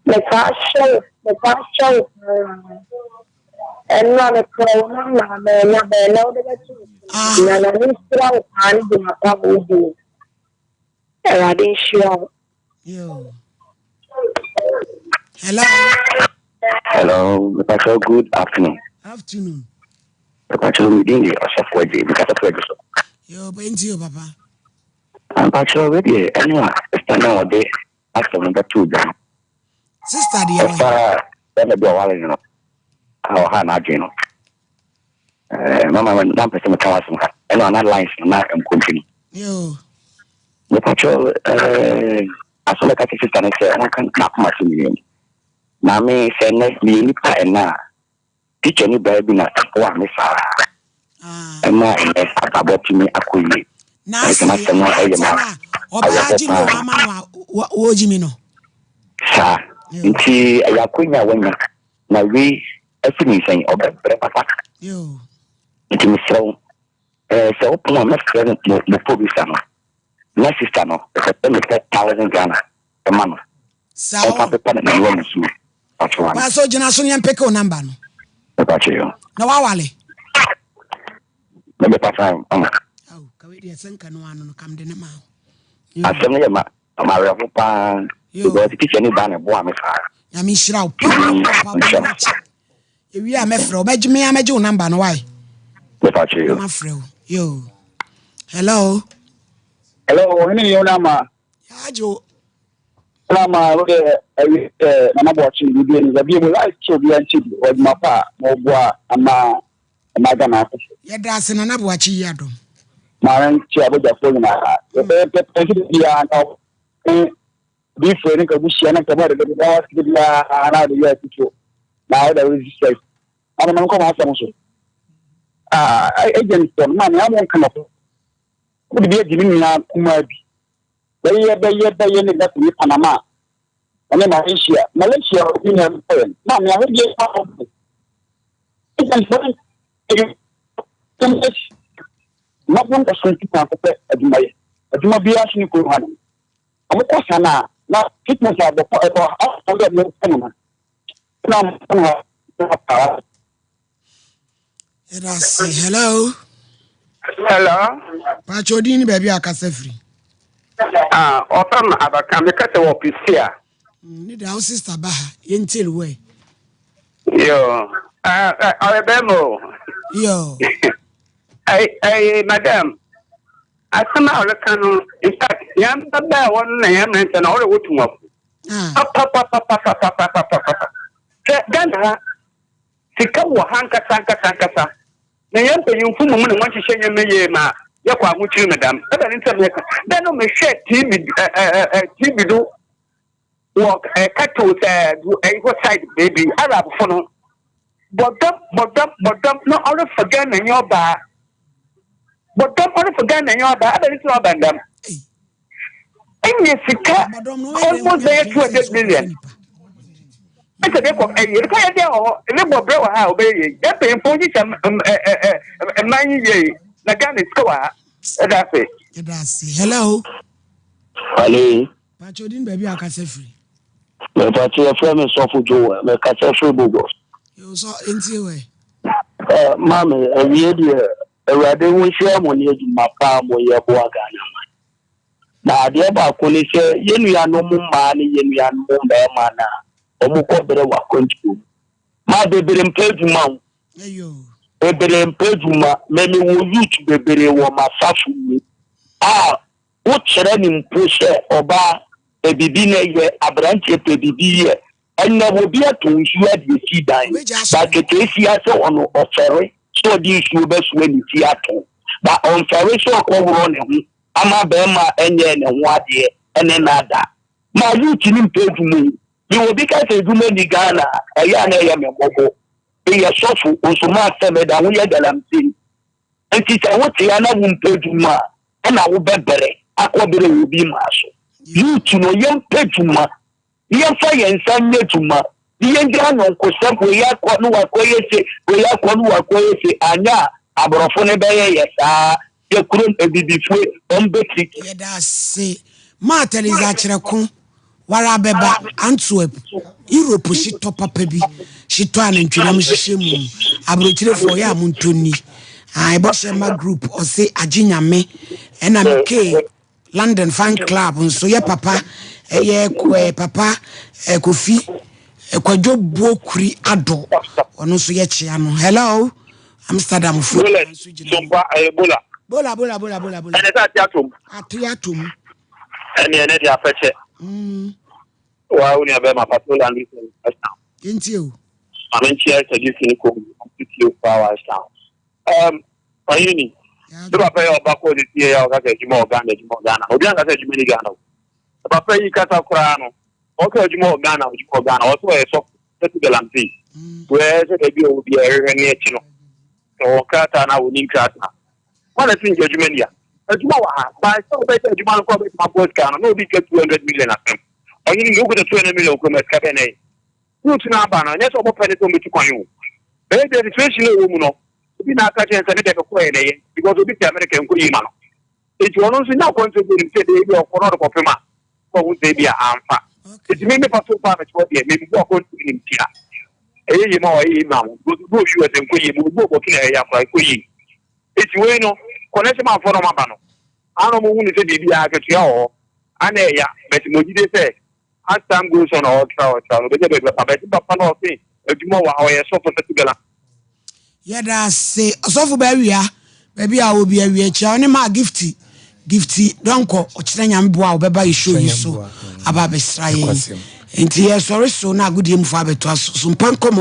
Metaa hwɛ wo, metaa hwɛ wo paa. Ɛno a mefrɛ wo na ma manya bɛn na wode bɛto wo so. Na nyame nhyira wo paa ne dwuma pa a wodi. Awurade nhyira wo. Hello. Hello, Mepacho, good afternoon. Afternoon. Mepacho, me din de Ɔsɔfo Agye, mekasa firi Adwo so. Yo, bɛnti o papa. Mepacho, wei deɛ ɛno a sista no a ɔde asɛm no bɛtoo dwa no. Sista deɛ wɔ. Ɛfa bɛrima bi a ɔware no no a ɔha n'adwene no. Eh, mama na mpɛ sɛ meka w'asɛm ha ɛno ana lines no na nkɔ nti no. Yo. Mepacho, eh, asɛm ɛka kyerɛ sista no sɛ ɔnka n'akoma so nyinaa mu. Maame, sɛ nnɛ meyɛ nipa ɛnnɛ a, teacher ni baa bi na ɛboaa me saa ɛma nnɛ abrabɔ tumi akɔ yie. N'ase N'asɛm no ɛyɛ ma ɔbaa gye no ama no a wɔgye mi no. Saa nti ɛyɛ akonya a wanya na wei afi ne nsɛn ɔbɛbrɛ papa. Nti mesrɛ wo sɛ wopon a mɛfrɛ no mo producer no na sister no mepɛ sɛ mepɛ thousand Ghana ɛma no. Saa Ɔmfa pepa na n'aniwa nsuo. Pakyɛ wane. Paso gyina so ne yɛn peke wo number no. Mepakyɛ yo. Na wawale. Me me pakyɛ ama. Aw kawe deɛ sɛ nka no ano no kam de ne ma wo. Asɛm no yɛ ma ma awerɛho paa. Because teacher ni ba na ɛboa me saa. Nyame nhyira wo paa paa paa. Ewie a mɛfrɛ wo. Mɛgye me a mɛgye wo number no why? Mepakyɛ yo. Na mafrɛ wo. Yo. Hello. Hello, ɔhene yɛ wo ama. Yɛagye wo. Na ma wo deɛ awie sɛ Nana Boakye ne biribi ani babie mu life sɛ obiara nti bi wɔ adwuma pa a ma ɔboa ama ɔma Ghana akɔ so. Yɛda ase Nana Boakye yi adom. Maame nkyɛ abɔgyafoɔ nyinaa yɛpɛ nti biara nka ne diifoɔ ne nka buhyia ne nka bɔde de na wasike biara na ɔde yɛ atutuo na ɔde resist maame ma nkɔ m'asɛm so ah agent fɔ no maame amo nka nɔfo wode bi agye ne nua kumaa bi Bɛyɛ bɛyɛ bɛyɛ ne da tumi Panama ɛne Malaysia Malaysia obi na ɛbɔ yɛn maame ahodeɛ pa ɔbɔ mmabɔ nkɔso nti kwan kɔpɛ adwuma yɛ adwuma biara so ne kurom ha no wɔn kɔ sa na na fitness a bɔkɔ ɛkɔ asɔn dɛ mo kɔ no na na mo kɔ no ha paa. Yɛda ase. Hello. Hello. Pakyɛ odin ne baabi a akasa firi. Ah, ɔfam no abaka meka sɛ wɔ Pistia. Mm, ne da wo sister ba ha yɛntie no wɛ. Yo, ah, ah, ɔyɛ bɛrima o. Yo. Ɛy, ɛy, madam, asɛm a ɔreka no, in fact, yɛn babaa wɔn na yɛn mmerɛntɛ na ɔrewɔ tumafo. Ah. Papapapapapapapapa. Hwɛ Ghana ha, Sika wɔ ha ankasa ankasa ankasa, na hɛn mpanyimfo mbom na wɔnnhyehyɛ ndzɛmba yie ma yɛkɔ ahokyer mu dɛm. Ebɛn ntsi na meka dɛ no mehwɛɛ TV ɛ TV do wɔ ɛ Kato sɛ do ɛyi hɔ side beebi, Arabfo no bɔdɔm bɔdɔm bɔdɔm na ɔrefa Ghananyi ɔbaa, bɔdɔm ɔrefa Ghananyi ɔbaa, ebɛn ntsi na ɔba no dɛm? Ɛnyɛ sika almost bɛyɛ 200 million. Ɛsɛ de kɔ ɛyɛ ɛka yɛ deɛ wɔ hɔ ne bɔ brɛ wɔ ha a ɔbɛyɛ yie. Yɛn mpanyinfoɔ hyehyɛ mman yi yie na Ghana sika wɔ ha. Ɛda ase. Ɛda ase. Hello. Hello. Pacho din baabi a akasa firi. Mepatse yɛfrɛ me Sɔfo Joel mekasa firi Bogos. Yo sɔ ntie wɛ. Eh, maame awie deɛ Awurade ho nhyira mo ne adwuma pa a moyɛ boa Ghana man. Na adeɛ baako ne sɛ yɛn nuanom mmaa ne yɛn nuanom mmarima no a wɔkɔ brɛ wɔ akwantuo mu. Ma bebree mpɛ adwuma o. Bebree mpɛ adwuma. Me mewɔ youth bebree wɔ m'asafo mu a wokyerɛ no mpo sɛ ɔbaa pɛ biribi na yɛ, aberanteɛ pɛ biribi yɛ. Ɛnnɛ obi atɔ nsuo ade asi dan, but keteesia sɛ ɔno ɔfɛre sɛ ɔde nsuo bɛsoa ne ti atɔn, but ɔnfɛre sɛ ɔkɔworɔ ne ho ama bɛɛma a ɛnyɛɛ ne ho adeɛ ɛne no ada. Ma youth no mpɛ adwuma o. Me obi ka sɛ adwuma nni Ghana a, ɛyɛ a na ɛyɛ me mmɔbɔ. Meyɛ sɔfo nso m'asɛm ɛda ho yɛ galamsey. Nti sɛ wote a na wompɛ adwuma a, ɛna wobɛbrɛ. akɔbere obi maa so. Youth no yɛmpɛ dwuma, yɛmfa yɛn nsa nyɛ dwuma, ne yɛngya anyɔnkosɛm, wei akɔ ne wakɔyɛ se, wei akɔ ne wakɔyɛ se, anyɛ a aborɔfo no bɛyɛ yɛ saa, yɛ kurom abibifue, wɔn bɛti. Yɛda ase maa Theresa Akyerɛko Wara bɛba Antwerp, Europe hyetɔ papa bi, hyetɔ a nantwinam hyehyɛ mu. Aburokyirefoɔ ɔyɛ a montɔ nni. Ae, Bɔhyɛ Mma Group ɔse agye nyame. Ɛna mekee London Fan Club nso yɛ papa, ɛyɛ eh, papa eh, Kofi eh, Kwadwo Buokuri Ado, ɔno nso yɛkyea no. Hello, Amsterdam foɔ Bola, nso gyina hɔ. Sompa, ɛyɛ bola. Bola, bola, bola, bola, bola. Ɛnɛ sɛ ate atom. Ate atom. Ɛne ɛnɛ de afɛkyɛ. Wa wo nua bɛrima Patrol Anderson ɛsa. Yɛntie o. Maame nkyia ɛsɛ gye fi ne kɔn mu ɔmo tie paa wa ɛsa. Um, ɔyini. Ne papa yɛ ɔba kɔɔ ne fie yɛ ɔka sɛ adwuma wɔ Ghana adwuma wɔ Ghana. Obi anka sɛ adwuma ni Ghana o. Papa yi kasa koraa no ɔka adwuma wɔ Ghana adwuma wɔ Ghana ɔsɛ ɔyɛ sɔfo sɛ galamsey. Wɛɛ sɛ baabi a ɔwɔ bi a ɛhwehwɛ ne akyi no. Sɛ ɔwɔ nkrataa na ɔni nkrataa. Wọn na ti nka adwuma ni a. Adwuma wɔ ha. By sɛ wobɛyɛ adwuma no koraa wobɛtumi aboa sika no na obi ka 200 million asɛm. Ɔhene mi wokuta 200 million kurom a sika bɛn na ɛyɛ? Route no aba no ɛnyɛ sɛ ɔmo pɛ ne sɛ ɔmo bɛtu kwan o. Bɛyɛ deɛ situation a ɛwɔ mu no obi na aka kyerɛ no sɛ ne deɛ mekɔɛ na ɛyɛ because obi te America nkɔ yie ma no. Nti ɔno nso nya akwantuo bi onim sɛ deɛ ebi a ɔkɔ na ɔde kɔpem a na ɔhu sɛ ebi a amfa. Nti me mepa so paa mete hɔ deɛ membu akwantuo no nimtia. Ɛyɛ yie ma wo ɛyɛ yie ma wo because obi wɔ US nkɔ yie ma obi wɔ Burkina ɛyɛ akora ɛkɔ yie. Eti wei no connection man foɔ na ɔmo aba no ana ɔmo hu no sɛ biribi a akatua wɔ hɔ ana ɛya but mo gyidie sɛ as time goes on ɔtra ɔtra no ɔbɛnya baabi papa but papa no ɔse adwuma wɔ ha ɔyɛ sɔfo sɛ tugala. Yɛda ase ɔsɔfo bɛawia baabi a ɔwɔ bi awia kyia wo ne maa gifty gifty dɔnkɔ ɔkyerɛ nyame boa a ɔbɛba yɛ show yi so aba abɛsra yɛn nti yɛsɔre so na agodie mufo abɛtoa so so mpa nkɔmmɔ.